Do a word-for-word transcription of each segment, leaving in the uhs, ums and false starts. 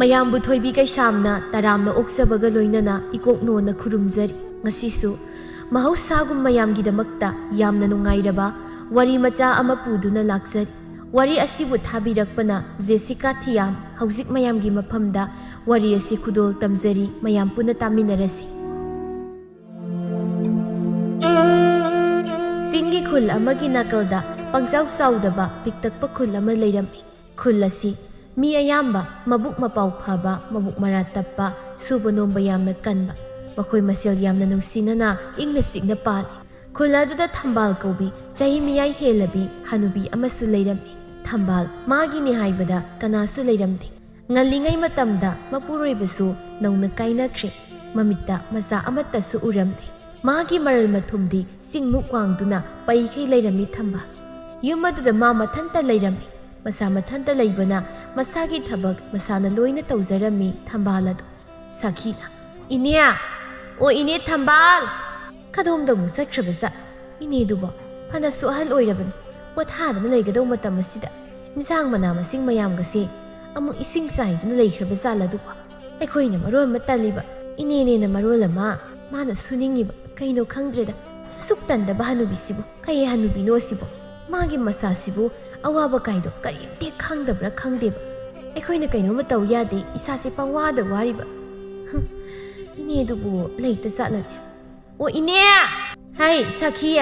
ꯃꯌꯥꯝꯕꯨ ꯊꯣꯏꯕꯤ ꯀꯩꯁꯥꯝꯅ ꯇꯔꯥꯝꯅ ꯑꯣꯛꯆꯕꯒ ꯂꯣꯏꯅꯅ ꯏꯀꯣꯛ ꯅꯣꯟꯅ ꯈꯨꯔꯨꯝꯖꯔꯤ꯫ ꯉꯁꯤꯁꯨ ꯃꯍꯧꯁꯥꯒꯨꯝ ꯃꯌꯥꯝꯒꯤꯗꯃꯛꯇ ꯌꯥꯝꯅ ꯅꯨꯡꯉꯥꯏꯔꯕ ꯋꯥꯔꯤ ꯃꯆꯥ ꯑꯃ ꯄꯨꯗꯨꯅ ꯂꯥꯛꯆꯔꯤ꯫ ꯋꯥꯔꯤ ꯑꯁꯤꯕꯨ ꯊꯥꯕꯤꯔꯛꯄꯅ ꯖꯦꯁꯤꯀꯥ ꯊꯤꯌꯥꯝ꯫ ꯍꯧꯖꯤꯛ ꯃꯌꯥꯝꯒꯤ ꯃꯐꯝꯗ ꯋꯥꯔꯤ ꯑꯁꯤ ꯈꯨꯗꯣꯜ ꯇꯝꯖꯔꯤ, ꯃꯌꯥꯝ ꯄꯨꯟꯅ ꯇꯥꯃꯤꯟꯅꯔꯁꯤ꯫ ꯆꯤꯡꯒꯤ ꯈꯨꯜ ꯑꯃꯒꯤ ꯅꯥꯀꯜꯗ ꯄꯪꯆꯥꯎ ꯆꯥꯎꯗꯕ ꯄꯤꯛꯇꯛꯄ ꯈꯨꯜ ꯑꯃ ꯂꯩꯔꯝꯃꯤ꯫ ꯈꯨꯜ ꯑꯁꯤ ꯃꯤ ꯑꯌꯥꯝꯕ ꯃꯕꯨꯛ ꯃꯄꯥꯎ ꯐꯕ, ꯃꯕꯨꯛ ꯃꯔꯥ ꯇꯞꯄ, ꯁꯨꯕ ꯅꯣꯝꯕ ꯌꯥꯝꯅ ꯀꯟꯕ, ꯃꯈꯣꯏ ꯃꯁꯦꯜ ꯌꯥꯝꯅ ꯅꯨꯡꯁꯤꯅꯅ ꯏꯪꯅ ꯆꯤꯛꯅ ꯄꯥꯜꯂꯤ꯫ ꯈꯨꯜ ꯑꯗꯨꯗ ꯊꯝꯕꯥꯜ ꯀꯧꯕꯤ ꯆꯍꯤ ꯃꯤꯌꯥꯏ ꯍꯦꯜꯂꯕꯤ ꯍꯅꯨꯕꯤ ꯑꯃꯁꯨ ꯂꯩꯔꯝꯃꯤ꯫ ꯊꯝꯕꯥꯜ ꯃꯥꯒꯤꯅꯤ ꯍꯥꯏꯕꯗ ꯀꯅꯥꯁꯨ ꯂꯩꯔꯝꯗꯦ꯫ ꯉꯜꯂꯤꯉꯩ ꯃꯇꯝꯗ ꯃꯄꯨꯔꯣꯏꯕꯁꯨ ꯅꯧꯅ ꯀꯥꯏꯅꯈ꯭ꯔꯦ꯫ ꯃꯃꯤꯠꯇ ꯃꯆꯥ ꯑꯃꯠꯇꯁꯨ ꯎꯔꯝꯗꯦ꯫ ꯃꯥꯒꯤ ꯃꯔꯜ ꯃꯊꯨꯝꯗꯤ ꯆꯤꯡꯃꯨꯛ ꯋꯥꯡꯗꯨꯅ ꯄꯩꯈꯩ ꯂꯩꯔꯝꯃꯤ ꯊꯝꯕꯥꯜ꯫ ꯌꯨꯝ ꯑꯗꯨꯗ ꯃꯥ ꯃꯊꯟꯇ ꯂꯩꯔꯝꯃꯤ꯫ ꯃꯁꯥ ꯃꯊꯟꯇ ꯂꯩꯕꯅ ꯃꯁꯥꯒꯤ ꯊꯕꯛ ꯃꯁꯥꯅ ꯂꯣꯏꯅ ꯇꯧꯖꯔꯝꯃꯤ ꯊꯝꯕꯥꯜ ꯑꯗꯨ꯫ ꯁꯈꯤꯅ, "ꯏꯅꯦ! ꯑꯣ ꯏꯅꯦ ꯊꯝꯕꯥꯜ!" ꯀꯗꯣꯝꯗ ꯑꯃꯨꯛ ꯆꯠꯈ꯭ꯔꯕꯖꯥꯠ? ꯏꯅꯦꯗꯨꯕꯣ ꯐꯅꯁꯨ ꯑꯍꯜ ꯑꯣꯏꯔꯕꯅꯤ, ꯄꯣꯊꯥꯗꯅ ꯂꯩꯒꯗꯧ ꯃꯇꯝ ꯑꯁꯤꯗ ꯏꯟꯁꯥꯡ ꯃꯅꯥ ꯃꯁꯤꯡ ꯃꯌꯥꯝꯒꯁꯦ ꯑꯃꯨꯛ ꯏꯁꯤꯡ ꯆꯥꯏꯗꯨꯅ ꯂꯩꯈ꯭ꯔꯕ ꯖꯥꯠꯂꯗꯨꯕꯣ? ꯑꯩꯈꯣꯏꯅ ꯃꯔꯣꯟ ꯑꯃ ꯇꯜꯂꯤꯕ, ꯏꯅꯦꯅꯦꯅ ꯃꯔꯣꯜ ꯑꯃ ꯃꯥꯅ ꯁꯨꯅꯤꯡꯉꯤꯕ꯫ ꯀꯩꯅꯣ ꯈꯪꯗ꯭ꯔꯦꯗ, ꯑꯁꯨꯛ ꯇꯟꯗꯕ ꯍꯅꯨꯕꯤꯁꯤꯕꯨ꯫ ꯀꯩ ꯍꯅꯨꯕꯤꯅꯣ ꯁꯤꯕꯨ? ꯃꯥꯒꯤ ꯃꯆꯥꯁꯤꯕꯨ ꯑꯋꯥꯕ ꯀꯥꯏꯗꯣ ꯀꯔꯤꯝꯇ ꯍꯦꯛ ꯈꯪꯗꯕ꯭ꯔꯥ ꯈꯪꯗꯦꯕ꯫ ꯑꯩꯈꯣꯏꯅ ꯀꯩꯅꯣꯝꯃ ꯇꯧ ꯌꯥꯗꯦ, ꯏꯁꯥꯁꯦ ꯄꯪꯋꯥꯗ ꯋꯥꯔꯤꯕ꯫ ꯍꯨꯝ, ꯏꯅꯦꯗꯨꯕꯨ ꯂꯩꯇ ꯆꯠꯂꯅꯤ꯫ ꯑꯣ ꯏꯅꯦ! ꯍꯥꯏ ꯁꯥꯈꯤ,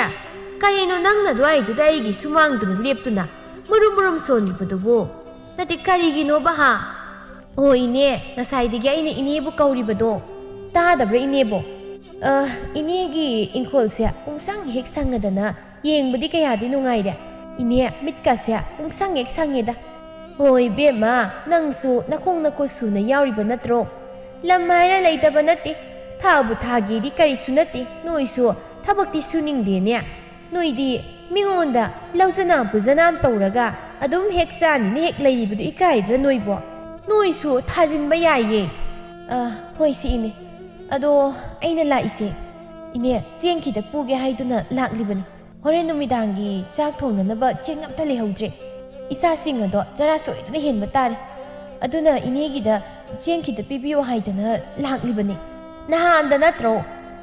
ꯀꯔꯤꯅꯣ ꯅꯪꯅ ꯑꯗꯨꯋꯥꯏꯗꯨꯗ ꯑꯩꯒꯤ ꯁꯨꯃꯥꯡꯗꯨꯗ ꯂꯦꯞꯇꯨꯅ ꯃꯨꯔꯨꯝ ꯃꯨꯔꯨꯝ ꯁꯣꯜꯂꯤꯕꯗꯨꯕꯨ? ꯅꯠꯇꯦ, ꯀꯔꯤꯒꯤꯅꯣꯕ ꯍꯥ? ꯑꯣ ꯏꯅꯦ, ꯉꯁꯥꯏꯗꯒꯤ ꯑꯩꯅ ꯏꯅꯦꯕꯨ ꯀꯧꯔꯤꯕꯗꯣ ꯇꯥꯗꯕ꯭ꯔꯥ ꯏꯅꯦꯕꯣ? ꯑ, ꯏꯅꯦꯒꯤ ꯏꯪꯈꯣꯜꯁꯦ ꯄꯨꯡꯁꯪ ꯍꯦꯛ ꯁꯪꯉꯗꯅ ꯌꯦꯡꯕꯗꯤ ꯀꯌꯥꯗꯤ ꯅꯨꯡꯉꯥꯏꯔꯦ꯫ ꯏꯅꯦ, ꯃꯤꯠꯀꯁꯦ ꯄꯨꯡꯁꯪ ꯍꯦꯛ ꯁꯪꯉꯦꯗ꯫ ꯍꯣꯏ ꯏꯕꯦꯝꯃ, ꯅꯪꯁꯨ ꯅꯈꯣꯡ ꯅꯈꯨꯠ ꯁꯨꯅ ꯌꯥꯎꯔꯤꯕ ꯅꯠꯇ꯭ꯔꯣ? ꯂꯝ ꯍꯥꯏꯔ ꯂꯩꯇꯕ ꯅꯠꯇꯦ꯫ ꯊꯥꯕꯨ ꯊꯥꯒꯦꯗꯤ ꯀꯔꯤꯁꯨ ꯅꯠꯇꯦ꯫ ꯅꯣꯏꯁꯨ ꯊꯕꯛꯇꯤ ꯁꯨꯅꯤꯡꯗꯦꯅꯦ꯫ ꯅꯣꯏꯗꯤ ꯃꯤꯉꯣꯟꯗ ꯂꯧꯖꯅꯥ ꯄꯨꯖꯅꯥ ꯇꯧꯔꯒ ꯑꯗꯨꯝ ꯍꯦꯛ ꯆꯥꯅꯤꯅ ꯍꯦꯛ ꯂꯩꯔꯤꯕꯗꯨ ꯏꯀꯥꯏꯗ꯭ꯔꯥ ꯅꯣꯏꯕꯣ? ꯅꯣꯏꯁꯨ ꯊꯥꯖꯤꯟꯕ ꯌꯥꯏꯌꯦ꯫ ꯑ, ꯍꯣꯏ ꯁꯤ ꯏꯅꯦ꯫ ꯑꯗꯣ ꯑꯩꯅ ꯂꯥꯛꯏꯁꯦ "ꯏꯅꯦ, ꯆꯦꯡ ꯈꯤꯇ ꯄꯨꯒꯦ ꯍꯥꯏꯗꯨꯅ ꯂꯥꯛꯂꯤꯕꯅꯤ꯫ ꯍꯣꯔꯦꯟ ꯅꯨꯃꯤꯗꯥꯡꯒꯤ ꯆꯥꯛ ꯊꯣꯡꯅꯅꯕ ꯆꯦꯡ ꯑꯝꯇ ꯂꯩꯍꯧꯗ꯭ꯔꯦ꯫ ꯏꯆꯥꯁꯤꯡ ꯑꯗꯣ ꯆꯔꯥ ꯁꯣꯏꯗꯅ ꯍꯦꯟꯕ ꯇꯥꯔꯦ꯫ ꯑꯗꯨꯅ ꯏꯅꯦꯒꯤꯗ ꯆꯦꯡ ꯈꯤꯇ ꯄꯤꯕꯤꯌꯨ ꯍꯥꯏꯗꯅ ꯂꯥꯛꯂꯤꯕꯅꯤ꯫ ꯅꯍꯥꯟꯗ ꯅꯠꯇ꯭ꯔꯣ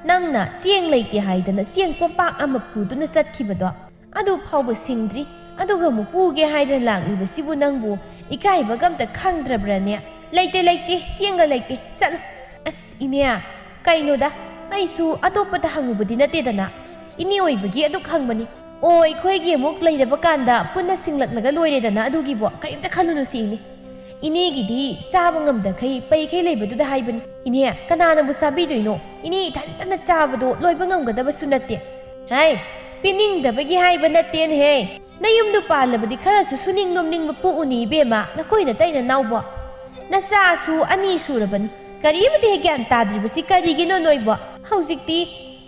ꯅꯪꯅ ꯆꯦꯡ ꯂꯩꯇꯦ ꯍꯥꯏꯗꯅ ꯆꯦꯡ ꯀꯣꯝꯄꯥꯛ ꯑꯃ ꯄꯨꯗꯨꯅ ꯆꯠꯈꯤꯕꯗꯣ? ꯑꯗꯨ ꯐꯥꯎꯕ ꯁꯤꯡꯗ꯭ꯔꯤ, ꯑꯗꯨꯒ ꯑꯃꯨꯛ ꯄꯨꯒꯦ ꯍꯥꯏꯗꯅ ꯂꯥꯛꯂꯤꯕꯁꯤꯕꯨ ꯅꯪꯕꯨ ꯏꯀꯥꯏꯕꯒ ꯑꯝꯇ ꯈꯪꯗ꯭ꯔꯕ꯭ꯔꯥꯅꯦ?" "ꯂꯩꯇꯦ, ꯂꯩꯇꯦ, ꯆꯦꯡꯒ ꯂꯩꯇꯦ, ꯆꯠꯂꯨ꯫" "ꯑꯁ, ꯏꯅꯦ, ꯀꯩꯅꯣꯗ, ꯑꯩꯁꯨ ꯑꯇꯣꯞꯄꯗ ꯍꯪꯉꯨꯕꯗꯤ ꯅꯠꯇꯦꯗꯅ, ꯏꯅꯦ ꯑꯣꯏꯕꯒꯤ ꯑꯗꯨꯛ ꯍꯪꯕꯅꯤ꯫ ꯑꯣ, ꯑꯩꯈꯣꯏꯒꯤ ꯑꯃꯨꯛ ꯂꯩꯔꯕ ꯀꯥꯟꯗ ꯄꯨꯟꯅ ꯁꯤꯡꯂꯛꯂꯒ ꯂꯣꯏꯔꯦꯗꯅ, ꯑꯗꯨꯒꯤꯕꯣ ꯀꯔꯤꯝꯇ ꯈꯜꯂꯨꯅꯨ ꯁꯤꯅꯤ꯫ ꯏꯅꯦꯒꯤꯗꯤ ꯆꯥꯕ ꯉꯝꯗꯈꯩ ꯄꯩꯈꯩ ꯂꯩꯕꯗꯨꯗ ꯍꯥꯏꯕꯅꯤ꯫ ꯏꯅꯦ, ꯀꯅꯥꯅꯕꯨ ꯆꯥꯕꯤꯗꯣꯏꯅꯣ? ꯏꯅꯦ ꯏꯊꯟꯇꯅ ꯆꯥꯕꯗꯣ ꯂꯣꯏꯕ ꯉꯝꯒꯗꯕꯁꯨ ꯅꯠꯇꯦ꯫" "ꯍꯥꯏ, ꯄꯤꯅꯤꯡꯗꯕꯒꯤ ꯍꯥꯏꯕ ꯅꯠꯇꯦꯅꯦꯍꯦ꯫ ꯅꯌꯨꯝꯗꯨ ꯄꯥꯜꯂꯕꯗꯤ ꯈꯔꯁꯨ ꯁꯨꯅꯤꯡ ꯅꯣꯝꯅꯤꯡꯕ ꯄꯣꯛꯎꯅꯤ ꯏꯕꯦꯝꯃ, ꯅꯈꯣꯏ ꯅꯇꯩ ꯅꯅꯥꯎꯕꯣ꯫ ꯅꯆꯥꯁꯨ ꯑꯅꯤ ꯁꯨꯔꯕꯅꯤ꯫ ꯀꯔꯤꯃꯇ ꯍꯦꯛ ꯒ꯭ꯌꯥꯟ ꯇꯥꯗ꯭ꯔꯤꯕꯁꯤ ꯀꯔꯤꯒꯤꯅꯣ ꯅꯣꯏꯕꯣ? ꯍꯧꯖꯤꯛꯇꯤ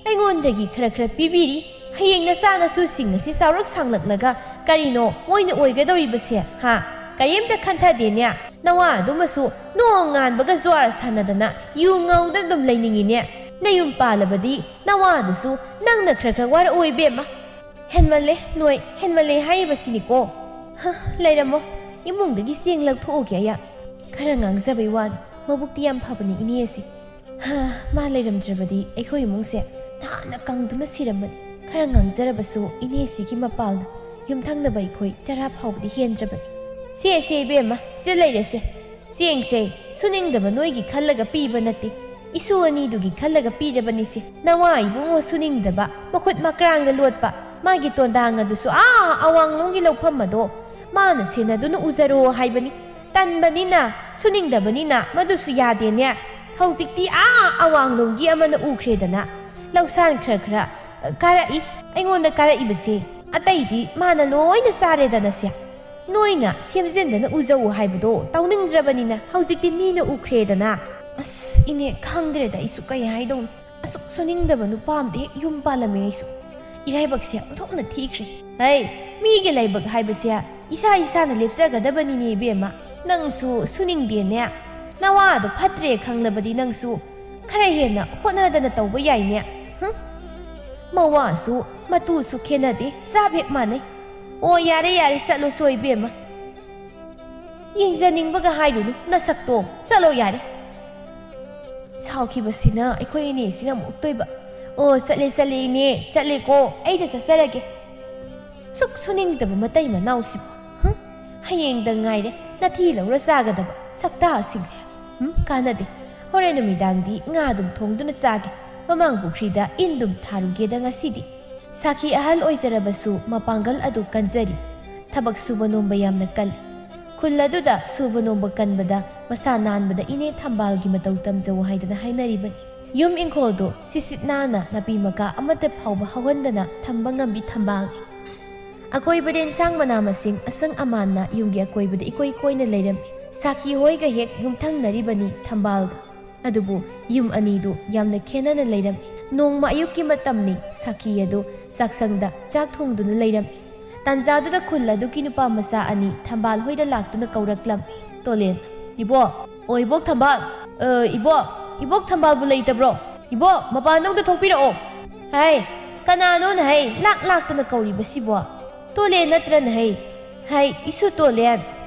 ꯑꯩꯉꯣꯟꯗꯒꯤ ꯈꯔ ꯈꯔ ꯄꯤꯕꯤꯔꯤ꯫ ꯍꯌꯦꯡ ꯅꯆꯥ ꯅꯁꯨꯁꯤꯡ ꯑꯁꯤ ꯆꯥꯎꯔꯛ ꯁꯥꯡꯂꯛꯂꯒ ꯀꯔꯤꯅꯣ ꯃꯣꯏꯅ ꯑꯣꯏꯒꯗꯧꯔꯤꯕꯁꯦ, ꯍꯥ? ꯀꯔꯤꯝꯇ ꯈꯟꯊꯗꯦꯅꯦ꯫ ꯅꯋꯥ ꯑꯗꯨꯃꯁꯨ ꯅꯣꯡ ꯉꯥꯟꯕꯒ ꯖ꯭ꯋꯥꯔ ꯁꯥꯟꯅꯗꯅ ꯌꯨ ꯉꯧꯗꯅ ꯑꯗꯨꯝ ꯂꯩꯅꯤꯡꯉꯤꯅꯦ꯫ ꯅꯌꯨꯝ ꯄꯥꯜꯂꯕꯗꯤ ꯅꯋꯥꯗꯨꯁꯨ ꯅꯪꯅ ꯈꯔ ꯈꯔ ꯋꯥꯔꯛꯑꯣ ꯏꯕꯦꯝꯃ꯫" "ꯍꯦꯟꯃꯜꯂꯦ ꯅꯣꯏ, ꯍꯦꯟꯃꯜꯂꯦ ꯍꯥꯏꯔꯤꯕꯁꯤꯅꯤꯀꯣ꯫" "ꯍ, ꯂꯩꯔꯝꯃꯣ, ꯏꯃꯨꯡꯗꯒꯤ ꯆꯦꯡ ꯂꯧꯊꯣꯛꯎꯒꯦ ꯑꯩꯍꯥꯛ꯫" "ꯈꯔ ꯉꯥꯡꯖꯕꯩ ꯋꯥꯅꯤ, ꯃꯕꯨꯛꯇꯤ ꯌꯥꯝ ꯐꯕꯅꯤ ꯏꯅꯦ ꯑꯁꯤ꯫ ꯍ, ꯃꯥ ꯂꯩꯔꯝꯗ꯭ꯔꯕꯗꯤ ꯑꯩꯈꯣꯏ ꯏꯃꯨꯡꯁꯦ ꯅꯍꯥꯟꯅ ꯀꯪꯗꯨꯅ ꯁꯤꯔꯝꯃꯅꯤ꯫ ꯈꯔ ꯉꯥꯡꯖꯔꯕꯁꯨ ꯏꯅꯦ ꯑꯁꯤꯒꯤ ꯃꯄꯥꯜꯅ ꯌꯨꯝꯊꯪꯅꯕ ꯑꯩꯈꯣꯏ ꯆꯔꯥ ꯐꯥꯎꯕꯗꯤ ꯍꯦꯟꯗ꯭ꯔꯕꯅꯤ꯫ ꯁꯦ, ꯁꯦ ꯏꯕꯦꯝꯃ, ꯁꯤꯗ ꯂꯩꯔꯁꯦ꯫ ꯆꯦꯡꯁꯦ ꯁꯨꯅꯤꯡꯗꯕ ꯅꯣꯏꯒꯤ ꯈꯜꯂꯒ ꯄꯤꯕ ꯅꯠꯇꯦ, ꯏꯁꯨ ꯑꯅꯤꯗꯨꯒꯤ ꯈꯜꯂꯒ ꯄꯤꯔꯕꯅꯤꯁꯦ꯫ ꯅꯋꯥ ꯏꯕꯨꯡꯉꯣ ꯁꯨꯅꯤꯡꯗꯕ, ꯃꯈꯨꯠ ꯃꯀ꯭ꯔꯥꯡꯗ ꯂꯣꯠꯄ, ꯃꯥꯒꯤ ꯇꯣꯟꯗꯥꯡ ꯑꯗꯨꯁꯨ ꯑꯥ ꯑꯋꯥꯡꯂꯣꯝꯒꯤ ꯂꯧꯐꯝ ꯑꯗꯣ ꯃꯥꯅ ꯁꯦꯟꯅꯗꯨꯅ ꯎꯖꯔꯣ ꯍꯥꯏꯕꯅꯤ꯫ ꯇꯟꯕꯅꯤꯅ, ꯁꯨꯅꯤꯡꯗꯕꯅꯤꯅ ꯃꯗꯨꯁꯨ ꯌꯥꯗꯦꯅꯦ꯫ ꯍꯧꯖꯤꯛꯇꯤ ꯑꯥ ꯑꯋꯥꯡꯂꯣꯝꯒꯤ ꯑꯃꯅ ꯎꯈ꯭ꯔꯦꯗꯅ, ꯂꯧꯁꯥꯟ ꯈꯔ ꯈꯔ ꯀꯥꯔꯛꯏ꯫ ꯑꯩꯉꯣꯟꯗ ꯀꯥꯔꯛꯏꯕꯁꯦ ꯑꯇꯩꯗꯤ ꯃꯥꯅ ꯂꯣꯏꯅ ꯆꯥꯔꯦꯗꯅꯁꯦ꯫ ꯅꯣꯏꯅ ꯁꯦꯝꯖꯤꯟꯗꯅ ꯎꯖꯧ ꯍꯥꯏꯕꯗꯣ ꯇꯧꯅꯤꯡꯗ꯭ꯔꯕꯅꯤꯅ ꯍꯧꯖꯤꯛꯇꯤ ꯃꯤꯅ ꯎꯈ꯭ꯔꯦꯗꯅ꯫" "ꯑꯁ, ꯏꯅꯦ, ꯈꯪꯗ꯭ꯔꯦꯗ ꯑꯩꯁꯨ ꯀꯩ ꯍꯥꯏꯗꯧꯅꯣ꯫ ꯑꯁꯨꯛ ꯁꯨꯅꯤꯡꯗꯕ ꯅꯨꯄꯥ ꯑꯃꯗ ꯍꯦꯛ ꯌꯨꯝ ꯄꯥꯜꯂꯝꯃꯦ ꯑꯩꯁꯨ꯫ ꯏꯔꯥꯏꯕꯛꯁꯦ ꯑꯣꯟꯊꯣꯛꯅ ꯊꯤꯈ꯭ꯔꯦ꯫" "ꯍꯩ, ꯃꯤꯒꯤ ꯂꯥꯏꯕꯛ ꯍꯥꯏꯕꯁꯦ ꯏꯁꯥ ꯏꯁꯥꯅ ꯂꯦꯞꯆꯒꯗꯕꯅꯤꯅꯦ ꯏꯕꯦꯝꯃ꯫ ꯅꯪꯁꯨ ꯁꯨꯅꯤꯡꯗꯦꯅꯦ꯫ ꯅꯋꯥꯗꯣ ꯐꯠꯇ꯭ꯔꯦ ꯈꯪꯂꯕꯗꯤ ꯅꯪꯁꯨ ꯈꯔ ꯍꯦꯟꯅ ꯍꯣꯠꯅꯗꯅ ꯇꯧꯕ ꯌꯥꯏꯅꯦ꯫ ꯍꯨꯝ? ꯃꯋꯥꯁꯨ ꯃꯇꯨꯁꯨ ꯈꯦꯠꯅꯗꯦ, ꯆꯞ ꯍꯦꯛ ꯃꯥꯟꯅꯩ꯫ ꯑꯣ, ꯌꯥꯔꯦ, ꯌꯥꯔꯦ, ꯆꯠꯂꯣꯁꯣ ꯏꯕꯦꯝꯃ꯫ ꯌꯦꯡꯖꯅꯤꯡꯕꯒ ꯍꯥꯏꯔꯨꯅꯨ, ꯅꯁꯛꯇꯣ꯫ ꯆꯠꯂꯣ ꯌꯥꯔꯦ꯫ ꯁꯥꯎꯈꯤꯕꯁꯤꯅ ꯑꯩꯈꯣꯏ ꯏꯅꯦꯁꯤꯅ ꯑꯃꯨꯛꯇꯣꯏꯕ꯫ ꯑꯣ, ꯆꯠꯂꯦ, ꯆꯠꯂꯦ ꯏꯅꯦ, ꯆꯠꯂꯦꯀꯣ, ꯑꯩꯅ ꯆꯠꯆꯔꯒꯦ꯫ ꯁꯨꯛ ꯁꯨꯅꯤꯡꯗꯕ ꯃꯇꯩ ꯃꯅꯥꯎꯁꯤꯕꯨ꯫ ꯍꯨꯝ? ꯍꯌꯦꯡꯗ ꯉꯥꯏꯔꯦ ꯅꯊꯤ ꯂꯧꯔ ꯆꯥꯒꯗꯕ ꯁꯛꯇꯥꯁꯤꯡꯁꯦ꯫ ꯍꯨꯝ? ꯀꯥꯟꯅꯗꯦ꯫ ꯍꯣꯔꯦꯟ ꯅꯨꯃꯤꯗꯥꯡꯗꯤ ꯉꯥ ꯑꯗꯨꯝ ꯊꯣꯡꯗꯨꯅ ꯆꯥꯒꯦ꯫ ꯃꯃꯥꯡ ꯄꯨꯈ꯭ꯔꯤꯗ ꯏꯟꯗꯨꯝ ꯊꯥꯔꯨꯒꯦꯗ ꯉꯁꯤꯗꯤ꯫ ꯁꯥꯈꯤ ꯑꯍꯜ ꯑꯣꯏꯖꯔꯕꯁꯨ ꯃꯄꯥꯡꯒꯜ ꯑꯗꯨ ꯀꯟꯖꯔꯤ꯫ ꯊꯕꯛ ꯁꯨꯕ ꯅꯣꯝꯕ ꯌꯥꯝꯅ ꯀꯜꯂꯤ꯫ ꯈꯨꯜ ꯑꯗꯨꯗ ꯁꯨꯕ ꯅꯣꯝꯕ ꯀꯟꯕꯗ ꯃꯁꯥ ꯅꯥꯟꯕꯗ ꯏꯅꯦ ꯊꯝꯕꯥꯜꯒꯤ ꯃꯇꯧ ꯇꯝꯖꯧ ꯍꯥꯏꯗꯅ ꯍꯥꯏꯅꯔꯤꯕꯅꯤ꯫ ꯌꯨꯝ ꯏꯪꯈꯣꯜꯗꯨ ꯁꯤꯁꯤꯠ ꯅꯥꯟꯅ ꯅꯥꯄꯤ ꯃꯀꯥ ꯑꯃꯠꯇ ꯐꯥꯎꯕ ꯍꯧꯍꯟꯗꯅ ꯊꯝꯕ ꯉꯝꯕꯤ ꯊꯝꯕꯥꯜꯅꯤ꯫ ꯑꯀꯣꯏꯕꯗ ꯏꯟꯁꯥꯡ ꯃꯅꯥ ꯃꯁꯤꯡ ꯑꯁꯪ ꯑꯃꯥꯟꯅ ꯌꯨꯝꯒꯤ ꯑꯀꯣꯏꯕꯗ ꯏꯀꯣꯏ ꯀꯣꯏꯅ ꯂꯩꯔꯝꯃꯤ꯫ ꯁꯥꯈꯤ ꯍꯣꯏꯒ ꯍꯦꯛ ꯌꯨꯝꯊꯪꯅꯔꯤꯕꯅꯤ ꯊꯝꯕꯥꯜꯒ꯫ ꯑꯗꯨꯕꯨ ꯌꯨꯝ ꯑꯅꯤꯗꯨ ꯌꯥꯝꯅ ꯈꯦꯟꯅꯅ ꯂꯩꯔꯝꯃꯤ꯫ ꯅꯣꯡꯃ ꯑꯌꯨꯛꯀꯤ ꯃꯇꯝꯅꯤ, ꯁꯥꯈꯤ ꯑꯗꯨ ꯆꯥꯛꯁꯪꯗ ꯆꯥꯛ ꯊꯣꯡꯗꯨꯅ ꯂꯩꯔꯝꯃꯤ꯫ ꯇꯥꯟꯖꯥꯗꯨꯗ ꯈꯨꯜ ꯑꯗꯨꯒꯤ ꯅꯨꯄꯥ ꯃꯆꯥ ꯑꯅꯤ ꯊꯝꯕꯥꯜ ꯍꯣꯏꯗ ꯂꯥꯛꯇꯨꯅ ꯀꯧꯔꯛꯂꯝꯃꯤ꯫ ꯇꯣꯂꯦꯟ, ꯏꯕꯣ, ꯑꯣ, ꯏꯕꯣꯛ ꯊꯝꯕꯥꯜ, ꯑ, ꯏꯕꯣ, ꯏꯕꯣꯛ ꯊꯝꯕꯥꯜꯕꯨ ꯂꯩꯇꯕ꯭ꯔꯣ? ꯏꯕꯣ, ꯃꯄꯥꯟꯗ ꯑꯝꯇ ꯊꯣꯛꯄꯤꯔꯛꯑꯣ꯫ ꯍꯥꯏ, ꯀꯅꯥꯅꯣꯅ ꯍꯥꯏ ꯂꯥꯛ ꯂꯥꯛꯇꯅ ꯀꯧꯔꯤꯕꯁꯤꯕꯣ? ꯇꯣꯂꯦꯟ ꯅꯠꯇ꯭ꯔꯅ ꯍꯩ? ꯍꯩ, ꯏꯁꯨ ꯇꯣꯂꯦꯟ,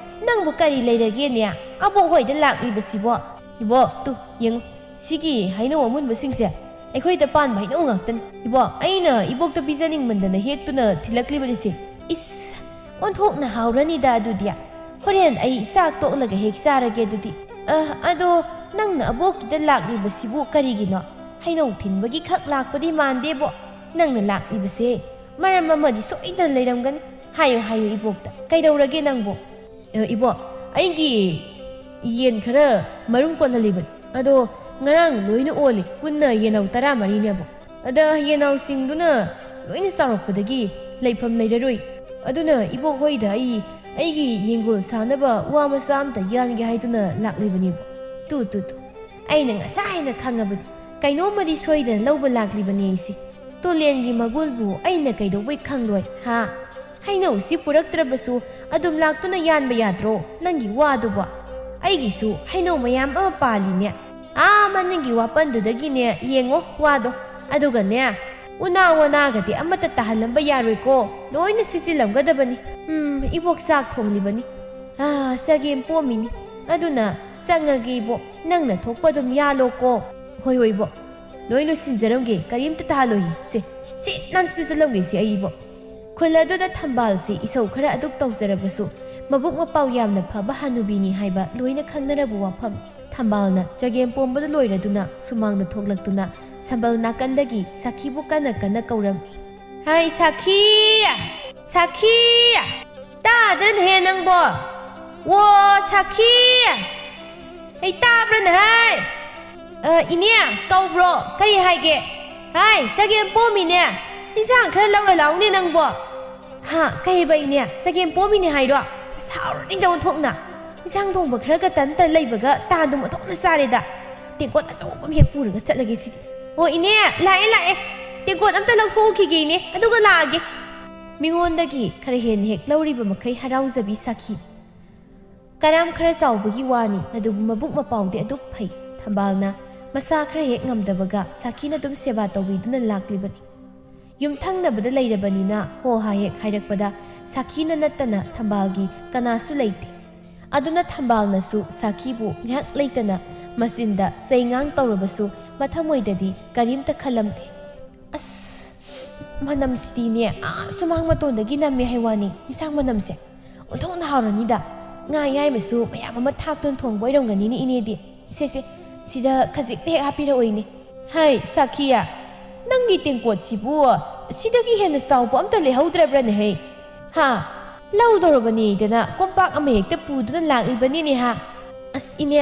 ꯅꯪꯕꯨ ꯀꯔꯤ ꯂꯩꯔꯒꯦꯅꯦ? ꯑꯕꯣꯛ ꯍꯣꯏꯗ ꯂꯥꯛꯂꯤꯕꯁꯤꯕꯣ? ꯏꯕꯣ, ꯇꯨ, ꯌꯦꯡꯉꯨ, ꯁꯤꯒꯤ ꯍꯩꯅꯧ ꯑꯃꯨꯟꯕꯁꯤꯡꯁꯦ ꯑꯩꯈꯣꯏꯗ ꯄꯥꯟꯕ ꯍꯩꯅꯧ ꯉꯥꯛꯇꯅꯤ꯫ ꯏꯕꯣ, ꯑꯩꯅ ꯏꯕꯣꯛꯇ ꯄꯤꯖꯅꯤꯡꯃꯟꯗꯅ ꯍꯦꯛꯇꯨꯅ ꯊꯤꯜꯂꯛꯂꯤꯕꯅꯤꯁꯦ꯫ ꯏꯁ, ꯑꯣꯟꯊꯣꯛꯅ ꯍꯥꯎꯔꯅꯤꯗ ꯑꯗꯨꯗꯤ꯫ ꯍꯣꯔꯦꯟ ꯑꯩ ꯆꯥꯛ ꯇꯣꯛꯂꯒ ꯍꯦꯛ ꯆꯥꯔꯒꯦ ꯑꯗꯨꯗꯤ꯫ ꯑ, ꯑꯗꯣ ꯅꯪꯅ ꯑꯕꯣꯛꯀꯤꯗ ꯂꯥꯛꯂꯤꯕꯁꯤꯕꯨ ꯀꯔꯤꯒꯤꯅꯣ? ꯍꯩꯅꯧ ꯊꯤꯟꯕꯒꯤ ꯈꯛ ꯂꯥꯛꯄꯗꯤ ꯃꯥꯟꯗꯦꯕꯣ꯫ ꯅꯪꯅ ꯂꯥꯛꯂꯤꯕꯁꯦ ꯃꯔꯝ ꯑꯃꯗꯤ ꯁꯣꯏꯗꯅ ꯂꯩꯔꯝꯒꯅꯤ꯫ ꯍꯥꯏꯌꯨ, ꯍꯥꯏꯌꯨ ꯏꯕꯣꯛꯇ꯫ ꯀꯩꯗꯧꯔꯒꯦ ꯅꯪꯕꯨ? ꯑ, ꯏꯕꯣꯛ, ꯑꯩꯒꯤ ꯌꯦꯟ ꯈꯔ ꯃꯔꯨꯝ ꯀꯣꯜꯍꯜꯂꯤꯕꯅꯤ꯫ ꯑꯗꯣ ꯉꯔꯥꯡ ꯂꯣꯏꯅ ꯑꯣꯜꯂꯤ꯫ ꯄꯨꯟꯅ ꯌꯦꯟꯅꯧ ꯇꯔꯥꯃꯔꯤꯅꯦꯕ꯫ ꯑꯗ ꯌꯦꯟꯅꯧꯁꯤꯡꯗꯨꯅ ꯂꯣꯏꯅ ꯆꯥꯎꯔꯛꯄꯗꯒꯤ ꯂꯩꯐꯝ ꯂꯩꯔꯔꯣꯏ꯫ ꯑꯗꯨꯅ ꯏꯕꯣꯛ ꯍꯣꯏꯗ ꯑꯩ ꯑꯩꯒꯤ ꯌꯦꯡꯒꯣꯜ ꯁꯥꯅꯕ ꯋꯥ ꯃꯆꯥ ꯑꯝꯇ ꯌꯥꯟꯒꯦ ꯍꯥꯏꯗꯨꯅ ꯂꯥꯛꯂꯤꯕꯅꯦꯕ꯫ Two, two, two. ꯑꯩꯅ ꯉꯁꯥꯏꯅ ꯈꯪꯉꯕꯅꯤ꯫ ꯀꯩꯅꯣꯝꯃꯗꯤ ꯁꯣꯏꯗꯅ ꯂꯧꯕ ꯂꯥꯛꯂꯤꯕꯅꯤ ꯑꯩꯁꯦ꯫ ꯇꯣꯂꯦꯟꯒꯤ ꯃꯒꯨꯜꯕꯨ ꯑꯩꯅ ꯀꯩꯗꯧꯕꯩ ꯈꯪꯂꯣꯏ, ꯍꯥ? ꯍꯩꯅꯧꯁꯤ ꯄꯨꯔꯛꯇ꯭ꯔꯕꯁꯨ ꯑꯗꯨꯝ ꯂꯥꯛꯇꯨꯅ ꯌꯥꯟꯕ ꯌꯥꯗ꯭ꯔꯣ? ꯅꯪꯒꯤ ꯋꯥꯗꯨꯕꯣ꯫ ꯑꯩꯒꯤꯁꯨ ꯍꯩꯅꯧ ꯃꯌꯥꯝ ꯑꯃ ꯄꯥꯜꯂꯤꯅꯦ꯫ ꯑꯥ ꯃꯅꯤꯡꯒꯤ ꯋꯥꯄꯟꯗꯨꯗꯒꯤꯅꯦ ꯌꯦꯡꯉꯣ ꯋꯥꯗꯣ꯫ ꯑꯗꯨꯒꯅꯦ, ꯎꯅꯥ ꯋꯥꯅꯥꯒꯗꯤ ꯑꯃꯠꯇ ꯇꯥꯍꯜꯂꯝꯕ ꯌꯥꯔꯣꯏꯀꯣ, ꯂꯣꯏꯅ ꯁꯤꯠꯆꯤꯜꯂꯝꯒꯗꯕꯅꯤ꯫ ꯎꯝ, ꯏꯕꯣꯛ ꯆꯥꯛ ꯊꯣꯡꯂꯤꯕꯅꯤ꯫ ꯑꯥ, ꯆꯒꯦꯝ ꯄꯣꯝꯃꯤꯅꯤ꯫ ꯑꯗꯨꯅ ꯆꯪꯉꯒꯦ ꯏꯕꯣꯛ, ꯅꯪꯅ ꯊꯣꯛꯄ ꯑꯗꯨꯝ ꯌꯥꯜꯂꯣꯀꯣ꯫ ꯍꯣꯏ ꯍꯣꯏ ꯏꯕꯣꯛ, ꯂꯣꯏ ꯂꯣꯏꯁꯤꯟꯖꯔꯝꯒꯦ, ꯀꯔꯤꯝꯇ ꯇꯥꯍꯜꯂꯣꯏꯌꯦ꯫ ꯁꯦ, ꯁꯤꯠ ꯅꯥꯟ ꯁꯤꯠꯆꯜꯂꯝꯒꯦ ꯁꯦ ꯑꯩ ꯏꯕꯣꯛ꯫ ꯈꯨꯜ ꯑꯗꯨꯗ ꯊꯝꯕꯥꯜꯁꯤ ꯏꯁꯧ ꯈꯔ ꯑꯗꯨꯛ ꯇꯧꯖꯔꯕꯁꯨ, ꯃꯕꯨꯛ ꯃꯄꯥꯎ ꯌꯥꯝꯅ ꯐꯕ ꯍꯅꯨꯕꯤꯅꯤ ꯍꯥꯏꯕ ꯂꯣꯏꯅ ꯈꯪꯅꯔꯕ ꯋꯥꯐꯝ꯫ ꯊꯝꯕꯥꯜꯅ ꯆꯒꯦꯝ ꯄꯣꯝꯕꯗ ꯂꯣꯏꯔꯗꯨꯅ ꯁꯨꯃꯥꯡꯗ ꯊꯣꯛꯂꯛꯇꯨꯅ ꯁꯝꯕꯜ ꯅꯥꯀꯟꯗꯒꯤ ꯁꯥꯈꯤꯕꯨ ꯀꯟꯅ ꯀꯟꯅ ꯀꯧꯔꯝꯃꯤ꯫ "ꯍꯥꯏ ꯁꯥꯈꯤ! ꯁꯥꯈꯤ! ꯇꯥꯗ꯭ꯔꯅꯦꯍꯦ ꯅꯪꯕꯣ? ꯑꯣ ꯁꯥꯈꯤ! ꯑꯩ ꯇꯥꯕ꯭ꯔꯅꯦ ꯍꯥꯏ? ꯑ, ꯏꯅꯦ, ꯀꯧꯕ꯭ꯔꯣ? ꯀꯔꯤ ꯍꯥꯏꯒꯦ? ꯍꯥꯏ, ꯆꯒꯦꯝ ꯄꯣꯝꯃꯤꯅꯦ꯫ ꯏꯟꯁꯥꯡ ꯈꯔ ꯂꯧꯔ ꯂꯥꯎꯅꯦ ꯅꯪꯕꯣ꯫ ꯍꯥ, ꯀꯩꯕ ꯏꯅꯦ? ꯆꯒꯦꯝ ꯄꯣꯝꯃꯤꯅꯦ ꯍꯥꯏꯔꯣ? ꯁꯥꯎꯔꯅꯤꯗ ꯑꯣꯟꯊꯣꯛꯅ꯫ ꯏꯟꯁꯥꯡ ꯊꯣꯡꯕ ꯈꯔꯒ ꯇꯟ ꯇꯟ ꯂꯩꯕꯒ ꯇꯥꯟꯗꯨꯝ ꯑꯣꯟꯊꯣꯛꯅ ꯆꯥꯔꯦꯗ꯫ ꯇꯦꯡꯀꯣꯠ ꯑꯆꯧꯕ ꯑꯃ ꯍꯦꯛ ꯄꯨꯔꯒ ꯆꯠꯂꯒꯦ ꯁꯤꯗꯤ꯫ ꯑꯣ ꯏꯅꯦ, ꯂꯥꯛꯑꯦ, ꯂꯥꯛꯑꯦ꯫ ꯇꯦꯡꯀꯣꯠ ꯑꯝꯇ ꯂꯧꯊꯣꯛꯎꯈꯤꯒꯦ ꯏꯅꯦ, ꯑꯗꯨꯒ ꯂꯥꯛꯑꯒꯦ꯫ ꯃꯤꯉꯣꯟꯗꯒꯤ ꯈꯔ ꯍꯦꯟꯅ ꯍꯦꯛ ꯂꯧꯔꯤꯕ ꯃꯈꯩ ꯍꯔꯥꯎꯖꯕꯤ ꯁꯥꯈꯤ꯫ ꯀꯔꯥꯝ ꯈꯔ ꯆꯥꯎꯕꯒꯤ ꯋꯥꯅꯤ, ꯑꯗꯨꯕꯨ ꯃꯕꯨꯛ ꯃꯄꯥꯎꯗꯤ ꯑꯗꯨꯛ ꯐꯩ꯫ ꯊꯝꯕꯥꯜꯅ ꯃꯁꯥ ꯈꯔ ꯍꯦꯛ ꯉꯝꯗꯕꯒ ꯁꯥꯈꯤꯅ ꯑꯗꯨꯝ ꯁꯦꯕꯥ ꯇꯧꯕꯤꯗꯨꯅ ꯂꯥꯛꯂꯤꯕꯅꯤ꯫ ꯌꯨꯝꯊꯪꯅꯕꯗ ꯂꯩꯔꯕꯅꯤꯅ ꯍꯣ ꯍꯥ ꯍꯦꯛ ꯍꯥꯏꯔꯛꯄꯗ ꯁꯥꯈꯤꯅ ꯅꯠꯇꯅ ꯊꯝꯕꯥꯜꯒꯤ ꯀꯅꯥꯁꯨ ꯂꯩꯇꯦ꯫ ꯑꯗꯨꯅ ꯊꯝꯕꯥꯜꯅꯁꯨ ꯁꯥꯈꯤꯕꯨ ꯉꯥꯏꯍꯥꯛ ꯂꯩꯇꯅ ꯃꯆꯤꯟꯗ ꯆꯩꯉꯥꯡ ꯇꯧꯔꯕꯁꯨ ꯃꯊꯃꯣꯏꯗꯗꯤ ꯀꯔꯤꯝꯇ ꯈꯜꯂꯝꯗꯦ꯫ "ꯑꯁ, ꯃꯅꯝꯁꯤꯗꯤꯅꯦ, ꯑꯥ ꯁꯨꯃꯥꯡ ꯃꯇꯣꯟꯗꯒꯤ ꯅꯝꯃꯦ ꯍꯥꯏ ꯋꯥꯅꯤ, ꯏꯟꯁꯥꯡ ꯃꯅꯝꯁꯦ꯫ ꯑꯣꯟꯊꯣꯛꯅ ꯍꯥꯎꯔꯅꯤꯗ꯫ ꯉꯥ ꯑꯌꯥꯏꯕꯁꯨ ꯃꯌꯥꯝ ꯑꯃ ꯊꯥꯛꯇꯨꯅ ꯊꯣꯡꯕ ꯑꯣꯏꯔꯝꯒꯅꯤꯅꯦ ꯏꯅꯦꯗꯤ꯫ ꯁꯦ, ꯁꯦ, ꯁꯤꯗ ꯈꯖꯤꯛꯇ ꯍꯦꯛ ꯍꯥꯞꯄꯤꯔꯛꯑꯣ ꯏꯅꯦ꯫ ꯍꯥꯏ, ꯁꯥꯈꯤꯌꯥ, ꯅꯪꯒꯤ ꯇꯦꯡꯀꯣꯠꯁꯤꯕꯨ ꯁꯤꯗꯒꯤ ꯍꯦꯟꯅ ꯆꯥꯎꯕ ꯑꯝꯇ ꯂꯩꯍꯧꯗ꯭ꯔꯕ꯭ꯔꯅꯦ ꯍꯦ? ꯍꯥ? ꯂꯧꯗꯧꯔꯕꯅꯦꯗꯅ ꯀꯣꯝꯄꯥꯛ ꯑꯃ ꯍꯦꯛꯇ ꯄꯨꯗꯨꯅ ꯂꯥꯛꯂꯤꯕꯅꯤꯅꯦ ꯍꯥ?" "ꯑꯁ ꯏꯅꯦ,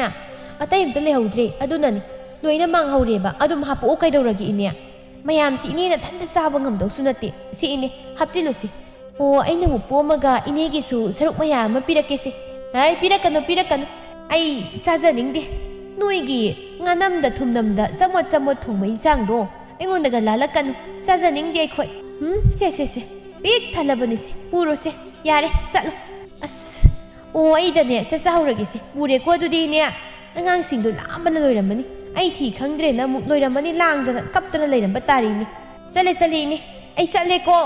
ꯑꯇꯩ ꯑꯝꯇ ꯂꯩꯍꯧꯗ꯭ꯔꯦ, ꯑꯗꯨꯅꯅꯤ꯫ ꯂꯣꯏꯅ ꯃꯥꯡꯍꯧꯔꯦꯕ, ꯑꯗꯨꯝ ꯍꯥꯞꯄꯛꯑꯣ ꯀꯩꯗꯧꯔꯒꯦ ꯏꯅꯦ? ꯃꯌꯥꯝꯁꯤ ꯏꯅꯦ ꯅꯊꯟꯇ ꯆꯥꯕ ꯉꯝꯗꯧꯁꯨ ꯅꯠꯇꯦ꯫ ꯁꯤ ꯏꯅꯦ, ꯍꯥꯞꯆꯤꯜꯂꯨꯁꯤ꯫ ꯑꯣ, ꯑꯩꯅ ꯑꯃꯨꯛ ꯄꯣꯝꯃꯒ ꯏꯅꯦꯒꯤꯁꯨ ꯁꯔꯨꯛ ꯃꯌꯥꯝ ꯑꯃ ꯄꯤꯔꯛꯀꯦꯁꯦ꯫" "ꯍꯥꯏ, ꯄꯤꯔꯛꯀꯅꯨ, ꯄꯤꯔꯛꯀꯅꯨ꯫ ꯑꯩ ꯆꯥꯖꯅꯤꯡꯗꯦ꯫ ꯅꯣꯏꯒꯤ ꯉꯥꯅꯝꯗ ꯊꯨꯝꯅꯝꯗ ꯆꯃꯣꯠ ꯆꯃꯣꯠ ꯊꯣꯡꯕ ꯏꯟꯁꯥꯡꯗꯣ ꯑꯩꯉꯣꯟꯗꯒ ꯂꯥꯜꯂꯛꯀꯅꯨ꯫ ꯆꯥꯖꯅꯤꯡꯗꯦ ꯑꯩꯈꯣꯏ꯫ ꯎꯝ, ꯁꯦ, ꯁꯦ, ꯁꯦ꯫ ꯄꯤꯛ ꯊꯜꯂꯕꯅꯤꯁꯦ꯫ ꯄꯨꯔꯣꯁꯦ꯫ ꯌꯥꯔꯦ, ꯆꯠꯂꯣ꯫" "ꯑꯁ, ꯑꯣ, ꯑꯩꯗꯅꯦ, ꯆꯠꯆꯍꯧꯔꯒꯦꯁꯦ꯫ ꯄꯨꯔꯦꯀꯣ ꯑꯗꯨꯗꯤꯅꯦ꯫ ꯑꯉꯥꯡꯁꯤꯡꯗꯣ ꯂꯥꯝꯕꯅ ꯂꯣꯏꯔꯝꯃꯅꯤ꯫ ꯑꯩ ꯊꯤ ꯈꯪꯗ꯭ꯔꯦꯅ ꯑꯃꯨꯛ ꯂꯣꯏꯔꯝꯃꯅꯤ, ꯂꯥꯡꯗꯅ ꯀꯞꯇꯅ ꯂꯩꯔꯝꯕ ꯇꯥꯔꯦꯅꯦ꯫ "ꯆꯠꯂꯦ, ꯆꯠꯂꯦ ꯏꯅꯦ, ꯑꯩ ꯆꯠꯂꯦꯀꯣ꯫"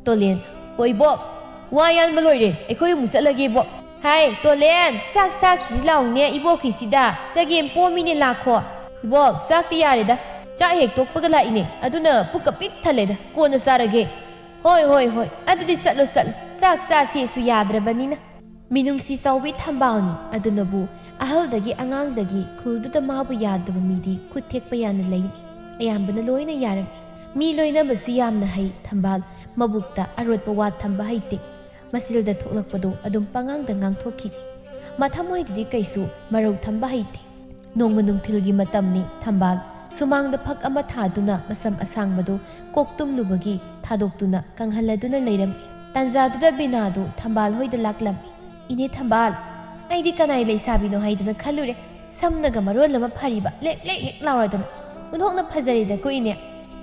ꯇꯣꯂꯦꯟ, "ꯍꯣꯏ ꯏꯕꯣꯛ, ꯋꯥ ꯌꯥꯟꯕ ꯂꯣꯏꯔꯦ, ꯑꯩꯈꯣꯏ ꯑꯃꯨꯛ ꯆꯠꯂꯒꯦ ꯏꯕꯣꯛ꯫" "ꯍꯥꯏ ꯇꯣꯂꯦꯟ, ꯆꯥꯛ ꯆꯥꯈꯤꯁꯤ ꯂꯥꯎꯅꯦ ꯏꯕꯣꯛꯀꯤꯁꯤꯗ, ꯆꯒꯦꯝ ꯄꯣꯝꯃꯤꯅꯦ, ꯂꯥꯛꯈꯣ꯫" "ꯏꯕꯣꯛ, ꯆꯥꯛꯇꯤ ꯌꯥꯔꯦꯗ, ꯆꯥꯛ ꯍꯦꯛ ꯇꯣꯛꯄꯒ ꯂꯥꯛꯏꯅꯦ, ꯑꯗꯨꯅ ꯄꯨꯛꯀ ꯄꯤꯛ ꯊꯜꯂꯦꯗ, ꯀꯣꯟꯅ ꯆꯥꯔꯒꯦ꯫" "ꯍꯣꯏ, ꯍꯣꯏ, ꯍꯣꯏ, ꯑꯗꯨꯗꯤ ꯆꯠꯂꯣ, ꯆꯠꯂꯣ, ꯆꯥꯛ ꯆꯥꯁꯦꯁꯨ ꯌꯥꯗ꯭ꯔꯕꯅꯤꯅ꯫" ꯃꯤꯅꯨꯡꯁꯤ ꯆꯥꯎꯕꯤ ꯊꯝꯕꯥꯜꯅꯤ ꯑꯗꯨꯅꯕꯨ꯫ ꯑꯍꯜꯗꯒꯤ ꯑꯉꯥꯡꯗꯒꯤ ꯈꯨꯜꯗꯨꯗ ꯃꯥꯕꯨ ꯌꯥꯗꯕ ꯃꯤꯗꯤ ꯈꯨꯠ ꯊꯦꯛꯄ ꯌꯥꯅ ꯂꯩ꯫ ꯑꯌꯥꯝꯕꯅ ꯂꯣꯏꯅ ꯌꯥꯔꯝꯃꯤ꯫ ꯃꯤ ꯂꯣꯏꯅꯕꯁꯨ ꯌꯥꯝꯅ ꯍꯩ ꯊꯝꯕꯥꯜ꯫ ꯃꯕꯨꯛꯇ ꯑꯔꯣꯠꯄ ꯋꯥ ꯊꯝꯕ ꯍꯩꯇꯦ꯫ ꯃꯆꯤꯜꯗ ꯊꯣꯛꯂꯛꯄꯗꯨ ꯑꯗꯨꯝ ꯄꯉꯥꯡꯗ ꯉꯥꯡꯊꯣꯛꯈꯤ꯫ ꯃꯊꯃꯣꯏꯗꯗꯤ ꯀꯩꯁꯨ ꯃꯔꯧ ꯊꯝꯕ ꯍꯩꯇꯦ꯫ ꯅꯣꯡꯃ ꯅꯨꯡꯊꯤꯜꯒꯤ ꯃꯇꯝꯅꯤ꯫ ꯊꯝꯕꯥꯜ ꯁꯨꯃꯥꯡꯗ ꯐꯛ ꯑꯃ ꯊꯥꯗꯨꯅ ꯃꯁꯝ ꯑꯁꯥꯡꯕꯗꯨ ꯀꯣꯛ ꯇꯨꯝꯂꯨꯕꯒꯤ ꯊꯥꯗꯣꯛꯇꯨꯅ ꯀꯪꯍꯜꯂꯗꯨꯅ ꯂꯩꯔꯝꯃꯤ꯫ ꯇꯥꯟꯖꯥꯗꯨꯗ ꯕꯤꯅꯥꯗꯨ ꯊꯝꯕꯥꯜ ꯍꯣꯏꯗ ꯂꯥꯛꯂꯝꯃꯤ꯫ "ꯏꯅꯦ ꯊꯝꯕꯥꯜ, ꯑꯩꯗꯤ ꯀꯅꯥꯏ ꯂꯩꯁꯥꯕꯤꯅꯣ ꯍꯥꯏꯗꯅ ꯈꯜꯂꯨꯔꯦ꯫ ꯁꯝꯅꯒ ꯃꯔꯣꯜ ꯑꯃ ꯐꯔꯤꯕ, ꯂꯦꯛ ꯂꯦꯛ ꯂꯦꯛ ꯂꯥꯎꯔꯗꯅ꯫ ꯑꯣꯟꯊꯣꯛꯅ ꯐꯖꯔꯦꯗꯀꯣ ꯏꯅꯦ꯫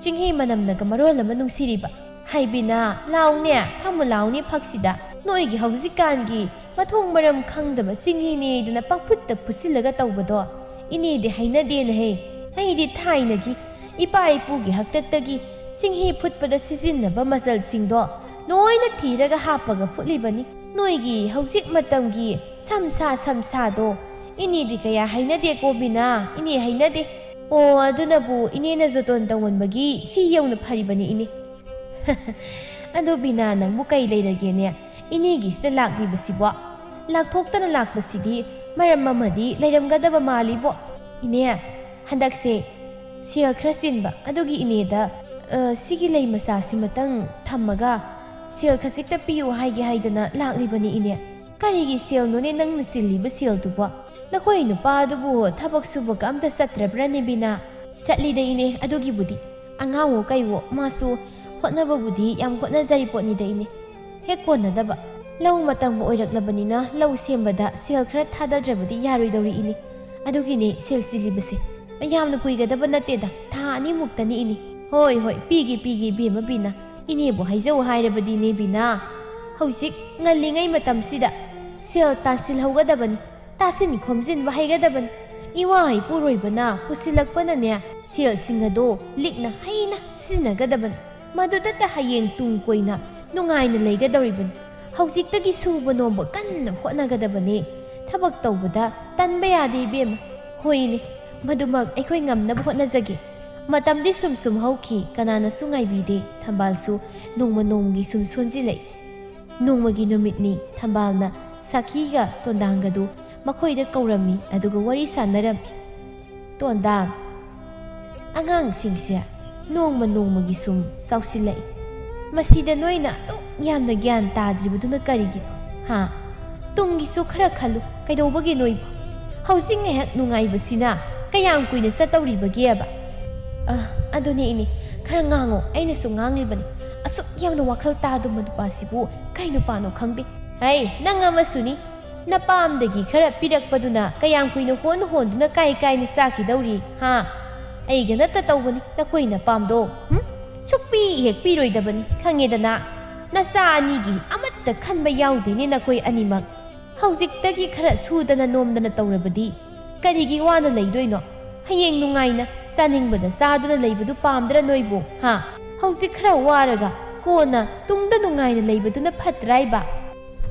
ꯆꯤꯡꯍꯤ ꯃꯅꯝꯅꯒ ꯃꯔꯣꯜ ꯑꯃ ꯅꯨꯡꯁꯤꯔꯤꯕ꯫ ꯍꯥꯏ ꯕꯤꯅꯥ, ꯂꯥꯎꯅꯦ, ꯐꯝꯃꯨ ꯂꯥꯎꯅꯦ ꯐꯛꯁꯤꯗ꯫ ꯅꯣꯏꯒꯤ ꯍꯧꯖꯤꯛꯀꯥꯟꯒꯤ ꯃꯊꯣꯡ ꯃꯔꯝ ꯈꯪꯗꯕ ꯆꯤꯡꯍꯤꯅꯦꯗꯅ ꯄꯪꯐꯨꯠꯇ ꯐꯨꯠꯆꯤꯜꯂꯒ ꯇꯧꯕꯗꯣ ꯏꯅꯦꯗꯤ ꯍꯩꯅꯗꯦꯅꯍꯦ꯫ ꯑꯩꯗꯤ ꯊꯥꯏꯅꯒꯤ ꯏꯄꯥ ꯏꯄꯨꯒꯤ ꯍꯥꯛꯇꯛꯇꯒꯤ ꯆꯤꯡꯍꯤ ꯐꯨꯠꯄꯗ ꯁꯤꯖꯤꯟꯅꯕ ꯃꯆꯜꯁꯤꯡꯗꯣ ꯂꯣꯏꯅ ꯊꯤꯔꯒ ꯍꯥꯞꯄꯒ ꯐꯨꯠꯂꯤꯕꯅꯤ꯫ ꯅꯣꯏꯒꯤ ꯍꯧꯖꯤꯛ ꯃꯇꯝꯒꯤ ꯁꯝꯁꯥ ꯁꯝꯁꯥꯗꯣ ꯏꯅꯦꯗꯤ ꯀꯌꯥ ꯍꯩꯅꯗꯦꯀꯣ ꯕꯤꯅꯥ, ꯏꯅꯦ ꯍꯩꯅꯗꯦ꯫ ꯑꯣ, ꯑꯗꯨꯅꯕꯨ ꯏꯅꯦꯅ ꯖꯣꯇꯣꯟ ꯇꯧꯃꯟꯕꯒꯤ ꯁꯤ ꯌꯧꯅ ꯐꯔꯤꯕꯅꯤ ꯏꯅꯦ꯫" "ꯑꯗꯣ ꯕꯤꯅꯥ, ꯅꯪꯕꯨ ꯀꯩ ꯂꯩꯔꯒꯦꯅꯦ? ꯏꯅꯦꯒꯤꯁꯤꯗ ꯂꯥꯛꯂꯤꯕꯁꯤꯕꯣ? ꯂꯥꯛꯊꯣꯛꯇꯅ ꯂꯥꯛꯄꯁꯤꯗꯤ ꯃꯔꯝ ꯑꯃꯗꯤ ꯂꯩꯔꯝꯒꯗꯕ ꯃꯥꯜꯂꯤꯕꯣ꯫" "ꯏꯅꯦ, ꯍꯟꯗꯛꯁꯦ ꯁꯦꯜ ꯈꯔ ꯆꯤꯟꯕ ꯑꯗꯨꯒꯤ ꯏꯅꯦꯗ, ꯑ, ꯁꯤꯒꯤ ꯂꯩ ꯃꯆꯥꯁꯤꯃꯇꯪ ꯊꯝꯃꯒ ꯁꯦꯜ ꯈꯖꯤꯛꯇ ꯄꯤꯌꯨ ꯍꯥꯏꯒꯦ ꯍꯥꯏꯗꯅ ꯂꯥꯛꯂꯤꯕꯅꯤ ꯏꯅꯦ꯫" "ꯀꯔꯤꯒꯤ ꯁꯦꯜꯅꯣꯅꯦ ꯅꯪꯅ ꯆꯤꯜꯂꯤꯕ ꯁꯦꯜꯗꯨꯕꯣ? ꯅꯈꯣꯏ ꯅꯨꯄꯥꯗꯨꯕꯨ ꯊꯕꯛ ꯁꯨꯕꯒ ꯑꯝꯇ ꯆꯠꯇ꯭ꯔꯕ꯭ꯔꯅꯦ ꯕꯤꯅꯥ?" "ꯆꯠꯂꯤꯗ ꯏꯅꯦ, ꯑꯗꯨꯒꯤꯕꯨꯗꯤ꯫ ꯑꯉꯥꯡꯋꯣ ꯀꯩꯋꯣ, ꯃꯥꯁꯨ ꯍꯣꯠꯅꯕꯕꯨꯗꯤ ꯌꯥꯝ ꯍꯣꯠꯅꯖꯔꯤ ꯄꯣꯠꯅꯤꯗ ꯏꯅꯦ꯫ ꯍꯦꯛ ꯀꯣꯟꯅꯗꯕ꯫ ꯂꯧ ꯃꯇꯝꯒ ꯑꯣꯏꯔꯛꯂꯕꯅꯤꯅ ꯂꯧ ꯁꯦꯝꯕꯗ ꯁꯦꯜ ꯈꯔ ꯊꯥꯗꯗ꯭ꯔꯕꯗꯤ ꯌꯥꯔꯣꯏꯗꯧꯔꯤ ꯏꯅꯦ꯫ ꯑꯗꯨꯒꯤꯅꯦ ꯁꯦꯜ ꯆꯤꯜꯂꯤꯕꯁꯦ꯫ ꯌꯥꯝꯅ ꯀꯨꯏꯒꯗꯕ ꯅꯠꯇꯦꯗ, ꯊꯥ ꯑꯅꯤꯃꯨꯛꯇꯅꯤ ꯏꯅꯦ꯫" "ꯍꯣꯏ, ꯍꯣꯏ, ꯄꯤꯒꯦ, ꯄꯤꯒꯦ, ꯏꯕꯦꯝꯃ ꯕꯤꯅꯥ꯫ ꯏꯅꯦꯕꯨ ꯍꯥꯏꯖꯧ ꯍꯥꯏꯔꯕꯗꯤꯅꯦ ꯕꯤꯅꯥ, ꯍꯧꯖꯤꯛ ꯉꯜꯂꯤꯉꯩ ꯃꯇꯝꯁꯤꯗ ꯁꯦꯜ ꯇꯥꯟꯁꯤꯜꯍꯧꯒꯗꯕꯅꯤ, ꯇꯥꯁꯤꯟ ꯈꯣꯝꯖꯤꯟꯕ ꯍꯩꯒꯗꯕꯅꯤ꯫ ꯏꯋꯥ ꯏꯄꯨꯔꯣꯏꯕꯅ ꯄꯨꯁꯤꯜꯂꯛꯄꯅꯅꯦ, ꯁꯦꯜꯁꯤꯡ ꯑꯗꯣ ꯂꯤꯛꯅ ꯍꯩꯅ ꯁꯤꯖꯤꯟꯅꯒꯗꯕꯅꯤ꯫ ꯃꯗꯨꯗꯇ ꯍꯌꯦꯡ ꯇꯨꯡ ꯀꯣꯏꯅ ꯅꯨꯡꯉꯥꯏꯅ ꯂꯩꯒꯗꯧꯔꯤꯕꯅꯤ꯫ ꯍꯧꯖꯤꯛꯇꯒꯤ ꯁꯨꯕ ꯅꯣꯝꯕ ꯀꯟꯅ ꯍꯣꯠꯅꯒꯗꯕꯅꯤ꯫ ꯊꯕꯛ ꯇꯧꯕꯗ ꯇꯟꯕ ꯌꯥꯗꯦ ꯏꯕꯦꯝꯃ꯫ ꯍꯣꯏꯅꯦ, ꯃꯗꯨꯃꯛ ꯑꯩꯈꯣꯏ ꯉꯝꯅꯕ ꯍꯣꯠꯅꯖꯒꯦ꯫ ꯃꯇꯝꯗꯤ ꯁꯨꯝ ꯁꯨꯝ ꯍꯧꯈꯤ, ꯀꯅꯥꯅꯁꯨ ꯉꯥꯏꯕꯤꯗꯦ꯫ ꯊꯝꯕꯥꯜꯁꯨ ꯅꯣꯡꯃ ꯅꯣꯡꯃꯒꯤ ꯁꯨꯝ ꯁꯣꯟꯖꯤꯜꯂꯛꯏ꯫ ꯅꯣꯡꯃꯒꯤ ꯅꯨꯃꯤꯠꯅꯤ꯫ ꯊꯝꯕꯥꯜꯅ ꯁꯥꯈꯤꯒ ꯇꯣꯟꯗꯥꯡꯒꯗꯨ ꯃꯈꯣꯏꯗ ꯀꯧꯔꯝꯃꯤ, ꯑꯗꯨꯒ ꯋꯥꯔꯤ ꯁꯥꯟꯅꯔꯝꯃꯤ꯫ "ꯇꯣꯟꯗꯥꯡ, ꯑꯉꯥꯡꯁꯤꯡꯁꯦ ꯅꯣꯡꯃ ꯅꯣꯡꯃꯒꯤ ꯁꯨꯝ ꯆꯥꯎꯁꯤꯜꯂꯛꯏ꯫ ꯃꯁꯤꯗ ꯅꯣꯏꯅ ꯑꯗꯨꯛ ꯌꯥꯝꯅ ꯒ꯭ꯌꯥꯟ ꯇꯥꯗ꯭ꯔꯤꯕꯗꯨꯅ ꯀꯔꯤꯒꯤꯅꯣ? ꯍꯥ? ꯇꯨꯡꯒꯤꯁꯨ ꯈꯔ ꯈꯜꯂꯨ꯫ ꯀꯩꯗꯧꯕꯒꯤ ꯅꯣꯏꯕꯨ? ꯍꯧꯖꯤꯛ ꯉꯥꯏꯍꯥꯛ ꯅꯨꯡꯉꯥꯏꯕꯁꯤꯅ ꯀꯌꯥꯝ ꯀꯨꯏꯅ ꯆꯠꯇꯧꯔꯤꯕꯒꯦꯕ?" "ꯑ, ꯑꯗꯨꯅꯦ ꯏꯅꯦ, ꯈꯔ ꯉꯥꯡꯉꯣ꯫ ꯑꯩꯅꯁꯨ ꯉꯥꯡꯂꯤꯕꯅꯤ꯫ ꯑꯁꯨꯛ ꯌꯥꯝꯅ ꯋꯥꯈꯜ ꯇꯥꯗꯕ ꯅꯨꯄꯥꯁꯤꯕꯨ ꯀꯩ ꯅꯨꯄꯥꯅꯣ ꯈꯪꯗꯦ꯫ ꯍꯩ, ꯅꯪ ꯑꯃꯁꯨꯅꯤ꯫ ꯅꯄꯥꯝꯗꯒꯤ ꯈꯔ ꯄꯤꯔꯛꯄꯗꯨꯅ ꯀꯌꯥꯝ ꯀꯨꯏꯅ ꯍꯣꯟ ꯍꯣꯟꯗꯨꯅ ꯀꯥꯏ ꯀꯥꯏꯅ ꯆꯥꯈꯤꯗꯧꯔꯤ, ꯍꯥ? ꯑꯩꯒ ꯅꯠꯇ ꯇꯧꯕꯅꯤ ꯅꯈꯣꯏ ꯅꯄꯥꯝꯗꯣ꯫ ꯍꯨꯝ? ꯁꯨꯛꯄꯤ ꯍꯦꯛ ꯄꯤꯔꯣꯏꯗꯕꯅꯤ, ꯈꯪꯉꯦꯗꯅ꯫ ꯅꯆꯥ ꯑꯅꯤꯒꯤ ꯑꯃꯠꯇ ꯈꯟꯕ ꯌꯥꯎꯗꯦꯅꯦ ꯅꯈꯣꯏ ꯑꯅꯤꯃꯛ꯫ ꯍꯧꯖꯤꯛꯇꯒꯤ ꯈꯔ ꯁꯨꯗꯅ ꯅꯣꯝꯗꯅ ꯇꯧꯔꯕꯗꯤ ꯀꯔꯤꯒꯤ ꯋꯥꯅ ꯂꯩꯗꯣꯏꯅꯣ? ꯍꯌꯦꯡ ꯅꯨꯡꯉꯥꯏꯅ ꯆꯥꯅꯤꯡꯕꯗ ꯆꯥꯗꯨꯅ ꯂꯩꯕꯗꯨ ꯄꯥꯝꯗ꯭ꯔꯥ ꯅꯣꯏꯕꯨ, ꯍꯥ? ꯍꯧꯖꯤꯛ ꯈꯔ ꯋꯥꯔꯒ ꯀꯣꯟꯅ ꯇꯨꯡꯗ ꯅꯨꯡꯉꯥꯏꯅ ꯂꯩꯕꯗꯨꯅ ꯐꯠꯇ꯭ꯔꯥꯏꯕ?"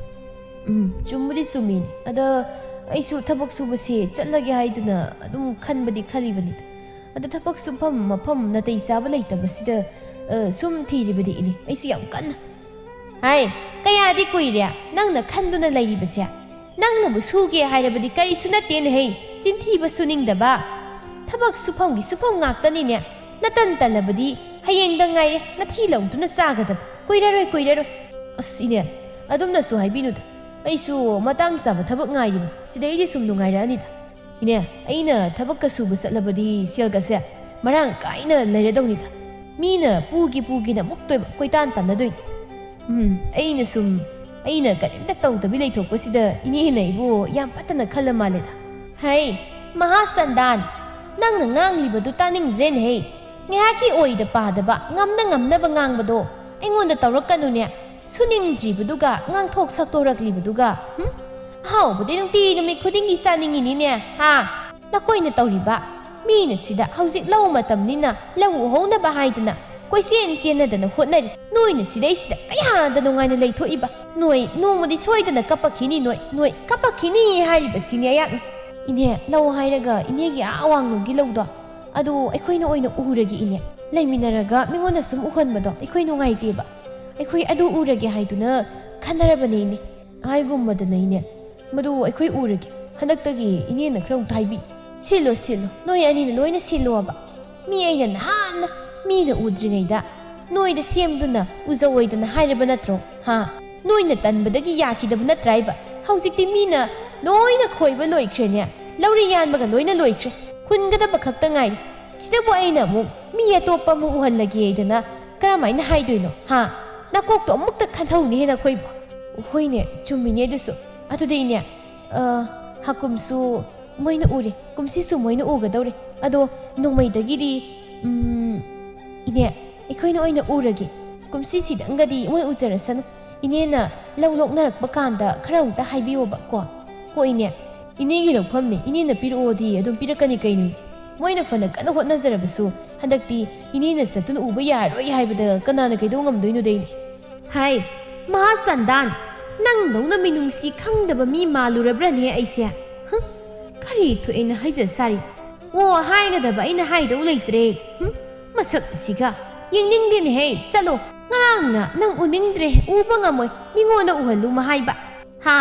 ꯎꯝ, ꯆꯨꯝꯕꯨꯗꯤ ꯆꯨꯝꯃꯤꯅꯦ꯫ ꯑꯗ ꯑꯩꯁꯨ ꯊꯕꯛ ꯁꯨꯕꯁꯦ ꯆꯠꯂꯒꯦ ꯍꯥꯏꯗꯨꯅ ꯑꯗꯨꯝ ꯈꯟꯕꯗꯤ ꯈꯜꯂꯤꯕꯅꯤ꯫ ꯑꯗ ꯊꯕꯛ ꯁꯨꯐꯝ ꯃꯐꯝ ꯅꯥꯇꯩ ꯆꯥꯕ ꯂꯩꯇꯕꯁꯤꯗ, ꯑ, ꯁꯨꯝ ꯊꯤꯔꯤꯕꯅꯤ ꯏꯅꯦ꯫ ꯑꯩꯁꯨ ꯌꯥꯝ ꯀꯟꯅ꯫ ꯍꯥꯏ, ꯀꯌꯥꯗꯤ ꯀꯨꯏꯔꯦ ꯅꯪꯅ ꯈꯟꯗꯨꯅ ꯂꯩꯔꯤꯕꯁꯦ? ꯅꯪꯅꯕꯨ ꯁꯨꯒꯦ ꯍꯥꯏꯔꯕꯗꯤ ꯀꯔꯤꯁꯨ ꯅꯠꯇꯦꯅꯦ ꯍꯩ, ꯆꯤꯟꯊꯤꯕ ꯁꯨꯅꯤꯡꯗꯕ꯫ ꯊꯕꯛ ꯁꯨꯐꯝꯒꯤ ꯁꯨꯐꯝ ꯉꯥꯛꯇꯅꯤꯅꯦ꯫ ꯅꯇꯟ ꯇꯜꯂꯕꯗꯤ ꯍꯌꯦꯡꯗ ꯉꯥꯏꯔꯦ ꯅꯊꯤ ꯂꯧꯗꯨꯅ ꯆꯥꯒꯗꯕ꯫ ꯀꯨꯏꯔꯔꯣꯏ, ꯀꯨꯏꯔꯔꯣꯏ꯫ ꯑꯁ ꯏꯅꯦ, ꯑꯗꯨꯝꯅꯁꯨ ꯍꯥꯏꯕꯤꯅꯨꯗ꯫ ꯑꯩꯁꯨ ꯃꯇꯥꯡ ꯆꯥꯕ ꯊꯕꯛ ꯉꯥꯏꯔꯤꯕ꯫ ꯁꯤꯗꯩꯗꯤ ꯁꯨꯝ ꯅꯨꯡꯉꯥꯏꯔꯛꯑꯅꯤꯗ꯫ ꯏꯅꯦ, ꯑꯩꯅ ꯊꯕꯛꯀ ꯁꯨꯕ ꯆꯠꯂꯕꯗꯤ ꯁꯦꯜꯒꯁꯦ ꯃꯔꯥꯡ ꯀꯥꯏꯅ ꯂꯩꯔꯗꯧꯅꯤꯗ꯫ ꯃꯤꯅ ꯄꯨꯒꯦ ꯄꯨꯒꯦꯅ ꯃꯨꯛꯇꯣꯏꯕ, ꯀꯣꯏꯇꯥꯟ ꯇꯥꯟꯅꯗꯣꯏꯅꯤ꯫ ꯎꯝ, ꯑꯩꯅ ꯁꯨꯝ, ꯑꯩꯅ ꯀꯔꯤꯝꯇ ꯇꯧꯗꯕꯤ ꯂꯩꯊꯣꯛꯄꯁꯤꯗ ꯏꯅꯦꯅ ꯑꯩꯕꯨ ꯌꯥꯝ ꯐꯠꯇꯅ ꯈꯜꯂ ꯃꯥꯜꯂꯦꯗ꯫ ꯍꯩ, ꯃꯍꯥꯆꯟꯗꯥꯟ, ꯅꯪꯅ ꯉꯥꯡꯂꯤꯕꯗꯨ ꯇꯥꯅꯤꯡꯗ꯭ꯔꯦꯅꯦꯍꯦ꯫ ꯉꯥꯏꯍꯥꯛꯀꯤ ꯑꯣꯏꯗ ꯄꯥꯗꯕ, ꯉꯝꯅ ꯉꯝꯅꯕ ꯉꯥꯡꯕꯗꯣ ꯑꯩꯉꯣꯟꯗ ꯇꯧꯔꯛꯀꯅꯨꯅꯦ꯫ ꯁꯨꯅꯤꯡꯗ꯭ꯔꯤꯕꯗꯨꯒ ꯉꯥꯡꯊꯣꯛ ꯁꯛꯇꯣꯔꯛꯂꯤꯕꯗꯨꯒ, ꯍꯨꯝ? ꯑꯍꯥꯎꯕꯗꯤ ꯅꯨꯡꯇꯤ ꯅꯨꯃꯤꯠ ꯈꯨꯗꯤꯡꯒꯤ ꯆꯥꯅꯤꯡꯉꯤꯅꯤꯅꯦ, ꯍꯥ? ꯅꯈꯣꯏꯅ ꯇꯧꯔꯤꯕ? ꯃꯤꯅ ꯁꯤꯗ ꯍꯧꯖꯤꯛ ꯂꯧ ꯃꯇꯝꯅꯤꯅ ꯂꯧ ꯎꯍꯧꯅꯕ ꯍꯥꯏꯗꯅ ꯀꯣꯏꯆꯦꯟ ꯆꯦꯟꯅꯗꯅ ꯍꯣꯠꯅꯔꯤ꯫ ꯅꯣꯏꯅ ꯁꯤꯗꯩꯁꯤꯗ ꯀꯌꯥꯗ ꯅꯨꯡꯉꯥꯏꯅ ꯂꯩꯊꯣꯛꯏꯕ? ꯅꯣꯏ ꯅꯣꯡꯃꯗꯤ ꯁꯣꯏꯗꯅ ꯀꯞꯄꯛꯈꯤꯅꯤ, ꯅꯣꯏ, ꯅꯣꯏ ꯀꯞꯄꯛꯈꯤꯅꯤ ꯍꯥꯏꯔꯤꯕꯁꯤꯅꯦ ꯑꯩꯍꯥꯛꯅ꯫ ꯏꯅꯦ, ꯂꯧ ꯍꯥꯏꯔꯒ ꯏꯅꯦꯒꯤ ꯑꯥ ꯋꯥꯡꯂꯣꯝꯒꯤ ꯂꯧꯗꯣ, ꯑꯗꯨ ꯑꯩꯈꯣꯏꯅ ꯑꯣꯏꯅ ꯎꯔꯒꯦ ꯏꯅꯦ꯫ ꯂꯩꯃꯤꯟꯅꯔꯒ ꯃꯤꯉꯣꯟꯗ ꯁꯨꯝ ꯎꯍꯟꯕꯗꯣ ꯑꯩꯈꯣꯏ ꯅꯨꯡꯉꯥꯏꯇꯦꯕ꯫ ꯑꯩꯈꯣꯏ ꯑꯗꯨ ꯎꯔꯒꯦ ꯍꯥꯏꯗꯨꯅ ꯈꯟꯅꯔꯕꯅꯦ ꯏꯅꯦ꯫ ꯍꯥꯏꯒꯨꯝꯕꯗꯅ ꯏꯅꯦ, ꯃꯗꯨ ꯑꯩꯈꯣꯏ ꯎꯔꯒꯦ꯫ ꯍꯟꯗꯛꯇꯒꯤ ꯏꯅꯦꯅ ꯈꯔ ꯑꯃꯨꯛꯇ ꯍꯥꯏꯕꯤ꯫ ꯁꯤꯜꯂꯣ, ꯁꯤꯜꯂꯣ, ꯅꯣꯏ ꯑꯅꯤꯅ ꯂꯣꯏꯅ ꯁꯤꯜꯂꯣꯕ꯫ ꯃꯤ ꯑꯩꯅ ꯅꯍꯥꯟꯅ ꯃꯤꯅ ꯎꯗ꯭ꯔꯤꯉꯩꯗ ꯅꯣꯏꯗ ꯁꯦꯝꯗꯨꯅ ꯎꯖꯧꯑꯣꯏꯗꯅ ꯍꯥꯏꯔꯕ ꯅꯠꯇ꯭ꯔꯣ? ꯍꯥ? ꯅꯣꯏꯅ ꯇꯟꯕꯗꯒꯤ ꯌꯥꯈꯤꯗꯕ ꯅꯠꯇ꯭ꯔꯥꯏꯕ? ꯍꯧꯖꯤꯛꯇꯤ ꯃꯤꯅ ꯂꯣꯏꯅ ꯈꯣꯏꯕ ꯂꯣꯏꯈ꯭ꯔꯦꯅꯦ꯫ ꯂꯧꯔꯤ ꯌꯥꯟꯕꯒ ꯂꯣꯏꯅ ꯂꯣꯏꯈ꯭ꯔꯦ꯫ ꯍꯨꯟꯒꯗꯕ ꯈꯛꯇ ꯉꯥꯏꯔꯦ꯫ ꯁꯤꯗꯕꯨ ꯑꯩꯅ ꯑꯃꯨꯛ ꯃꯤ ꯑꯇꯣꯞꯄ ꯑꯃꯨꯛ ꯎꯍꯜꯂꯒꯦ ꯍꯥꯏꯗꯅ ꯀꯔꯝꯍꯥꯏꯅ ꯍꯥꯏꯗꯣꯏꯅꯣ? ꯍꯥ? ꯅꯀꯣꯛꯇꯣ ꯑꯃꯨꯛꯇ ꯈꯟꯊꯧꯅꯦꯍꯦ ꯅꯈꯣꯏꯕꯨ꯫ ꯍꯣꯏꯅꯦ, ꯆꯨꯝꯃꯤꯅꯦ ꯑꯗꯨꯁꯨ꯫ ꯑꯗꯨꯗꯤ ꯏꯅꯦ, ꯑ, ꯍꯥꯀꯨꯝꯁꯨ ꯃꯣꯏꯅ ꯎꯔꯦ, ꯀꯨꯝꯁꯤꯁꯨ ꯃꯣꯏꯅ ꯎꯒꯗꯧꯔꯦ꯫ ꯑꯗꯣ ꯅꯣꯡꯃꯩꯗꯒꯤꯗꯤ, ꯎꯝ, ꯏꯅꯦ, ꯑꯩꯈꯣꯏꯅ ꯑꯣꯏꯅ ꯎꯔꯒꯦ꯫ ꯀꯨꯝꯁꯤꯁꯤꯗꯪꯒꯗꯤ ꯃꯣꯏ ꯎꯖꯔꯁꯅꯨ꯫ ꯏꯅꯦꯅ ꯂꯧ ꯂꯣꯛꯅꯔꯛꯄ ꯀꯥꯟꯗ ꯈꯔ ꯑꯃꯨꯛꯇ ꯍꯥꯏꯕꯤꯌꯣꯕ ꯀꯣ꯫ ꯍꯣꯏ ꯏꯅꯦ, ꯏꯅꯦꯒꯤ ꯂꯧꯐꯝꯅꯤ, ꯏꯅꯦꯅ ꯄꯤꯔꯛꯑꯣꯗꯤ ꯑꯗꯨꯝ ꯄꯤꯔꯛꯀꯅꯤ ꯀꯩꯅꯣ꯫ ꯃꯣꯏꯅ ꯐꯅ ꯀꯟꯅ ꯍꯣꯠꯅꯖꯔꯕꯁꯨ ꯍꯟꯗꯛꯇꯤ ꯏꯅꯦꯅ ꯆꯠꯇꯨꯅ ꯎꯕ ꯌꯥꯔꯣꯏ ꯍꯥꯏꯕꯗ ꯀꯅꯥꯅ ꯀꯩꯗꯧ ꯉꯝꯗꯣꯏꯅꯣꯗ ꯏꯅꯦ? ꯍꯥꯏ, ꯃꯍꯥꯆꯟꯗꯥꯟ, ꯅꯪꯗꯧꯅ ꯃꯤꯅꯨꯡꯁꯤ ꯈꯪꯗꯕ ꯃꯤ ꯃꯥꯜꯂꯨꯔꯕ꯭ꯔꯅꯦ ꯑꯩꯁꯦ? ꯍꯨꯝ, ꯀꯔꯤ ꯊꯣꯛꯑꯦꯅ ꯍꯥꯏꯖ ꯁꯥꯔꯤ? ꯑꯣ, ꯍꯥꯏꯒꯗꯕ ꯑꯩꯅ ꯍꯥꯏꯗꯧ ꯂꯩꯇ꯭ꯔꯦ꯫ ꯍꯨꯝ, ꯃꯁꯛ ꯑꯁꯤꯒ꯫ ꯌꯦꯡꯅꯤꯡꯗꯦꯅꯦꯍꯦ, ꯆꯠꯂꯣ꯫ ꯉꯔꯥꯡꯅ ꯅꯪ ꯎꯅꯤꯡꯗ꯭ꯔꯦ, ꯎꯕ ꯉꯝꯃꯣꯏ, ꯃꯤꯉꯣꯟꯗ ꯎꯍꯜꯂꯨ ꯃꯍꯥꯏꯕ꯫ ꯍꯥ?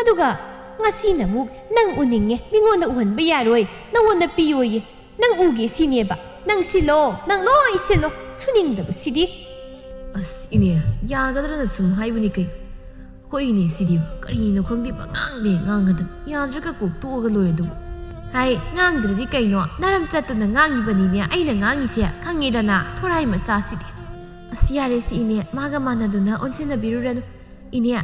ꯑꯗꯨꯒ ꯉꯁꯤꯅ ꯑꯃꯨꯛ ꯅꯪ ꯎꯅꯤꯡꯉꯦ, ꯃꯤꯉꯣꯟꯗ ꯎꯍꯟꯕ ꯌꯥꯔꯣꯏ, ꯅꯉꯣꯟꯗ ꯄꯤꯌꯣꯌꯦ꯫ ꯅꯪ ꯎꯒꯦ ꯁꯤꯅꯦꯕ꯫ ꯅꯪ ꯁꯤꯜꯂꯣ, ꯅꯪ ꯂꯣꯏ ꯁꯤꯜꯂꯣ꯫ ꯁꯨꯅꯤꯡꯗꯕꯁꯤꯗꯤ꯫ ꯑꯁ, ꯏꯅꯦ, ꯌꯥꯒꯗ꯭ꯔꯅ ꯁꯨꯝ ꯍꯥꯏꯕꯅꯤ ꯀꯩ꯫ ꯑꯩꯈꯣꯏ ꯏꯅꯦ ꯁꯤꯗꯤ ꯀꯔꯤꯅꯣ ꯈꯪꯗꯦ, ꯄꯉꯥꯡꯗ ꯍꯦꯛ ꯉꯥꯡꯉꯗꯅ꯫ ꯌꯥꯗ꯭ꯔꯒ ꯀꯣꯛ ꯇꯣꯛꯑꯒ ꯂꯣꯏꯔꯦ ꯑꯗꯨꯕꯨ꯫ ꯍꯥꯏ, ꯉꯥꯡꯗ꯭ꯔꯗꯤ ꯀꯩꯅꯣ? ꯅꯔꯝ ꯆꯠꯇꯨꯅ ꯉꯥꯡꯉꯤꯕꯅꯤꯅꯦ ꯑꯩꯅ ꯉꯥꯡꯉꯤꯁꯦ, ꯈꯪꯉꯦꯗꯅ, ꯊꯣꯔꯥꯏ ꯃꯆꯥꯁꯤꯗꯤ꯫ ꯑꯁ, ꯌꯥꯔꯦ ꯁꯤ ꯏꯅꯦ, ꯃꯥꯒ ꯃꯥꯟꯅꯗꯨꯅ ꯑꯣꯟꯁꯤꯟꯅꯕꯤꯔꯨꯔꯅꯨ꯫ ꯏꯅꯦ,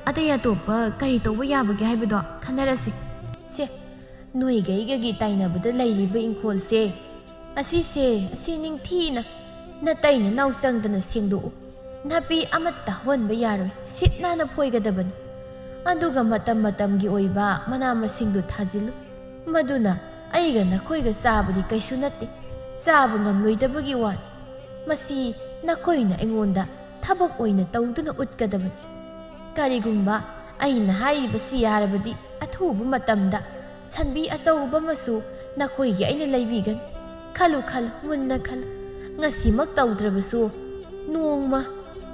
ꯑꯇꯩ ꯑꯇꯣꯞꯄ ꯀꯔꯤ ꯇꯧꯕ ꯌꯥꯕꯒꯦ ꯍꯥꯏꯕꯗꯣ ꯈꯟꯅꯔꯁꯤ꯫ ꯁꯦ, ꯅꯣꯏꯒ ꯑꯩꯒꯒꯤ ꯇꯥꯏꯅꯕꯗ ꯂꯩꯔꯤꯕ ꯏꯪꯈꯣꯜꯁꯦ, ꯑꯁꯤꯁꯦ, ꯑꯁꯤ ꯅꯤꯡꯊꯤꯅ ꯅꯇꯩ ꯅꯅꯥꯎ ꯆꯪꯗꯅ ꯁꯦꯡꯗꯣꯛꯎ꯫ ꯅꯥꯄꯤ ꯑꯃꯠꯇ ꯍꯧꯍꯟꯕ ꯌꯥꯔꯣꯏ, ꯁꯤꯠ ꯅꯥꯟꯅ ꯐꯣꯏꯒꯗꯕꯅꯤ꯫ ꯑꯗꯨꯒ ꯃꯇꯝ ꯃꯇꯝꯒꯤ ꯑꯣꯏꯕ ꯃꯅꯥ ꯃꯁꯤꯡꯗꯨ ꯊꯥꯖꯤꯜꯂꯨ, ꯃꯗꯨꯅ ꯑꯩꯒ ꯅꯈꯣꯏꯒ ꯆꯥꯕꯗꯤ ꯀꯩꯁꯨ ꯅꯠꯇꯦ, ꯆꯥꯕ ꯉꯝꯂꯣꯏꯗꯕꯒꯤ ꯋꯥꯅꯤ꯫ ꯃꯁꯤ ꯅꯈꯣꯏꯅ ꯑꯩꯉꯣꯟꯗ ꯊꯕꯛ ꯑꯣꯏꯅ ꯇꯧꯗꯨꯅ ꯎꯠꯀꯗꯕꯅꯤ꯫ ꯀꯔꯤꯒꯨꯝꯕ ꯑꯩꯅ ꯍꯥꯏꯔꯤꯕꯁꯤ ꯌꯥꯔꯕꯗꯤ, ꯑꯊꯨꯕ ꯃꯇꯝꯗ ꯁꯟꯕꯤ ꯑꯆꯧꯕ ꯑꯃꯁꯨ ꯅꯈꯣꯏꯒꯤ ꯑꯩꯅ ꯂꯩꯕꯤꯒꯅꯤ꯫ ꯈꯜꯂꯨ, ꯈꯜꯂꯨ, ꯃꯨꯟꯅ ꯈꯜꯂꯨ꯫ ꯉꯁꯤꯃꯛ ꯇꯧꯗ꯭ꯔꯕꯁꯨ, ꯅꯣꯡꯃ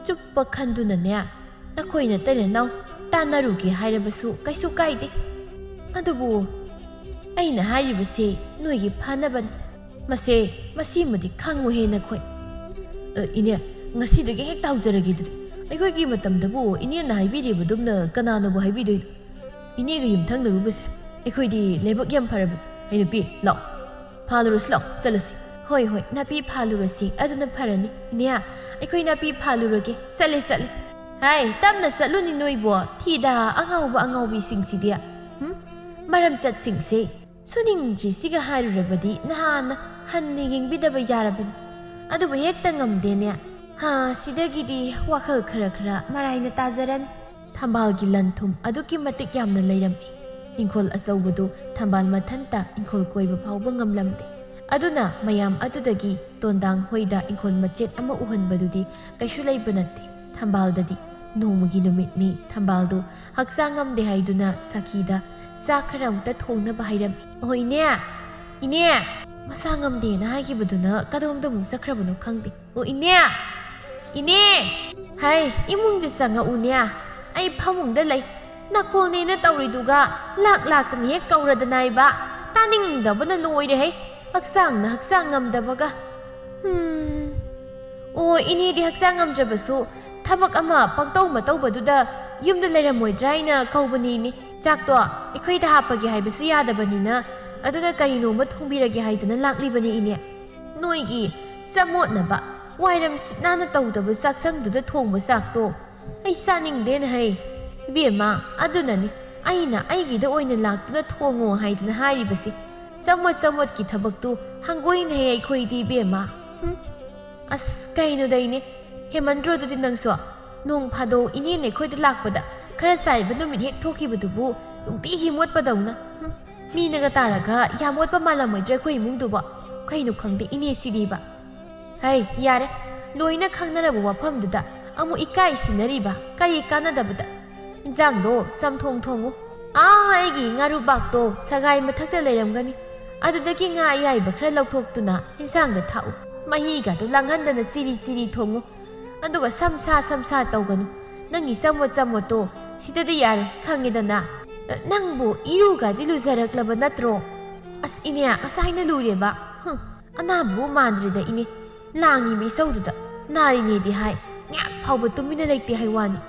ꯆꯨꯞꯄ ꯈꯟꯗꯨꯅꯅꯦ, ꯅꯈꯣꯏ ꯅꯇꯩ ꯅꯅꯥꯎ ꯇꯥꯟꯅꯔꯨꯒꯦ ꯍꯥꯏꯔꯕꯁꯨ ꯀꯩꯁꯨ ꯀꯥꯏꯗꯦ꯫ ꯑꯗꯨꯕꯨ ꯑꯩꯅ ꯍꯥꯏꯔꯤꯕꯁꯦ ꯅꯣꯏꯒꯤ ꯐꯅꯕꯅꯤ꯫ ꯃꯁꯦ, ꯃꯁꯤꯃꯗꯤ ꯈꯪꯉꯨꯍꯦ ꯅꯈꯣꯏ꯫ ꯑ, ꯏꯅꯦ, ꯉꯁꯤꯗꯒꯤ ꯍꯦꯛꯇ ꯍꯧꯖꯔꯒꯦ ꯑꯗꯨꯗꯤ꯫ ꯑꯩꯈꯣꯏꯒꯤ ꯃꯇꯝꯗꯕꯨ ꯏꯅꯦꯅ ꯍꯥꯏꯕꯤꯔꯤꯕꯗꯨꯝꯅ ꯀꯅꯥꯅꯕꯨ ꯍꯥꯏꯕꯤꯗꯣꯏꯅꯣ? ꯏꯅꯦꯒ ꯌꯨꯝꯊꯪꯅꯔꯨꯕꯁꯦ ꯑꯩꯈꯣꯏꯗꯤ ꯂꯥꯏꯕꯛ ꯌꯥꯝ ꯐꯔꯕꯅꯤ꯫ ꯑꯩ ꯅꯨꯄꯤ, ꯂꯥꯛꯑꯣ, ꯐꯥꯜꯂꯨꯔꯁꯤ ꯂꯥꯛꯑꯣ, ꯆꯠꯂꯁꯤ꯫ ꯍꯣꯏ, ꯍꯣꯏ, ꯅꯥꯄꯤ ꯐꯥꯜꯂꯨꯔꯁꯤ, ꯑꯗꯨꯅ ꯐꯔꯅꯤ꯫ ꯏꯅꯦ, ꯑꯩꯈꯣꯏ ꯅꯥꯄꯤ ꯐꯥꯜꯂꯨꯔꯒꯦ꯫ ꯆꯠꯂꯦ, ꯆꯠꯂꯦ꯫ ꯍꯥꯏ, ꯇꯞꯅ ꯆꯠꯂꯨꯅꯤ ꯅꯣꯏꯕꯣ꯫ ꯊꯤꯗ ꯑꯉꯥꯎꯕ ꯑꯉꯥꯎꯕꯤꯁꯤꯡꯁꯤꯗꯤ꯫ ꯍꯨꯝ? ꯃꯔꯝꯆꯠꯁꯤꯡꯁꯦ ꯁꯨꯅꯤꯡꯗ꯭ꯔꯤꯁꯤꯒ ꯍꯥꯏꯔꯨꯔꯕꯗꯤ ꯅꯍꯥꯟꯅ ꯍꯟꯅ ꯌꯦꯡꯕꯤꯗꯕ ꯌꯥꯔꯕꯅꯤ꯫ ꯑꯗꯨꯕꯨ ꯍꯦꯛꯇ ꯉꯝꯗꯦꯅꯦ꯫ ꯍꯥ, ꯁꯤꯗꯒꯤꯗꯤ ꯋꯥꯈꯜ ꯈꯔ ꯈꯔ ꯃꯔꯥꯏꯅ ꯇꯥꯖꯔꯅꯤ꯫ ꯊꯝꯕꯥꯜꯒꯤ ꯂꯟ ꯊꯨꯝ ꯑꯗꯨꯛꯀꯤ ꯃꯇꯤꯛ ꯌꯥꯝꯅ ꯂꯩꯔꯝꯃꯤ꯫ ꯏꯪꯈꯣꯜ ꯑꯆꯧꯕꯗꯨ ꯊꯝꯕꯥꯜ ꯃꯊꯟꯇ ꯏꯪꯈꯣꯜ ꯀꯣꯏꯕ ꯐꯥꯎꯕ ꯉꯝꯂꯝꯗꯦ꯫ ꯑꯗꯨꯅ ꯃꯌꯥꯝ ꯑꯗꯨꯗꯒꯤ ꯇꯣꯟꯗꯥꯡ ꯍꯣꯏꯗ ꯏꯪꯈꯣꯜ ꯃꯆꯦꯠ ꯑꯃ ꯎꯍꯟꯕꯗꯨꯗꯤ ꯀꯩꯁꯨ ꯂꯩꯕ ꯅꯠꯇꯦ꯫ ꯊꯝꯕꯥꯜꯗꯗꯤ ꯅꯣꯡꯃꯒꯤ ꯅꯨꯃꯤꯠꯅꯤ꯫ ꯊꯝꯕꯥꯜꯗꯨ ꯍꯛꯆꯥꯡ ꯉꯝꯗꯦ ꯍꯥꯏꯗꯨꯅ ꯁꯈꯤꯗ ꯆꯥꯛ ꯈꯔ ꯑꯃꯨꯛꯇ ꯊꯣꯡꯅꯕ ꯍꯥꯏꯔꯝꯃꯤ꯫ "ꯑꯣ ꯏꯅꯦ, ꯏꯅꯦ!" ꯃꯁꯥ ꯉꯝꯗꯦꯅ ꯍꯥꯏꯈꯤꯕꯗꯨꯅ ꯀꯗꯣꯝꯗ ꯑꯃꯨꯛ ꯆꯠꯈ꯭ꯔꯕꯅꯣ ꯈꯪꯗꯦ꯫ "ꯑꯣ ꯏꯅꯦ! ꯏꯅꯦ! ꯍꯩ, ꯏꯃꯨꯡꯗ ꯆꯪꯉꯛꯎꯅꯦ꯫ ꯑꯩ ꯐꯃꯨꯡꯗ ꯂꯩ꯫ ꯅꯈꯣꯜꯅꯦꯅ ꯇꯧꯔꯤꯗꯨꯒ ꯂꯥꯛ ꯂꯥꯛꯇꯅ ꯍꯦꯛ ꯀꯧꯔꯗꯅ ꯏꯕ꯫ ꯇꯥꯅꯤꯡꯗꯕꯅ ꯂꯣꯏꯔꯦ ꯍꯩ꯫ ꯍꯛꯆꯥꯡꯅ ꯍꯛꯆꯥꯡ ꯉꯝꯗꯕꯒ꯫ ꯍꯨꯝ꯫ ꯑꯣ, ꯏꯅꯦꯗꯤ ꯍꯛꯆꯥꯡ ꯉꯝꯗ꯭ꯔꯕꯁꯨ ꯊꯕꯛ ꯑꯃ ꯄꯪꯇꯧ ꯃꯇꯧꯕꯗꯨꯗ ꯌꯨꯝꯗ ꯂꯩꯔꯝꯃꯣꯏꯗ꯭ꯔꯥ ꯍꯥꯏꯅ ꯀꯧꯕꯅꯤ ꯏꯅꯦ꯫ ꯆꯥꯛꯇꯣ ꯑꯩꯈꯣꯏꯗ ꯍꯥꯞꯄꯒꯦ ꯍꯥꯏꯕꯁꯨ ꯌꯥꯗꯕꯅꯤꯅ꯫ ꯑꯗꯨꯅ ꯀꯔꯤꯅꯣꯃ ꯊꯣꯡꯕꯤꯔꯒꯦ ꯍꯥꯏꯗꯅ ꯂꯥꯛꯂꯤꯕꯅꯤ ꯏꯅꯦ꯫ ꯅꯣꯏꯒꯤ ꯆꯃꯣꯠꯅꯕ, ꯋꯥꯏꯔꯝ ꯁꯤꯠ ꯅꯥꯟꯅ ꯇꯧꯗꯕ ꯆꯥꯛꯁꯪꯗꯨꯗ ꯊꯣꯡꯕ ꯆꯥꯛꯇꯣ ꯑꯩ ꯆꯥꯅꯤꯡꯗꯦꯅ ꯍꯩ꯫ ꯏꯕꯦꯝꯃ, ꯑꯗꯨꯅꯅꯤ ꯑꯩꯅ ꯑꯩꯒꯤꯗ ꯑꯣꯏꯅ ꯂꯥꯛꯇꯨꯅ ꯊꯣꯡꯉꯣ ꯍꯥꯏꯗꯅ ꯍꯥꯏꯔꯤꯕꯁꯦ꯫ ꯆꯃꯣꯠ ꯆꯃꯣꯠꯀꯤ ꯊꯕꯛꯇꯨ ꯍꯪꯒꯣꯏꯅ ꯍꯩ ꯑꯩꯈꯣꯏꯗꯤ ꯏꯕꯦꯝꯃ꯫ ꯍꯨꯝ꯫ ꯑꯁ, ꯀꯩꯅꯣꯗ ꯏꯅꯦ, ꯍꯦꯃꯟꯗ꯭ꯔꯣ ꯑꯗꯨꯗꯤ ꯅꯪꯁꯨ? ꯅꯣꯡ ꯐꯥꯗꯣꯛ ꯏꯅꯦꯅ ꯑꯩꯈꯣꯏꯗ ꯂꯥꯛꯄꯗ ꯈꯔ ꯆꯥꯏꯕ ꯅꯨꯃꯤꯠ ꯍꯦꯛ ꯊꯣꯛꯈꯤꯕꯗꯨꯕꯨ ꯅꯨꯡꯇꯤꯒꯤ ꯃꯣꯠꯄꯗꯧꯅ꯫ ꯍꯨꯝ꯫ ꯃꯤꯅꯒ ꯇꯥꯔꯒ ꯌꯥꯝ ꯃꯣꯠꯄ ꯃꯥꯜꯂꯝꯃꯣꯏꯗ꯭ꯔꯥ ꯑꯩꯈꯣꯏ ꯏꯃꯨꯡꯗꯨꯕꯣ? ꯀꯩꯅꯣ ꯈꯪꯗꯦ ꯏꯅꯦ ꯁꯤꯗꯤꯕ꯫ ꯍꯩ, ꯌꯥꯔꯦ, ꯂꯣꯏꯅ ꯈꯪꯅꯔꯕ ꯋꯥꯐꯝꯗꯨꯗ ꯑꯃꯨꯛ ꯏꯀꯥꯏ ꯁꯤꯟꯅꯔꯤꯕ ꯀꯔꯤ ꯀꯥꯟꯅꯗꯕꯗ? ꯏꯟꯖꯥꯡꯗꯣ ꯆꯝꯊꯣꯡ ꯊꯣꯡꯉꯨ꯫ ꯑꯥ, ꯑꯩꯒꯤ ꯉꯥꯔꯨꯕꯥꯛꯇꯣ ꯁꯒꯥꯏ ꯃꯊꯛꯇ ꯂꯩꯔꯝꯒꯅꯤ꯫ ꯑꯗꯨꯗꯒꯤ ꯉꯥ ꯑꯌꯥꯏꯕ ꯈꯔ ꯂꯧꯊꯣꯛꯇꯨꯅ ꯏꯟꯁꯥꯡꯗ ꯊꯥꯛꯎ꯫ ꯃꯍꯤꯒꯗꯨ ꯂꯥꯡꯍꯟꯗꯅ ꯆꯤꯔꯤ ꯆꯤꯔꯤ ꯊꯣꯡꯉꯨ꯫ ꯑꯗꯨꯒ ꯁꯝꯁꯥ ꯁꯝꯁꯥ ꯇꯧꯒꯅꯨ꯫ ꯅꯪꯒꯤ ꯆꯃꯣꯠ ꯆꯃꯣꯠꯇꯣ ꯁꯤꯗꯗꯤ ꯌꯥꯔꯦ, ꯈꯪꯉꯦꯗꯅ꯫ ꯅꯪꯕꯨ ꯏꯔꯨꯒꯗꯤ ꯂꯨꯖꯔꯛꯂꯕ ꯅꯠꯇ꯭ꯔꯣ? ꯑꯁ ꯏꯅꯦ, ꯉꯁꯥꯏꯅ ꯂꯨꯔꯦꯕ꯫ ꯍꯨꯝ, ꯑꯅꯥꯕꯕꯨ ꯃꯥꯟꯗ꯭ꯔꯦꯗ ꯏꯅꯦ꯫ ꯂꯥꯡꯉꯤꯕ ꯏꯁꯧꯗꯨꯗ ꯅꯥꯔꯤꯅꯦꯗꯤ ꯍꯥꯏ, ꯉꯥꯏꯍꯥꯛ ꯐꯥꯎꯕ ꯇꯨꯃꯤꯟꯅ ꯂꯩꯇꯦ ꯍꯥꯏ ꯋꯥꯅꯤ꯫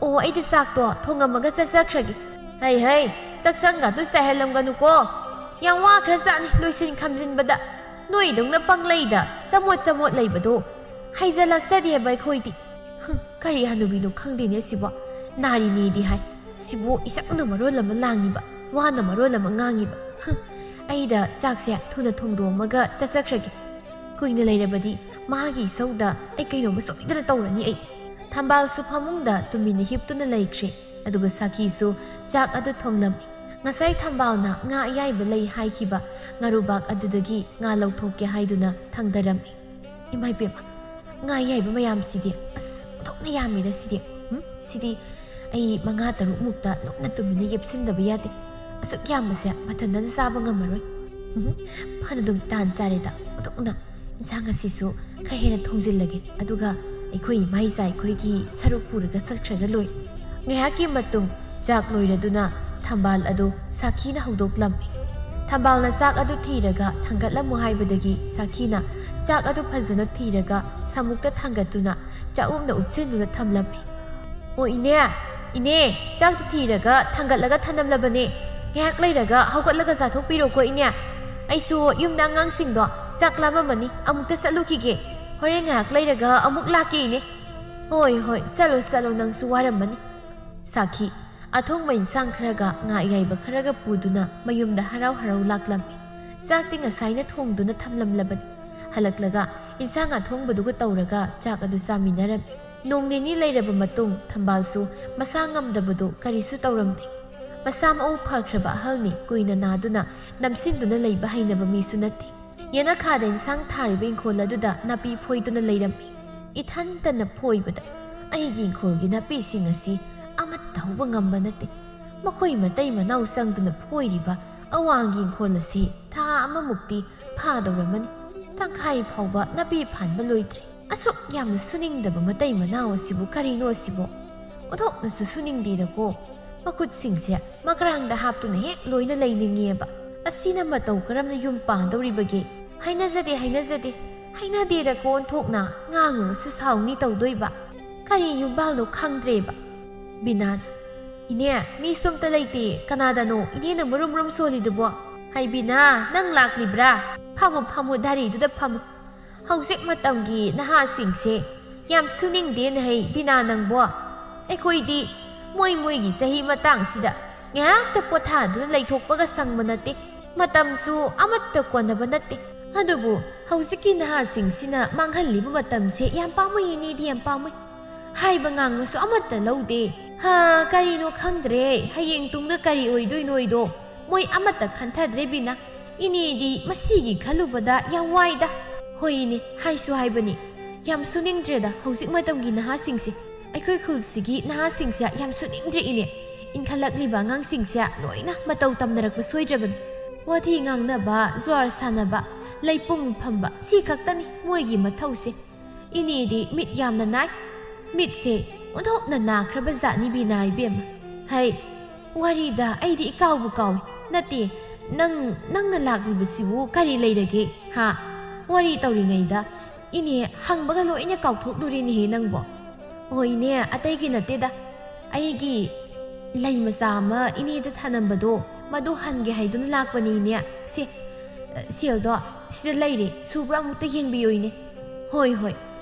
ꯑꯣ, ꯑꯩꯗꯤ ꯆꯥꯛꯇꯣ ꯊꯣꯡꯉꯝꯃꯒ ꯆꯠꯆꯈ꯭ꯔꯒꯦ꯫ ꯍꯩ ꯍꯩ, ꯆꯥꯛꯁꯪꯒꯗꯨ ꯆꯥꯏꯍꯜꯂꯝꯒꯅꯨꯀꯣ꯫ ꯌꯥꯝ ꯋꯥꯈ꯭ꯔꯖꯥꯠꯅꯤ ꯂꯣꯏꯁꯤꯟ ꯈꯝꯖꯤꯟꯕꯗ꯫ ꯅꯣꯏꯗꯧꯅ ꯄꯪꯂꯩꯗ ꯆꯃꯣꯠ ꯆꯃꯣꯠ ꯂꯩꯕꯗꯣ ꯍꯩꯖ ꯂꯥꯛꯆꯗꯦꯕ ꯑꯩꯈꯣꯏꯗꯤ꯫ ꯍꯨꯝ, ꯀꯔꯤ ꯍꯅꯨꯕꯤꯅꯣ ꯈꯪꯗꯦꯅꯦ ꯁꯤꯕꯣ꯫ ꯅꯥꯔꯤꯅꯦꯗꯤ ꯍꯥꯏ꯫ ꯁꯤꯕꯨ ꯏꯁꯛꯅ ꯃꯔꯣꯜ ꯑꯃ ꯂꯥꯡꯉꯤꯕ, ꯋꯥꯅ ꯃꯔꯣꯜ ꯑꯃ ꯉꯥꯡꯉꯤꯕ꯫ ꯍꯨꯝ, ꯑꯩꯗ ꯆꯥꯛꯁꯦ ꯊꯨꯅ ꯊꯣꯡꯗꯣꯛꯑꯝꯃꯒ ꯆꯠꯆꯈ꯭ꯔꯒꯦ꯫ ꯀꯨꯏꯅ ꯂꯩꯔꯕꯗꯤ ꯃꯥꯒꯤ ꯏꯁꯧꯗ ꯑꯩ ꯀꯩꯅꯣꯝꯃ ꯁꯣꯏꯗꯅ ꯇꯧꯔꯅꯤ ꯑꯩ꯫ ꯊꯝꯕꯥꯜꯁꯨ ꯐꯃꯨꯡꯗ ꯇꯨꯃꯤꯟꯅ ꯍꯤꯞꯇꯨꯅ ꯂꯩꯈ꯭ꯔꯦ꯫ ꯑꯗꯨꯒ ꯁꯥꯈꯤꯁꯨ ꯆꯥꯛ ꯑꯗꯨ ꯊꯣꯡꯂꯝꯃꯤ꯫ ꯉꯁꯥꯏ ꯊꯝꯕꯥꯜꯅ ꯉꯥ ꯑꯌꯥꯏꯕ ꯂꯩ ꯍꯥꯏꯈꯤꯕ ꯉꯥꯔꯨꯕꯥꯛ ꯑꯗꯨꯗꯒꯤ ꯉꯥ ꯂꯧꯊꯣꯛꯀꯦ ꯍꯥꯏꯗꯨꯅ ꯊꯥꯡꯗꯔꯝꯃꯤ꯫ ꯏꯃꯥ ꯏꯕꯦꯝꯃ, ꯉꯥ ꯑꯌꯥꯏꯕ ꯃꯌꯥꯝꯁꯤꯗꯤ ꯑꯁ ꯑꯣꯟꯊꯣꯛꯅ ꯌꯥꯝꯃꯤꯗ ꯁꯤꯗꯤ꯫ ꯎꯝ, ꯁꯤꯗꯤ ꯑꯩ ꯃꯉꯥ ꯇꯔꯨꯛ ꯃꯨꯛꯇ ꯂꯨꯞꯅ ꯇꯨꯃꯤꯟꯅ ꯌꯦꯞꯁꯤꯟꯗꯕ ꯌꯥꯗꯦ꯫ ꯑꯁꯨꯛ ꯌꯥꯝꯕꯁꯦ ꯃꯊꯟꯇꯅ ꯆꯥꯕ ꯉꯝꯃꯔꯣꯏ꯫ ꯎꯝ, ꯐꯅ ꯑꯗꯨꯝ ꯇꯥꯟ ꯆꯥꯔꯦꯗ ꯑꯣꯟꯊꯣꯛꯅ꯫ ꯏꯟꯁꯥꯡ ꯑꯁꯤꯁꯨ ꯈꯔ ꯍꯦꯟꯅ ꯊꯣꯡꯖꯤꯜꯂꯒꯦ, ꯑꯗꯨꯒ ꯑꯩꯈꯣꯏ ꯏꯃꯥ ꯏꯆꯥ ꯑꯩꯈꯣꯏꯒꯤ ꯁꯔꯨꯛ ꯄꯨꯔꯒ ꯆꯠꯈ꯭ꯔꯒ ꯂꯣꯏꯔꯦ꯫ ꯉꯥꯏꯍꯥꯛꯀꯤ ꯃꯇꯨꯡ ꯆꯥꯛ ꯂꯣꯏꯔꯗꯨꯅ ꯊꯝꯕꯥꯜ ꯑꯗꯨ ꯁꯥꯈꯤꯅ ꯍꯧꯗꯣꯛꯂꯝꯃꯤ꯫ ꯊꯝꯕꯥꯜꯅ ꯆꯥꯛ ꯑꯗꯨ ꯊꯤꯔꯒ ꯊꯥꯡꯒꯠꯂꯝꯃꯨ ꯍꯥꯏꯕꯗꯒꯤ ꯁꯥꯈꯤꯅ ꯆꯥꯛ ꯑꯗꯨ ꯐꯖꯅ ꯊꯤꯔꯒ ꯁꯥꯃꯨꯛꯇ ꯊꯥꯡꯒꯠꯇꯨꯅ ꯆꯥꯛꯎꯝꯅ ꯎꯞꯁꯤꯟꯗꯨꯅ ꯊꯝꯂꯝꯃꯤ꯫ "ꯑꯣ ꯏꯅꯦ, ꯏꯅꯦ, ꯆꯥꯛꯇꯨ ꯊꯤꯔꯒ ꯊꯥꯡꯒꯠꯂꯒ ꯊꯅꯝꯂꯕꯅꯦ꯫ ꯉꯥꯏꯍꯥꯛ ꯂꯩꯔꯒ ꯍꯧꯒꯠꯂꯒ ꯆꯥꯊꯣꯛꯄꯤꯔꯣꯀꯣ ꯏꯅꯦ꯫ ꯑꯩꯁꯨ ꯌꯨꯝꯗ ꯑꯉꯥꯡꯁꯤꯡꯗꯣ ꯆꯥꯛ ꯂꯥꯝꯃꯝꯃꯅꯤ, ꯑꯃꯨꯛꯇ ꯆꯠꯂꯨꯈꯤꯒꯦ꯫ ꯍꯣꯔꯦꯟ ꯉꯥꯏꯍꯥꯛ ꯂꯩꯔꯒ ꯑꯃꯨꯛ ꯂꯥꯛꯀꯦ ꯏꯅꯦ꯫" "ꯍꯣꯏ, ꯍꯣꯏ, ꯆꯠꯂꯣ, ꯆꯠꯂꯣ, ꯅꯪꯁꯨ ꯋꯥꯔꯝꯃꯅꯤ꯫" ꯁꯥꯈꯤ ꯑꯊꯣꯡꯕ ꯏꯟꯁꯥꯡ ꯈꯔꯒ ꯉꯥ ꯑꯌꯥꯏꯕ ꯈꯔꯒ ꯄꯨꯗꯨꯅ ꯃꯌꯨꯝꯗ ꯍꯔꯥꯎ ꯍꯔꯥꯎ ꯂꯥꯛꯂꯝꯃꯤ꯫ ꯆꯥꯛꯇꯤ ꯉꯁꯥꯏꯅ ꯊꯣꯡꯗꯨꯅ ꯊꯝꯂꯝꯂꯕꯅꯤ꯫ ꯍꯜꯂꯛꯂꯒ ꯏꯟꯁꯥꯡ ꯑꯊꯣꯡꯕꯗꯨꯒ ꯇꯧꯔꯒ ꯆꯥꯛ ꯑꯗꯨ ꯆꯥꯃꯤꯟꯅꯔꯝꯃꯤ꯫ ꯅꯣꯡ ꯅꯤꯅꯤ ꯂꯩꯔꯕ ꯃꯇꯨꯡ ꯊꯝꯕꯥꯜꯁꯨ ꯃꯁꯥ ꯉꯝꯗꯕꯗꯨ ꯀꯔꯤꯁꯨ ꯇꯧꯔꯝꯗꯦ꯫ ꯃꯁꯥ ꯃꯎ ꯐꯈ꯭ꯔꯕ ꯑꯍꯜꯅꯤ, ꯀꯨꯏꯅ ꯅꯥꯗꯨꯅ ꯅꯝꯁꯤꯟꯗꯨꯅ ꯂꯩꯕ ꯍꯩꯅꯕ ꯃꯤꯁꯨ ꯅꯠꯇꯦ꯫ ꯌꯦꯅꯈꯥꯗ ꯏꯟꯁꯥꯡ ꯊꯥꯔꯤꯕ ꯏꯪꯈꯣꯜ ꯑꯗꯨꯗ ꯅꯥꯄꯤ ꯐꯣꯏꯗꯨꯅ ꯂꯩꯔꯝꯃꯤ꯫ ꯏꯊꯟꯇꯅ ꯐꯣꯏꯕꯗ ꯑꯩꯒꯤ ꯏꯪꯈꯣꯜꯒꯤ ꯅꯥꯄꯤꯁꯤꯡ ꯑꯁꯤ ꯑꯃꯠꯇ ꯍꯧꯕ ꯉꯝꯕ ꯅꯠꯇꯦ꯫ ꯃꯈꯣꯏ ꯃꯇꯩ ꯃꯅꯥꯎ ꯆꯪꯗꯨꯅ ꯐꯣꯏꯔꯤꯕ ꯑꯋꯥꯡꯒꯤ ꯏꯪꯈꯣꯜ ꯑꯁꯤ ꯊꯥ ꯑꯃꯃꯨꯛꯇꯤ ꯐꯥꯗꯧꯔꯝꯃꯅꯤ꯫ ꯇꯪꯈꯥꯏ ꯐꯥꯎꯕ ꯅꯥꯄꯤ ꯐꯥꯟꯕ ꯂꯣꯏꯗ꯭ꯔꯤ꯫ ꯑꯁꯨꯛ ꯌꯥꯝꯅ ꯁꯨꯅꯤꯡꯗꯕ ꯃꯇꯩ ꯃꯅꯥꯎ ꯑꯁꯤꯕꯨ ꯀꯔꯤꯅꯣ ꯑꯁꯤꯕꯣ? ꯑꯣꯟꯊꯣꯛꯅꯁꯨ ꯁꯨꯅꯤꯡꯗꯦꯗꯀꯣ꯫ ꯃꯈꯨꯠꯁꯤꯡꯁꯦ ꯃꯈ꯭ꯔꯥꯡꯗ ꯍꯥꯞꯇꯨꯅ ꯍꯦꯛ ꯂꯣꯏꯅ ꯂꯩꯅꯤꯡꯉꯦꯕ꯫ ꯑꯁꯤꯅ ꯃꯇꯧ ꯀꯔꯝꯅ ꯌꯨꯝ ꯄꯥꯟꯗꯧꯔꯤꯕꯒꯦ? ꯍꯩꯅꯖꯗꯦ, ꯍꯩꯅꯖꯗꯦ꯫ ꯍꯩꯅꯗꯦꯗꯀꯣ ꯑꯣꯟꯊꯣꯛꯅ꯫ ꯉꯥꯡꯉꯨꯔꯁꯨ ꯁꯥꯎꯅꯤ ꯇꯧꯗꯣꯏꯕ꯫ ꯀꯔꯤ ꯌꯨꯝꯕꯥꯜꯅꯣ ꯈꯪꯗ꯭ꯔꯦꯕ꯫ ꯕꯤꯅꯥ, "ꯏꯅꯦ, ꯃꯤꯁꯨ ꯑꯝꯇ ꯂꯩꯇꯦ꯫ ꯀꯅꯥꯗꯅꯣ ꯏꯅꯦꯅ ꯃꯔꯨꯝ ꯃꯔꯨꯝ ꯁꯣꯜꯂꯤꯗꯨꯕꯣ? ꯍꯩ ꯕꯤꯅꯥ, ꯅꯪ ꯂꯥꯛꯂꯤꯕ꯭ꯔꯥ? ꯐꯝꯃꯨ, ꯐꯝꯃꯨ, ꯗꯥꯔꯤꯗꯨꯗ ꯐꯝꯃꯨ꯫ ꯍꯧꯖꯤꯛ ꯃꯇꯝꯒꯤ ꯅꯍꯥꯁꯤꯡꯁꯦ ꯌꯥꯝ ꯁꯨꯅꯤꯡꯗꯦꯅꯦ ꯍꯩ ꯕꯤꯅꯥ ꯅꯪꯕꯣ꯫ ꯑꯩꯈꯣꯏꯗꯤ ꯃꯣꯏ ꯃꯣꯏꯒꯤ ꯆꯍꯤ ꯃꯇꯥꯡꯁꯤꯗ ꯉꯥꯏꯍꯥꯛꯇ ꯄꯣꯊꯥꯗꯨꯅ ꯂꯩꯊꯣꯛꯄꯒ ꯁꯪꯕ ꯅꯠꯇꯦ꯫ ꯃꯇꯝꯁꯨ ꯑꯃꯠꯇ ꯀꯣꯟꯅꯕ ꯅꯠꯇꯦ꯫ ꯑꯗꯨꯕꯨ ꯍꯧꯖꯤꯛꯀꯤ ꯅꯍꯥꯁꯤꯡꯁꯤꯅ ꯃꯥꯡꯍꯜꯂꯤꯕ ꯃꯇꯝꯁꯦ ꯌꯥꯝ ꯄꯥꯝꯃꯨꯏ, ꯏꯅꯦꯗꯤ ꯌꯥꯝ ꯄꯥꯝꯃꯨꯏ꯫ ꯍꯥꯏꯕ ꯉꯥꯡꯕꯁꯨ ꯑꯃꯠꯇ ꯂꯧꯗꯦ꯫ ꯍꯥ, ꯀꯔꯤꯅꯣ ꯈꯪꯗ꯭ꯔꯦ꯫ ꯍꯌꯦꯡ ꯇꯨꯡꯗ ꯀꯔꯤ ꯑꯣꯏꯗꯣꯏꯅꯣꯗꯣ ꯃꯣꯏ ꯑꯃꯠꯇ ꯈꯟꯊꯗ꯭ꯔꯦ ꯕꯤꯅꯥ꯫ ꯏꯅꯦꯗꯤ ꯃꯁꯤꯒꯤ ꯈꯜꯂꯨꯕꯗ ꯌꯥꯝ ꯋꯥꯏꯗ꯫ ꯍꯣꯏ ꯏꯅꯦ, ꯍꯥꯏꯁꯨ ꯍꯥꯏꯕꯅꯤ꯫ ꯌꯥꯝ ꯁꯨꯅꯤꯡꯗ꯭ꯔꯦꯗ ꯍꯧꯖꯤꯛ ꯃꯇꯝꯒꯤ ꯅꯍꯥꯁꯤꯡꯁꯦ꯫ ꯑꯩꯈꯣꯏ ꯈꯨꯜꯁꯤꯒꯤ ꯅꯍꯥꯁꯤꯡꯁꯦ ꯌꯥꯝ ꯁꯨꯅꯤꯡꯗ꯭ꯔꯦ ꯏꯅꯦ꯫ ꯏꯟꯈꯠꯂꯛꯂꯤꯕ ꯑꯉꯥꯡꯁꯤꯡꯁꯦ ꯂꯣꯏꯅ ꯃꯇꯧ ꯇꯝꯅꯔꯛꯄ ꯁꯣꯏꯗ꯭ꯔꯕꯅꯤ꯫ ꯋꯥꯊꯤ ꯉꯥꯡꯅꯕ, ꯖꯨꯋꯥꯔ ꯁꯥꯟꯅꯕ, ꯂꯩꯄꯨꯡ ꯐꯝꯕ, ꯁꯤ ꯈꯛꯇꯅꯤ ꯃꯣꯏꯒꯤ ꯃꯊꯧꯁꯦ꯫ ꯏꯅꯦꯗꯤ ꯃꯤꯠ ꯌꯥꯝꯅ ꯅꯥꯏ꯫ ꯃꯤꯠꯁꯦ ꯑꯣꯟꯊꯣꯛꯅ ꯅꯥꯈ꯭ꯔꯕ ꯖꯥꯠꯅꯤ ꯕꯤꯅꯥ ꯏꯕꯦꯝꯃ꯫ ꯍꯩ, ꯋꯥꯔꯤꯗ ꯑꯩꯗꯤ ꯏꯀꯥꯎꯕꯨ ꯀꯥꯎꯏ꯫ ꯅꯠꯇꯦ, ꯅꯪ, ꯅꯪꯅ ꯂꯥꯛꯂꯤꯕꯁꯤꯕꯨ ꯀꯔꯤ ꯂꯩꯔꯒꯦ? ꯍꯥ? ꯋꯥꯔꯤ ꯇꯧꯔꯤꯉꯩꯗ ꯏꯅꯦ ꯍꯪꯕꯒ ꯂꯣꯏꯅ ꯀꯥꯎꯊꯣꯛꯂꯨꯔꯦꯅꯦꯍꯦ ꯅꯪꯕꯣ꯫ ꯍꯣꯏꯅꯦ, ꯑꯇꯩꯒꯤ ꯅꯠꯇꯦꯗ꯫ ꯑꯩꯒꯤ ꯂꯩ ꯃꯆꯥ ꯑꯃ ꯏꯅꯦꯗ ꯊꯅꯝꯕꯗꯣ, ꯃꯗꯨ ꯍꯟꯒꯦ ꯍꯥꯏꯗꯨꯅ ꯂꯥꯛꯄꯅꯤꯅꯦ꯫ ꯁꯦ, ꯁꯦꯜꯗꯣ ꯁꯤꯗ ꯂꯩꯔꯦ, ꯁꯨꯕ꯭ꯔꯥ ꯑꯃꯨꯛꯇ ꯌꯦꯡꯕꯤꯌꯨ ꯏꯅꯦ꯫ ꯍꯣꯏ, ꯍꯣꯏ,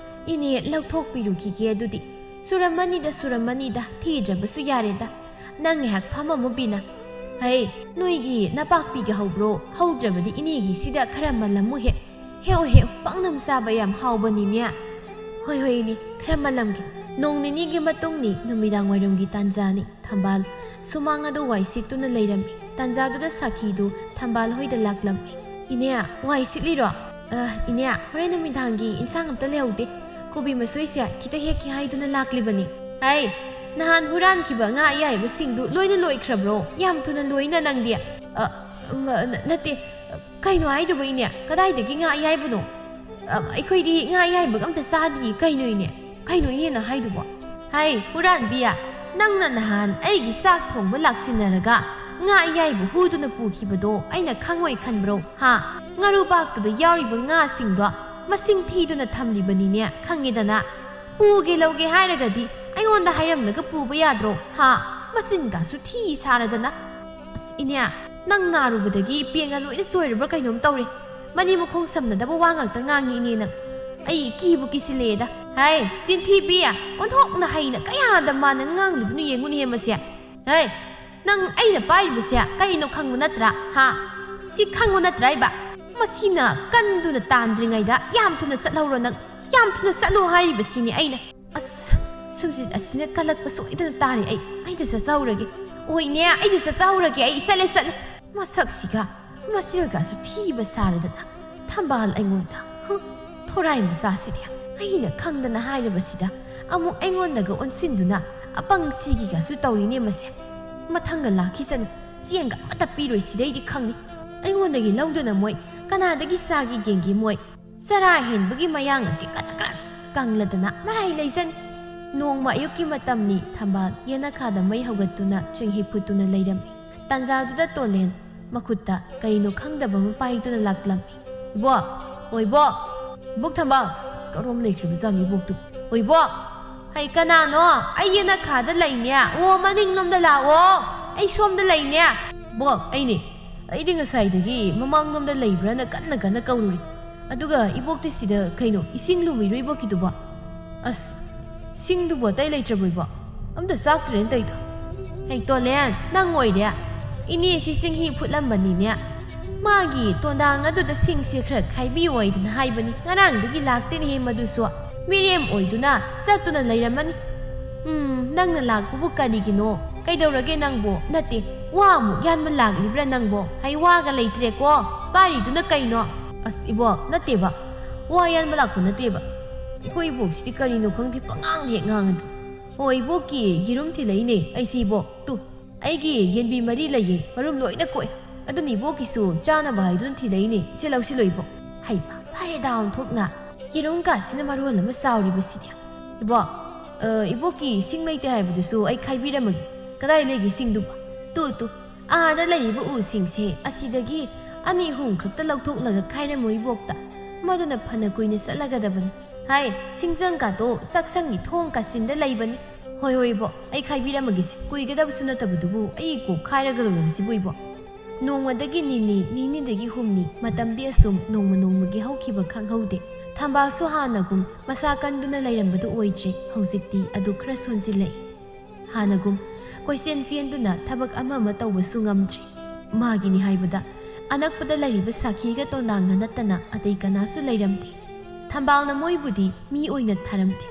ꯏꯅꯦ ꯂꯧꯊꯣꯛꯄꯤꯔꯨꯈꯤꯒꯦ ꯑꯗꯨꯗꯤ꯫ ꯁꯨꯔꯝꯃꯅꯤꯗ, ꯁꯨꯔꯝꯃꯅꯤꯗ, ꯊꯤꯗ꯭ꯔꯕꯁꯨ ꯌꯥꯔꯦꯗ꯫ ꯅꯪ ꯉꯥꯏꯍꯥꯛ ꯐꯝꯃꯝꯃꯨ ꯕꯤꯅꯥ꯫ ꯍꯩ, ꯅꯣꯏꯒꯤ ꯅꯄꯥꯛꯄꯤꯒ ꯍꯧꯕ꯭ꯔꯣ? ꯍꯧꯗ꯭ꯔꯕꯗꯤ ꯏꯅꯦꯒꯤ ꯁꯤꯗ ꯈꯔ ꯃꯜꯂꯝꯃꯨ ꯍꯦꯛ꯫ ꯍꯦꯛꯑꯣ, ꯍꯦꯛꯑꯣ, ꯄꯥꯛꯅꯝ ꯆꯥꯕ ꯌꯥꯝ ꯍꯥꯎꯕꯅꯤꯅꯦ꯫ ꯍꯣꯏ, ꯍꯣꯏ ꯏꯅꯦ, ꯈꯔ ꯃꯜꯂꯝꯒꯦ꯫ ꯅꯣꯡ ꯅꯤꯅꯤꯒꯤ ꯃꯇꯨꯡꯅꯤ, ꯅꯨꯃꯤꯗꯥꯡ ꯋꯥꯏꯔꯝꯒꯤ ꯇꯥꯟꯖꯥꯅꯤ꯫ ꯊꯝꯕꯥꯜ, ꯁꯨꯃꯥꯡ ꯑꯗꯨ ꯋꯥꯏ ꯁꯤꯠꯇꯨꯅ ꯂꯩꯔꯝꯃꯤ꯫ ꯇꯥꯟꯖꯥꯗꯨꯗ ꯁꯥꯈꯤꯗꯨ ꯊꯝꯕꯥꯜ ꯍꯣꯏꯗ ꯂꯥꯛꯂꯝꯃꯤ꯫ "ꯏꯅꯦ, ꯋꯥꯏ ꯁꯤꯠꯂꯤꯔꯣ?" "ꯑ, ꯏꯅꯦ, ꯍꯣꯔꯦꯟ ꯅꯨꯃꯤꯗꯥꯡꯒꯤ ꯏꯟꯁꯥꯡ ꯑꯝꯇ ꯂꯩꯍꯧꯗꯦ꯫ ꯀꯣꯕꯤ ꯃꯁꯣꯏꯁꯦ ꯈꯤꯇ ꯍꯦꯛꯀꯦ ꯍꯥꯏꯗꯨꯅ ꯂꯥꯛꯂꯤꯕꯅꯤ꯫" "ꯍꯥꯏ, ꯅꯍꯥꯟ ꯍꯨꯔꯥꯟꯈꯤꯕ ꯉꯥ ꯑꯌꯥꯏꯕꯁꯤꯡꯗꯨ ꯂꯣꯏꯅ ꯂꯣꯏꯈ꯭ꯔꯕ꯭ꯔꯣ? ꯌꯥꯝ ꯊꯨꯅ ꯂꯣꯏꯅ ꯅꯪꯗꯤ꯫" "ꯑ, ꯃ-, ꯅ-, ꯅꯠꯇꯦ, ꯀꯩꯅꯣ ꯍꯥꯏꯗꯨꯕꯨ ꯏꯅꯦ? ꯀꯗꯥꯏꯗꯒꯤ ꯉꯥ ꯑꯌꯥꯏꯕꯅꯣ? ꯑ, ꯑꯩꯈꯣꯏꯗꯤ ꯉꯥ ꯑꯌꯥꯏꯕꯒ ꯑꯝꯇ ꯆꯥꯗꯤꯌꯦ꯫ ꯀꯩꯅꯣ ꯏꯅꯦ? ꯀꯩꯅꯣ ꯏꯅꯦꯅ ꯍꯥꯏꯗꯨꯕꯣ?" "ꯍꯥꯏ, ꯍꯨꯔꯥꯟꯕꯤ, ꯅꯪꯅ ꯅꯍꯥꯟ ꯑꯩꯒꯤ ꯆꯥꯛ ꯊꯣꯡꯕ ꯂꯥꯛꯁꯤꯟꯅꯔꯒ ꯉꯥ ꯑꯌꯥꯏꯕ ꯍꯨꯗꯨꯅ ꯄꯨꯈꯤꯕꯗꯣ ꯑꯩꯅ ꯈꯪꯉꯣꯏ ꯈꯟꯕ꯭ꯔꯣ? ꯍꯥ? ꯉꯥꯔꯨꯕꯥꯛꯇꯨꯗ ꯌꯥꯎꯔꯤꯕ ꯉꯥꯁꯤꯡꯗꯣ ꯃꯁꯤꯡ ꯊꯤꯗꯨꯅ ꯊꯝꯂꯤꯕꯅꯤꯅꯦ, ꯈꯪꯉꯦꯗꯅ꯫ ꯄꯨꯒꯦ ꯂꯧꯒꯦ ꯍꯥꯏꯔꯒꯗꯤ ꯑꯩꯉꯣꯟꯗ ꯍꯥꯏꯔꯝꯂꯒ ꯄꯨꯕ ꯌꯥꯗ꯭ꯔꯣ? ꯍꯥ? ꯃꯆꯤꯟꯒꯁꯨ ꯊꯤ ꯁꯥꯔꯗꯅ꯫ ꯑꯁ, ꯏꯅꯦ, ꯅꯪ ꯅꯥꯔꯨꯕꯗꯒꯤ ꯄꯦꯡꯒ ꯂꯣꯏꯅ ꯆꯣꯏꯔꯕ꯭ꯔꯥ ꯀꯩꯅꯣꯝ ꯇꯧꯔꯦ꯫ ꯃꯅꯤꯡ ꯃꯈꯣꯡ ꯁꯝꯅꯗꯕ ꯋꯥ ꯉꯥꯛꯇ ꯉꯥꯡꯉꯤ, ꯏꯅꯦ ꯅꯪ꯫ ꯑꯩ ꯀꯤꯕꯨ ꯀꯤꯁꯤꯜꯂꯛꯑꯦꯗ꯫ ꯍꯥꯏ, ꯆꯤꯟꯊꯤꯕꯤ, ꯑꯣꯟꯊꯣꯛꯅ ꯍꯩꯅ ꯀꯌꯥꯗ ꯃꯥꯅ ꯉꯥꯡꯂꯤꯕꯅꯣ ꯌꯦꯡꯉꯨꯅꯦ ꯃꯁꯦ꯫ ꯍꯩ, ꯅꯪ ꯑꯩꯅ ꯄꯥꯏꯔꯤꯕꯁꯦ ꯀꯔꯤꯅꯣ ꯈꯪꯕ ꯅꯠꯇ꯭ꯔꯥ? ꯍꯥ? ꯁꯤ ꯈꯪꯕ ꯅꯠꯇ꯭ꯔꯥ ꯍꯥꯏꯕ? ꯃꯁꯤꯅ ꯀꯟꯗꯨꯅ ꯇꯥꯟꯗ꯭ꯔꯤꯉꯩꯗ ꯌꯥꯝ ꯊꯨꯅ ꯆꯠꯍꯧꯔꯣ ꯅꯪ꯫ ꯌꯥꯝ ꯊꯨꯅ ꯆꯠꯂꯣ ꯍꯥꯏꯔꯤꯕꯁꯤꯅꯤ ꯑꯩꯅ꯫ ꯑꯁ, ꯁꯨꯝꯖꯤꯠ ꯑꯁꯤꯅ ꯀꯜꯂꯛꯄ ꯁꯣꯏꯗꯅ ꯇꯥꯔꯦ ꯑꯩ꯫ ꯑꯩꯗ ꯆꯠꯆꯍꯧꯔꯒꯦ꯫ ꯑꯣꯏꯅꯦ, ꯑꯩꯗ ꯆꯠꯆꯍꯧꯔꯒꯦ ꯑꯩ꯫ ꯆꯠꯂꯦ, ꯆꯠꯂꯦ꯫ ꯃꯁꯛꯁꯤꯒ, ꯃꯆꯤꯜꯒꯁꯨ ꯊꯤꯕ ꯁꯥꯔꯗꯅ꯫ ꯊꯝꯕꯥꯜ ꯑꯩꯉꯣꯟꯗ꯫ ꯍꯨꯝ, ꯊꯣꯔꯥꯏ ꯃꯆꯥꯁꯤꯗꯤ꯫ ꯑꯩꯅ ꯈꯪꯗꯅ ꯍꯥꯏꯔꯕꯁꯤꯗ ꯑꯃꯨꯛ ꯑꯩꯉꯣꯟꯗꯒ ꯑꯣꯟꯁꯤꯟꯗꯨꯅ ꯑꯄꯪꯁꯤꯒꯤꯒꯁꯨ ꯇꯧꯔꯤꯅꯦ ꯃꯁꯦ꯫ ꯃꯊꯪꯒ ꯂꯥꯛꯈꯤꯁꯅꯨ꯫ ꯆꯦꯡꯒ ꯑꯃꯠꯇ ꯄꯤꯔꯣꯏ ꯁꯤꯗꯩꯗꯤ ꯈꯪꯅꯤ꯫ ꯑꯩꯉꯣꯟꯗꯒꯤ ꯂꯧꯗꯨꯅ ꯃꯣꯏ ꯀꯅꯥꯗꯒꯤ ꯆꯥꯒꯦ ꯌꯦꯡꯒꯦ ꯃꯣꯏ꯫ ꯆꯔꯥ ꯍꯦꯟꯕꯒꯤ ꯃꯌꯥꯡ ꯑꯁꯤ ꯀꯔꯛ ꯀꯔꯛ ꯀꯪꯂꯗꯅ ꯃꯔꯥꯏ ꯂꯩꯖꯅꯤ꯫ ꯅꯣꯡꯃ ꯑꯌꯨꯛꯀꯤ ꯃꯇꯝꯅꯤ, ꯊꯝꯕꯥꯜ ꯌꯦꯅꯈꯥꯗ ꯃꯩ ꯍꯧꯒꯠꯇꯨꯅ ꯆꯦꯡꯍꯤ ꯐꯨꯠꯇꯨꯅ ꯂꯩꯔꯝꯃꯤ꯫ ꯇꯥꯟꯖꯥꯗꯨꯗ ꯇꯣꯂꯦꯟ ꯃꯈꯨꯠꯇ ꯀꯔꯤꯅꯣ ꯈꯪꯗꯕ ꯑꯃ ꯄꯥꯏꯗꯨꯅ ꯂꯥꯛꯂꯝꯃꯤ꯫ "ꯏꯕꯣꯛ, ꯑꯣ ꯏꯕꯣꯛ, ꯏꯕꯣꯛ ꯊꯝꯕꯥꯜ!" ꯑꯁ, ꯀꯔꯣꯝ ꯂꯩꯈ꯭ꯔꯤꯕ ꯖꯥꯠꯅꯣ ꯏꯕꯣꯛꯇꯨ? "ꯑꯣ ꯏꯕꯣꯛ!" "ꯍꯩ, ꯀꯅꯥꯅꯣ? ꯑꯩ ꯌꯦꯅꯈꯥꯗ ꯂꯩꯅꯦ꯫ ꯑꯣ, ꯃꯅꯤꯡꯂꯣꯝꯗ ꯂꯥꯛꯑꯣ, ꯑꯩ ꯁꯣꯝꯗ ꯂꯩꯅꯦ꯫" "ꯕꯣꯛ, ꯑꯩꯅꯦ꯫ ꯑꯩꯗꯤ ꯉꯁꯥꯏꯗꯒꯤ ꯃꯃꯥꯡꯂꯣꯝꯗ ꯂꯩꯕ꯭ꯔꯥꯅ ꯀꯟꯅ ꯀꯟꯅ ꯀꯧꯔꯨꯔꯤ꯫ ꯑꯗꯨꯒ ꯏꯕꯣꯛꯇꯤ ꯁꯤꯗ ꯀꯩꯅꯣ, ꯏꯁꯤꯡ ꯂꯨꯝꯃꯤꯔꯣ ꯏꯕꯣꯛꯀꯤꯗꯨꯕꯣ?" "ꯑꯁ, ꯏꯁꯤꯡꯗꯨꯕꯨ ꯑꯇꯩ ꯂꯩꯇ꯭ꯔꯕꯣ ꯏꯕꯣꯛ? ꯑꯝꯇ ꯆꯥꯛꯇ꯭ꯔꯦꯅ ꯇꯧꯏꯗꯣ꯫" "ꯍꯩ ꯇꯣꯂꯦꯟ, ꯅꯪ ꯑꯣꯏꯔꯦ꯫ ꯏꯅꯦꯁꯤ ꯆꯦꯡꯍꯤ ꯐꯨꯠꯂꯝꯕꯅꯤꯅꯦ꯫ ꯃꯥꯒꯤ ꯇꯣꯟꯗꯥꯡ ꯑꯗꯨꯗ ꯁꯤꯡꯁꯦ ꯈꯔ ꯈꯥꯏꯕꯤꯌꯣ ꯍꯥꯏꯗꯅ ꯍꯥꯏꯕꯅꯤ꯫ ꯉꯔꯥꯡꯗꯒꯤ ꯂꯥꯛꯇꯦꯅꯦꯍꯦ ꯃꯗꯨꯁꯨ꯫ ꯃꯤꯔꯦꯝ ꯑꯣꯏꯗꯨꯅ ꯆꯠꯇꯨꯅ ꯂꯩꯔꯝꯃꯅꯤ꯫" ꯎꯝ, ꯅꯪꯅ ꯂꯥꯛꯄꯕꯨ ꯀꯔꯤꯒꯤꯅꯣ? ꯀꯩꯗꯧꯔꯒꯦ ꯅꯪꯕꯣ? ꯅꯠꯇꯦ, ꯋꯥ ꯑꯃꯨꯛ ꯌꯥꯟꯕ ꯂꯥꯛꯂꯤꯕ꯭ꯔꯥ ꯅꯪꯕꯣ? ꯍꯩ ꯋꯥꯒ ꯂꯩꯇ꯭ꯔꯦꯀꯣ? ꯄꯥꯏꯔꯤꯗꯨꯅ ꯀꯩꯅꯣ? ꯑꯁ, ꯏꯕꯣꯛ, ꯅꯠꯇꯦꯕ꯫ ꯋꯥ ꯌꯥꯟꯕ ꯂꯥꯛꯄ ꯅꯠꯇꯦꯕ꯫ ꯑꯩꯈꯣꯏ ꯏꯕꯣꯛꯁꯤꯗꯤ ꯀꯔꯤꯅꯣ ꯈꯪꯗꯦ, ꯄꯉꯥꯡ ꯍꯦꯛ ꯉꯥꯡꯉꯗꯤ꯫ ꯑꯣ, ꯏꯕꯣꯛꯀꯤ ꯌꯦꯔꯨꯝ ꯊꯤꯜꯂꯛꯏꯅꯦ ꯑꯩꯁꯤ, ꯏꯕꯣꯛ꯫ ꯇꯨ, ꯑꯩꯒꯤ ꯌꯦꯟꯕꯤ ꯃꯔꯤ ꯂꯩꯌꯦ, ꯃꯔꯨꯝ ꯂꯣꯏꯅ ꯀꯣꯛꯑꯦ꯫ ꯑꯗꯨꯅ ꯏꯕꯣꯛꯀꯤꯁꯨ ꯆꯥꯅꯕ ꯍꯥꯏꯗꯨꯅ ꯊꯤꯜꯂꯛꯏꯅꯦ꯫ ꯁꯤ ꯂꯧꯁꯤꯜꯂꯣ, ꯏꯕꯣꯛ꯫ ꯍꯩꯃꯥ, ꯐꯔꯦꯗꯥ ꯑꯣꯟꯊꯣꯛꯅ꯫ ꯌꯦꯔꯨꯝ ꯀꯥꯁꯤꯅ ꯃꯔꯣꯜ ꯑꯃ ꯆꯥꯎꯔꯤꯕꯁꯤꯗꯤ꯫ ꯏꯕꯣꯛ, ꯑ, ꯏꯕꯣꯛꯀꯤ ꯁꯤꯡ ꯂꯩꯇꯦ ꯍꯥꯏꯕꯗꯨꯁꯨ ꯑꯩ ꯈꯥꯏꯕꯤꯔꯝꯃꯒꯦ꯫ ꯀꯗꯥꯏ ꯂꯩꯒꯦ ꯁꯤꯡꯗꯨꯕꯣ? ꯇꯨ, ꯇꯨ, ꯑꯥꯗ ꯂꯩꯔꯤꯕ ꯎꯁꯤꯡꯁꯦ ꯑꯁꯤꯗꯒꯤ ꯑꯅꯤ ꯑꯍꯨꯝ ꯈꯛꯇ ꯂꯧꯊꯣꯛꯂꯒ ꯈꯥꯏꯔꯝꯃꯨ ꯏꯕꯣꯛꯇ꯫ ꯃꯗꯨꯅ ꯐꯅ ꯀꯨꯏꯅ ꯆꯠꯂꯒꯗꯕꯅꯤ꯫ ꯍꯥꯏ, ꯁꯤꯡꯖꯪ ꯀꯥꯗꯣ ꯆꯥꯛꯁꯪꯒꯤ ꯊꯣꯡ ꯀꯥꯆꯤꯟꯗ ꯂꯩꯕꯅꯤ꯫ ꯍꯣꯏ, ꯍꯣꯏ, ꯏꯕꯣꯛ, ꯑꯩ ꯈꯥꯏꯕꯤꯔꯝꯃꯒꯦꯁꯦ꯫ ꯀꯨꯏꯒꯗꯕꯁꯨ ꯅꯠꯇꯕꯗꯨꯕꯨ ꯑꯩ ꯀꯣꯛ ꯈꯥꯏꯔꯒ ꯂꯣꯏꯔꯝꯁꯤꯕꯨ, ꯏꯕꯣꯛ꯫ ꯅꯣꯡꯃꯗꯒꯤ ꯅꯤꯅꯤ, ꯅꯤꯅꯤꯗꯒꯤ ꯍꯨꯝꯅꯤ, ꯃꯇꯝꯗꯤ ꯑꯁꯨꯝ ꯅꯣꯡꯃ ꯅꯣꯡꯃꯒꯤ ꯍꯧꯈꯤꯕ ꯈꯪꯍꯧꯗꯦ꯫ ꯊꯝꯕꯥꯜꯁꯨ ꯍꯥꯟꯅꯒꯨꯝ ꯃꯁꯥ ꯀꯟꯗꯨꯅ ꯂꯩꯔꯝꯕꯗꯨ ꯑꯣꯏꯗ꯭ꯔꯦ꯫ ꯍꯧꯖꯤꯛꯇꯤ ꯑꯗꯨ ꯈꯔ ꯁꯣꯟꯖꯤꯜꯂꯛꯏ꯫ ꯍꯥꯟꯅꯒꯨꯝ ꯀꯣꯏꯆꯦꯟ ꯆꯦꯟꯗꯨꯅ ꯊꯕꯛ ꯑꯃ ꯑꯃ ꯇꯧꯕꯁꯨ ꯉꯝꯗ꯭ꯔꯦ꯫ ꯃꯥꯒꯤꯅꯤ ꯍꯥꯏꯕꯗ ꯑꯅꯛꯄꯗ ꯂꯩꯔꯤꯕ ꯁꯥꯈꯤꯒ ꯇꯣꯟꯗꯥꯡꯒ ꯅꯠꯇꯅ ꯑꯇꯩ ꯀꯅꯥꯁꯨ ꯂꯩꯔꯝꯗꯦ꯫ ꯊꯝꯕꯥꯜꯅ ꯃꯣꯏꯕꯨꯗꯤ ꯃꯤ ꯑꯣꯏꯅ ꯊꯥꯔꯝꯗꯦ꯫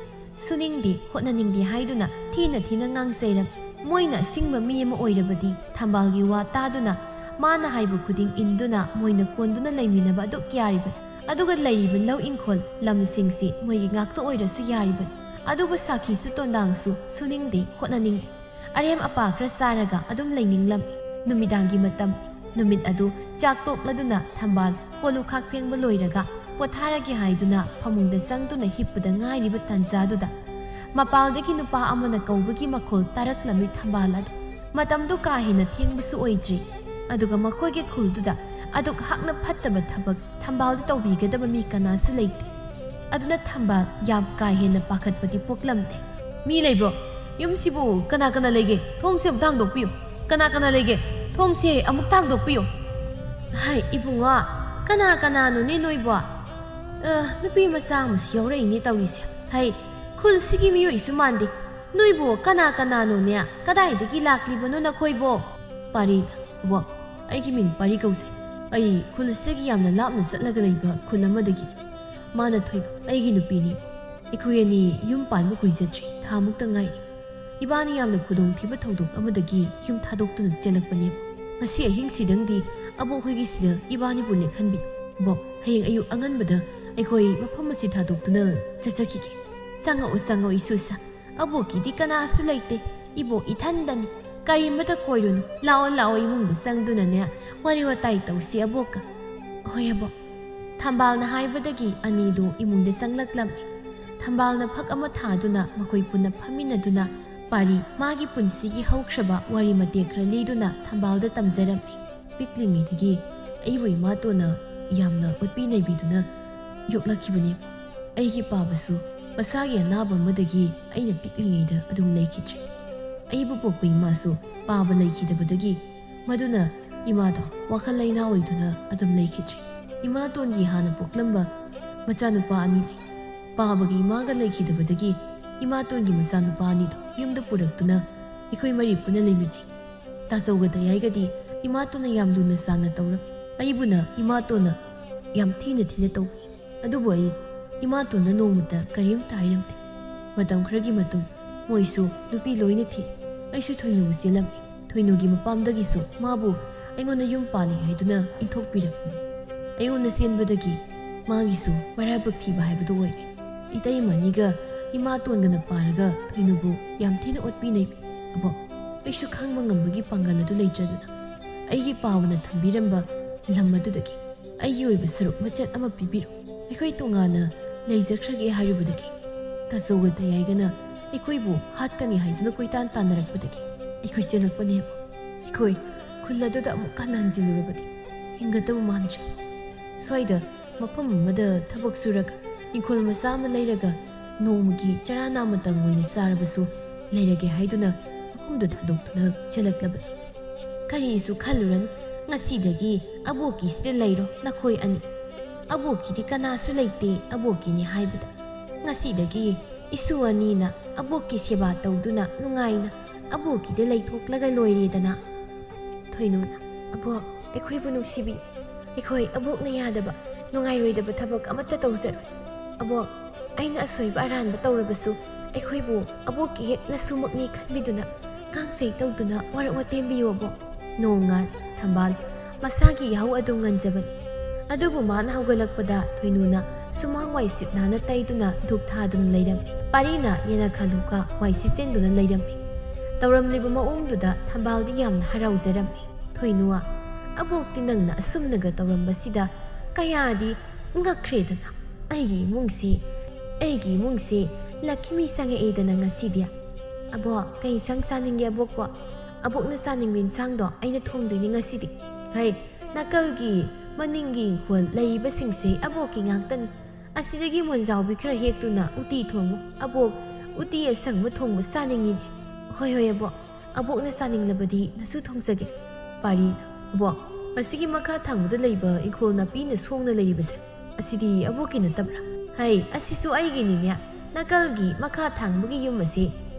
ꯁꯨꯅꯤꯡꯗꯦ, ꯍꯣꯠꯅꯅꯤꯡꯗꯦ ꯍꯥꯏꯗꯨꯅ ꯊꯤꯅ ꯊꯤꯅ ꯉꯥꯡꯆꯩꯔꯝꯃꯤ꯫ ꯃꯣꯏꯅ ꯑꯁꯤꯡꯕ ꯃꯤ ꯑꯃ ꯑꯣꯏꯔꯕꯗꯤ ꯊꯝꯕꯥꯜꯒꯤ ꯋꯥ ꯇꯥꯗꯨꯅ, ꯃꯥꯅ ꯍꯥꯏꯕ ꯈꯨꯗꯤꯡ ꯏꯟꯗꯨꯅ ꯃꯣꯏꯅ ꯀꯣꯟꯗꯨꯅ ꯂꯩꯃꯤꯟꯅꯕ ꯑꯗꯨꯛ ꯌꯥꯔꯤꯕꯅꯤ꯫ ꯑꯗꯨꯒ ꯂꯩꯔꯤꯕ ꯂꯧ ꯏꯪꯈꯣꯜ ꯂꯝꯁꯤꯡꯁꯤ ꯃꯣꯏꯒꯤ ꯉꯥꯛꯇ ꯑꯣꯏꯔꯁꯨ ꯌꯥꯔꯤꯕꯅꯤ꯫ ꯑꯗꯨꯕꯨ ꯁꯥꯈꯤꯁꯨ ꯇꯣꯟꯗꯥꯡꯁꯨ ꯁꯨꯅꯤꯡꯗꯦ, ꯍꯣꯠꯅꯅꯤꯡꯗꯦ꯫ ꯑꯔꯦꯝ ꯑꯄꯥ ꯈꯔ ꯆꯥꯔꯒ ꯑꯗꯨꯝ ꯂꯩꯅꯤꯡꯂꯝꯃꯤ꯫ ꯅꯨꯃꯤꯗꯥꯡꯒꯤ ꯃꯇꯝ꯫ ꯅꯨꯃꯤꯠ ꯑꯗꯨ ꯆꯥꯛ ꯇꯣꯛꯂꯗꯨꯅ ꯊꯝꯕꯥꯜ ꯀꯣꯜ ꯂꯨꯈꯥꯛ ꯐꯦꯡꯕ ꯂꯣꯏꯔꯒ ꯄꯣꯊꯥꯔꯒꯦ ꯍꯥꯏꯗꯨꯅ ꯐꯃꯨꯡꯗ ꯆꯪꯗꯨꯅ ꯍꯤꯞꯄꯗ ꯉꯥꯏꯔꯤꯕ ꯇꯥꯟꯖꯥꯗꯨꯗ ꯃꯄꯥꯜꯗꯒꯤ ꯅꯨꯄꯥ ꯑꯃꯅ ꯀꯧꯕꯒꯤ ꯃꯈꯣꯜ ꯇꯥꯔꯛꯂꯝꯃꯤ ꯊꯝꯕꯥꯜ ꯑꯗꯨ꯫ ꯃꯇꯝꯗꯨ ꯀꯥ ꯍꯦꯟꯅ ꯊꯦꯡꯕꯁꯨ ꯑꯣꯏꯗ꯭ꯔꯤ꯫ ꯑꯗꯨꯒ ꯃꯈꯣꯏꯒꯤ ꯈꯨꯜꯗꯨꯗ ꯑꯗꯨꯛ ꯍꯥꯛꯅ ꯐꯠꯇꯕ ꯊꯕꯛ ꯊꯝꯕꯥꯜꯗ ꯇꯧꯕꯤꯒꯗꯕ ꯃꯤ ꯀꯅꯥꯁꯨ ꯂꯩꯇꯦ꯫ ꯑꯗꯨꯅ ꯊꯝꯕꯥꯜ ꯌꯥꯝ ꯀꯥ ꯍꯦꯟꯅ ꯄꯥꯈꯠꯄꯗꯤ ꯄꯣꯛꯂꯝꯗꯦ꯫ "ꯃꯤ ꯂꯩꯕ꯭ꯔꯣ? ꯌꯨꯝꯁꯤꯕꯨ ꯀꯅꯥ ꯀꯅꯥ ꯂꯩꯒꯦ? ꯊꯣꯡꯁꯦ ꯑꯃꯨꯛꯇ ꯍꯥꯡꯗꯣꯛꯄꯤꯌꯨ꯫ ꯀꯅꯥ ꯀꯅꯥ ꯂꯩꯒꯦ? ꯊꯣꯡꯁꯦ ꯑꯃꯨꯛꯇ ꯍꯥꯡꯗꯣꯛꯄꯤꯌꯨ꯫" "ꯍꯥꯏ, ꯏꯕꯨꯡꯉꯣ, ꯀꯅꯥ ꯀꯅꯥꯅꯣꯅꯦ ꯅꯣꯏꯕꯣ?" "ꯑ, ꯅꯨꯄꯤ ꯃꯆꯥ ꯑꯃꯁꯨ ꯌꯥꯎꯔꯛꯏꯅꯦ ꯇꯧꯔꯤꯁꯦ꯫ ꯍꯩ, ꯈꯨꯜꯁꯤꯒꯤ ꯃꯤꯑꯣꯏꯁꯨ ꯃꯥꯟꯗꯦ꯫ ꯅꯣꯏꯕꯨ ꯀꯅꯥ ꯀꯅꯥꯅꯣꯅꯦ? ꯀꯗꯥꯏꯗꯒꯤ ꯂꯥꯛꯂꯤꯕꯅꯣ ꯅꯈꯣꯏꯕꯣ?" ꯄꯥꯔꯤ, "ꯏꯕꯣꯛ, ꯑꯩꯒꯤ ꯃꯤꯡ ꯄꯥꯔꯤ ꯀꯧꯖꯩ꯫ ꯑꯩ ꯈꯨꯜ ꯑꯁꯤꯒꯤ ꯌꯥꯝꯅ ꯂꯥꯞꯅ ꯆꯠꯂꯒ ꯂꯩꯕ ꯈꯨꯜ ꯑꯃꯗꯒꯤ꯫ ꯃꯥꯅ ꯊꯣꯏꯕ ꯑꯩꯒꯤ ꯅꯨꯄꯤꯅꯤ꯫" ꯑꯩꯈꯣꯏ ꯑꯅꯤ ꯌꯨꯝ ꯄꯥꯟꯕ ꯀꯨꯏꯖꯗ꯭ꯔꯤ, ꯊꯥ ꯃꯨꯛꯇ ꯉꯥꯏꯔꯤ꯫ ꯏꯕꯥꯅꯤ ꯌꯥꯝꯅ ꯈꯨꯗꯣꯡꯊꯤꯕ ꯊꯧꯗꯣꯛ ꯑꯃꯗꯒꯤ ꯌꯨꯝ ꯊꯥꯗꯣꯛꯇꯨꯅ ꯆꯦꯜꯂꯛꯄꯅꯦꯕ꯫ ꯉꯁꯤ ꯑꯍꯤꯡꯁꯤꯗꯪꯗꯤ ꯑꯕꯣꯛ ꯍꯣꯏꯒꯤꯁꯤꯗ ꯏꯕꯥꯅꯤꯕꯨ ꯂꯦꯛꯍꯟꯕꯤꯌꯨ꯫ ꯕꯣꯛ, ꯍꯌꯦꯡ ꯑꯌꯨꯛ ꯑꯉꯟꯕꯗ ꯑꯩꯈꯣꯏ ꯃꯐꯝ ꯑꯁꯤ ꯊꯥꯗꯣꯛꯇꯨꯅ ꯆꯠꯆꯈꯤꯒꯦ꯫ ꯆꯪꯉꯛꯑꯣ, ꯆꯪꯉꯛꯑꯣ, ꯏꯁꯨꯁꯥ꯫ ꯑꯕꯣꯛꯀꯤꯗꯤ ꯀꯅꯥꯁꯨ ꯂꯩꯇꯦ꯫ ꯏꯕꯣꯛ ꯏꯊꯟꯗꯅꯤ꯫ ꯀꯔꯤꯃꯇ ꯀꯣꯏꯔꯨꯅꯨ꯫ ꯂꯥꯛꯑꯣ, ꯂꯥꯛꯑꯣ, ꯏꯃꯨꯡꯗ ꯆꯪꯗꯨꯅꯅꯦ ꯋꯥꯔꯤ ꯋꯥꯇꯥꯏ ꯇꯧꯁꯤ, ꯑꯕꯣꯛꯀ꯫ ꯍꯣꯏ, ꯑꯕꯣꯛ꯫ ꯊꯝꯕꯥꯜꯅ ꯍꯥꯏꯕꯗꯒꯤ ꯑꯅꯤꯗꯨ ꯏꯃꯨꯡꯗ ꯆꯪꯂꯛꯂꯝꯃꯤ꯫ ꯊꯝꯕꯥꯜꯅ ꯐꯛ ꯑꯃ ꯊꯥꯗꯨꯅ ꯃꯈꯣꯏ ꯄꯨꯟꯅ ꯐꯝꯃꯤꯟꯅꯗꯨꯅ ꯄꯥꯔꯤ, ꯃꯥꯒꯤ ꯄꯨꯟꯁꯤꯒꯤ ꯍꯧꯈ꯭ꯔꯕ ꯋꯥꯔꯤ ꯃꯇꯦꯛ ꯈꯔ ꯂꯤꯗꯨꯅ ꯊꯝꯕꯥꯜꯗ ꯇꯝꯖꯔꯝꯃꯤ꯫ ꯄꯤꯛꯂꯤꯉꯩꯗꯒꯤ ꯑꯩꯕꯨ ꯏꯃꯥꯇꯣꯟꯅ ꯌꯥꯝꯅ ꯑꯣꯠꯄꯤ ꯅꯩꯕꯤꯗꯨꯅ ꯌꯣꯛꯂꯛꯈꯤꯕꯅꯤ꯫ ꯑꯩꯒꯤ ꯄꯥꯕꯁꯨ ꯃꯁꯥꯒꯤ ꯑꯅꯥꯕ ꯑꯃꯗꯒꯤ ꯑꯩꯅ ꯄꯤꯛꯂꯤꯉꯩꯗ ꯑꯗꯨꯝ ꯂꯩꯈꯤꯗ꯭ꯔꯦ꯫ ꯑꯩꯕꯨ ꯄꯣꯛꯄ ꯏꯃꯥꯁꯨ ꯄꯥꯕ ꯂꯩꯈꯤꯗꯕꯗꯒꯤ ꯃꯗꯨꯅ ꯏꯃꯥꯗꯣ ꯋꯥꯈꯜ ꯂꯩꯅꯥ ꯑꯣꯏꯗꯨꯅ ꯑꯗꯨꯝ ꯂꯩꯈꯤꯗ꯭ꯔꯦ꯫ ꯏꯃꯥꯇꯣꯟꯒꯤ ꯍꯥꯟꯅ ꯄꯣꯛꯂꯝꯕ ꯃꯆꯥꯅꯨꯄꯥ ꯑꯅꯤ ꯂꯩ꯫ ꯄꯥꯕꯒ ꯏꯃꯥꯒ ꯂꯩꯈꯤꯗꯕꯗꯒꯤ ꯏꯃꯥꯇꯣꯟꯒꯤ ꯃꯆꯥꯅꯨꯄꯥ ꯑꯅꯤꯗꯣ ꯌꯨꯝꯗ ꯄꯨꯔꯛꯇꯨꯅ ꯑꯩꯈꯣꯏ ꯃꯔꯤ ꯄꯨꯟꯅ ꯂꯩꯃꯤꯟꯅꯩ꯫ ꯇꯥꯆꯧꯒ ꯇꯌꯥꯏꯒꯗꯤ ꯏꯃꯥꯇꯣꯟꯅ ꯌꯥꯝ ꯂꯨꯅ ꯆꯥꯟꯅ ꯇꯧꯔꯝꯃꯤ꯫ ꯑꯩꯕꯨꯅ ꯏꯃꯥꯇꯣꯟꯅ ꯌꯥꯝ ꯊꯤꯅ ꯊꯤꯅ ꯇꯧꯕꯤ꯫ ꯑꯗꯨꯕꯨ ꯑꯩ ꯏꯃꯥꯇꯣꯟꯗ ꯅꯣꯡꯃꯇ ꯀꯔꯤꯝꯇ ꯍꯥꯏꯔꯝꯗꯦ꯫ ꯃꯇꯝ ꯈꯔꯒꯤ ꯃꯇꯨꯡ ꯃꯣꯏꯁꯨ ꯅꯨꯄꯤ ꯂꯣꯏꯅ ꯊꯤ꯫ ꯑꯩꯁꯨ ꯊꯣꯏꯅꯨꯕꯨ ꯆꯦꯜꯂꯝꯃꯤ꯫ ꯊꯣꯏꯅꯨꯒꯤ ꯃꯄꯥꯝꯗꯒꯤꯁꯨ ꯃꯥꯕꯨ ꯑꯩꯉꯣꯟꯗ ꯌꯨꯝ ꯄꯥꯜꯂꯤ ꯍꯥꯏꯗꯨꯅ ꯏꯟꯊꯣꯛꯄꯤꯔꯛꯄꯅꯤ꯫ ꯑꯩꯉꯣꯟꯗ ꯆꯦꯟꯕꯗꯒꯤ ꯃꯥꯒꯤꯁꯨ ꯃꯔꯥꯏꯕꯛ ꯊꯤꯕ ꯍꯥꯏꯕꯗꯨ ꯑꯣꯏꯔꯦ꯫ ꯏꯇꯩꯃꯅꯤꯒ ꯏꯃꯥꯇꯣꯟꯒꯅ ꯄꯥꯔꯒ ꯊꯣꯏꯅꯨꯕꯨ ꯌꯥꯝ ꯊꯤꯅ ꯑꯣꯠꯄꯤꯅꯩ꯫ ꯑꯕꯣꯛ, ꯑꯩꯁꯨ ꯈꯥꯡꯕ ꯉꯝꯕꯒꯤ ꯄꯥꯡꯒꯜ ꯑꯗꯨ ꯂꯩꯇ꯭ꯔꯗꯨꯅ ꯑꯩꯒꯤ ꯄꯥꯕꯅ ꯊꯝꯕꯤꯔꯝꯕ ꯂꯝ ꯑꯗꯨꯗꯒꯤ ꯑꯩꯒꯤ ꯑꯣꯏꯕ ꯁꯔꯨꯛ ꯃꯆꯦꯠ ꯑꯃ ꯄꯤꯕꯤꯔꯣ꯫ ꯑꯩꯈꯣꯏ ꯇꯣꯉꯥꯟꯅ ꯂꯩꯖꯈ꯭ꯔꯒꯦ ꯍꯥꯏꯔꯨꯕꯗꯒꯤ ꯇꯥꯆꯧꯒ ꯇꯌꯥꯏꯒꯅ ꯑꯩꯈꯣꯏꯕꯨ ꯍꯥꯠꯀꯅꯤ ꯍꯥꯏꯗꯨꯅ ꯀꯣꯏꯇꯥꯟ ꯇꯥꯟꯅꯔꯛꯄꯗꯒꯤ ꯑꯩꯈꯣꯏ ꯆꯦꯜꯂꯛꯄꯅꯦꯕ꯫ ꯑꯩꯈꯣꯏ ꯈꯨꯜ ꯑꯗꯨꯗ ꯑꯃꯨꯛ ꯍꯟꯅ ꯍꯟꯖꯤꯜꯂꯨꯔꯕꯗꯤ ꯍꯤꯡꯒꯗꯕ ꯃꯥꯟꯗ꯭ꯔꯦ꯫ ꯁ꯭ꯋꯥꯏꯗ ꯃꯐꯝ ꯑꯃꯗ ꯊꯕꯛ ꯁꯨꯔꯒ ꯏꯪꯈꯣꯜ ꯃꯆꯥ ꯑꯃ ꯂꯩꯔꯒ ꯅꯣꯡꯃꯒꯤ ꯆꯔꯥ ꯅꯥꯃꯇꯪ ꯑꯣꯏꯅ ꯆꯥꯔꯕꯁꯨ ꯂꯩꯔꯒꯦ ꯍꯥꯏꯗꯨꯅ ꯃꯐꯝꯗꯨ ꯊꯥꯗꯣꯛꯇꯨꯅ ꯆꯦꯜꯂꯛꯂꯕꯅꯤ꯫ ꯀꯔꯤꯁꯨ ꯈꯜꯂꯨꯔꯅꯨ, ꯉꯁꯤꯗꯒꯤ ꯑꯕꯣꯛꯀꯤꯁꯤꯗ ꯂꯩꯔꯣ ꯅꯈꯣꯏ ꯑꯅꯤ꯫ ꯑꯕꯣꯛꯀꯤꯗꯤ ꯀꯅꯥꯁꯨ ꯂꯩꯇꯦ ꯑꯕꯣꯛꯀꯤꯅꯤ ꯍꯥꯏꯕꯗ꯫ ꯉꯁꯤꯗꯒꯤ ꯏꯁꯨ ꯑꯅꯤꯅ ꯑꯕꯣꯛꯀꯤ ꯁꯦꯕꯥ ꯇꯧꯗꯨꯅ ꯅꯨꯡꯉꯥꯏꯅ ꯑꯕꯣꯛꯀꯤꯗ ꯂꯩꯊꯣꯛꯂꯒ ꯂꯣꯏꯔꯦꯗꯅ꯫ ꯊꯣꯏꯅꯨꯅ, "ꯑꯕꯣꯛ, ꯑꯩꯈꯣꯏꯕꯨ ꯅꯨꯡꯁꯤꯕꯤ꯫ ꯑꯩꯈꯣꯏ ꯑꯕꯣꯛꯅ ꯌꯥꯗꯕ, ꯅꯨꯡꯉꯥꯏꯔꯣꯏꯗꯕ ꯊꯕꯛ ꯑꯃꯠꯇ ꯇꯧꯖꯔꯣꯏ꯫ ꯑꯕꯣꯛ, ꯑꯩꯅ ꯑꯁꯣꯏꯕ ꯑꯔꯥꯟꯕ ꯇꯧꯔꯕꯁꯨ ꯑꯩꯈꯣꯏꯕꯨ ꯑꯕꯣꯛꯀꯤ ꯍꯦꯛ ꯅꯁꯨꯃꯛꯅꯤ ꯈꯟꯕꯤꯗꯨꯅ ꯉꯥꯡꯁꯩ ꯇꯧꯗꯨꯅ ꯋꯥꯔꯛ ꯋꯥꯇꯦꯝꯕꯤꯌꯨ ꯑꯕꯣꯛ꯫ ꯅꯣꯡꯉꯥꯟ ꯊꯝꯕꯥꯜ ꯃꯁꯥꯒꯤ ꯌꯥꯍꯧ ꯑꯗꯨ ꯉꯟꯖꯕꯅꯤ꯫ ꯑꯗꯨꯕꯨ ꯃꯥꯅ ꯍꯧꯒꯠꯂꯛꯄꯗ ꯊꯣꯏꯅꯨꯅ ꯁꯨꯃꯥꯡ ꯋꯥꯏ ꯁꯤꯠ ꯅꯥꯟꯅ ꯇꯩꯗꯨꯅ ꯙꯨꯛ ꯊꯥꯗꯨꯅ ꯂꯩꯔꯝꯃꯤ꯫ ꯄꯥꯔꯤꯅ ꯌꯦꯅꯈꯥ ꯂꯨꯈꯥ ꯋꯥꯏ ꯁꯤꯠꯆꯤꯟꯗꯨꯅ ꯂꯩꯔꯝꯃꯤ꯫ ꯇꯧꯔꯝꯂꯤꯕ ꯃꯑꯣꯡꯗꯨꯗ ꯊꯝꯕꯥꯜꯗꯤ ꯌꯥꯝꯅ ꯍꯔꯥꯎꯖꯔꯝꯃꯤ꯫ ꯊꯣꯏꯅꯨ, ꯑꯕꯣꯛꯇꯤ ꯅꯪꯅ ꯑꯁꯨꯝꯅꯒ ꯇꯧꯔꯝꯕꯁꯤꯗ ꯀꯌꯥꯗꯤ ꯉꯛꯈ꯭ꯔꯦꯗꯅ꯫ ꯑꯩꯒꯤ ꯏꯃꯨꯡꯁꯤ, ꯑꯩꯒꯤ ꯏꯃꯨꯡꯁꯤ ꯂꯛꯈꯤꯃꯤ ꯆꯪꯉꯛꯏꯗꯅ ꯉꯁꯤꯗꯤ꯫ ꯑꯕꯣꯛ, ꯀꯩ ꯏꯟꯁꯥꯡ ꯆꯥꯅꯤꯡꯒꯦ ꯑꯕꯣꯛꯄꯣ? ꯑꯕꯣꯛꯅ ꯆꯥꯅꯤꯡꯕ ꯏꯟꯁꯥꯡꯗꯣ ꯑꯩꯅ ꯊꯣꯡꯗꯣꯏꯅꯤ ꯉꯁꯤꯗꯤ꯫ ꯍꯩ, ꯅꯥꯀꯜꯒꯤ ꯃꯅꯤꯡꯒꯤ ꯏꯪꯈꯣꯜ ꯂꯩꯔꯤꯕꯁꯤꯡꯁꯦ ꯑꯕꯣꯛꯀꯤ ꯉꯥꯛꯇꯅꯤ꯫ ꯑꯁꯤꯗꯒꯤ ꯃꯣꯟꯖꯥꯎꯕꯤ ꯈꯔ ꯍꯦꯛꯇꯨꯅ ꯎꯇꯤ ꯊꯣꯡꯉꯨ꯫ ꯑꯕꯣꯛ, ꯎꯇꯤ ꯑꯁꯪꯕ ꯊꯣꯡꯕ ꯆꯥꯅꯤꯡꯉꯤꯅꯦ꯫ ꯍꯣꯏ, ꯍꯣꯏ, ꯑꯕꯣꯛ꯫ ꯑꯕꯣꯛꯅ ꯆꯥꯅꯤꯡꯂꯕꯗꯤ ꯅꯁꯨ ꯊꯣꯡꯖꯒꯦ꯫ ꯄꯥꯔꯤ, ꯑꯕꯣꯛ, ꯃꯁꯤꯒꯤ ꯃꯈꯥ ꯊꯪꯕꯗ ꯂꯩꯕ ꯏꯪꯈꯣꯜ ꯅꯥꯄꯤꯅ ꯁꯣꯡꯅ ꯂꯩꯔꯤꯕꯁꯦ, ꯑꯁꯤꯗꯤ ꯑꯕꯣꯛꯀꯤ ꯅꯠꯇꯕ꯭ꯔꯥ? ꯍꯩ, ꯑꯁꯤꯁꯨ ꯑꯩꯒꯤꯅꯤꯅꯦ꯫ ꯅꯥꯀꯜꯒꯤ ꯃꯈꯥ ꯊꯪꯕꯒꯤ ꯌꯨꯝ ꯑꯁꯤ,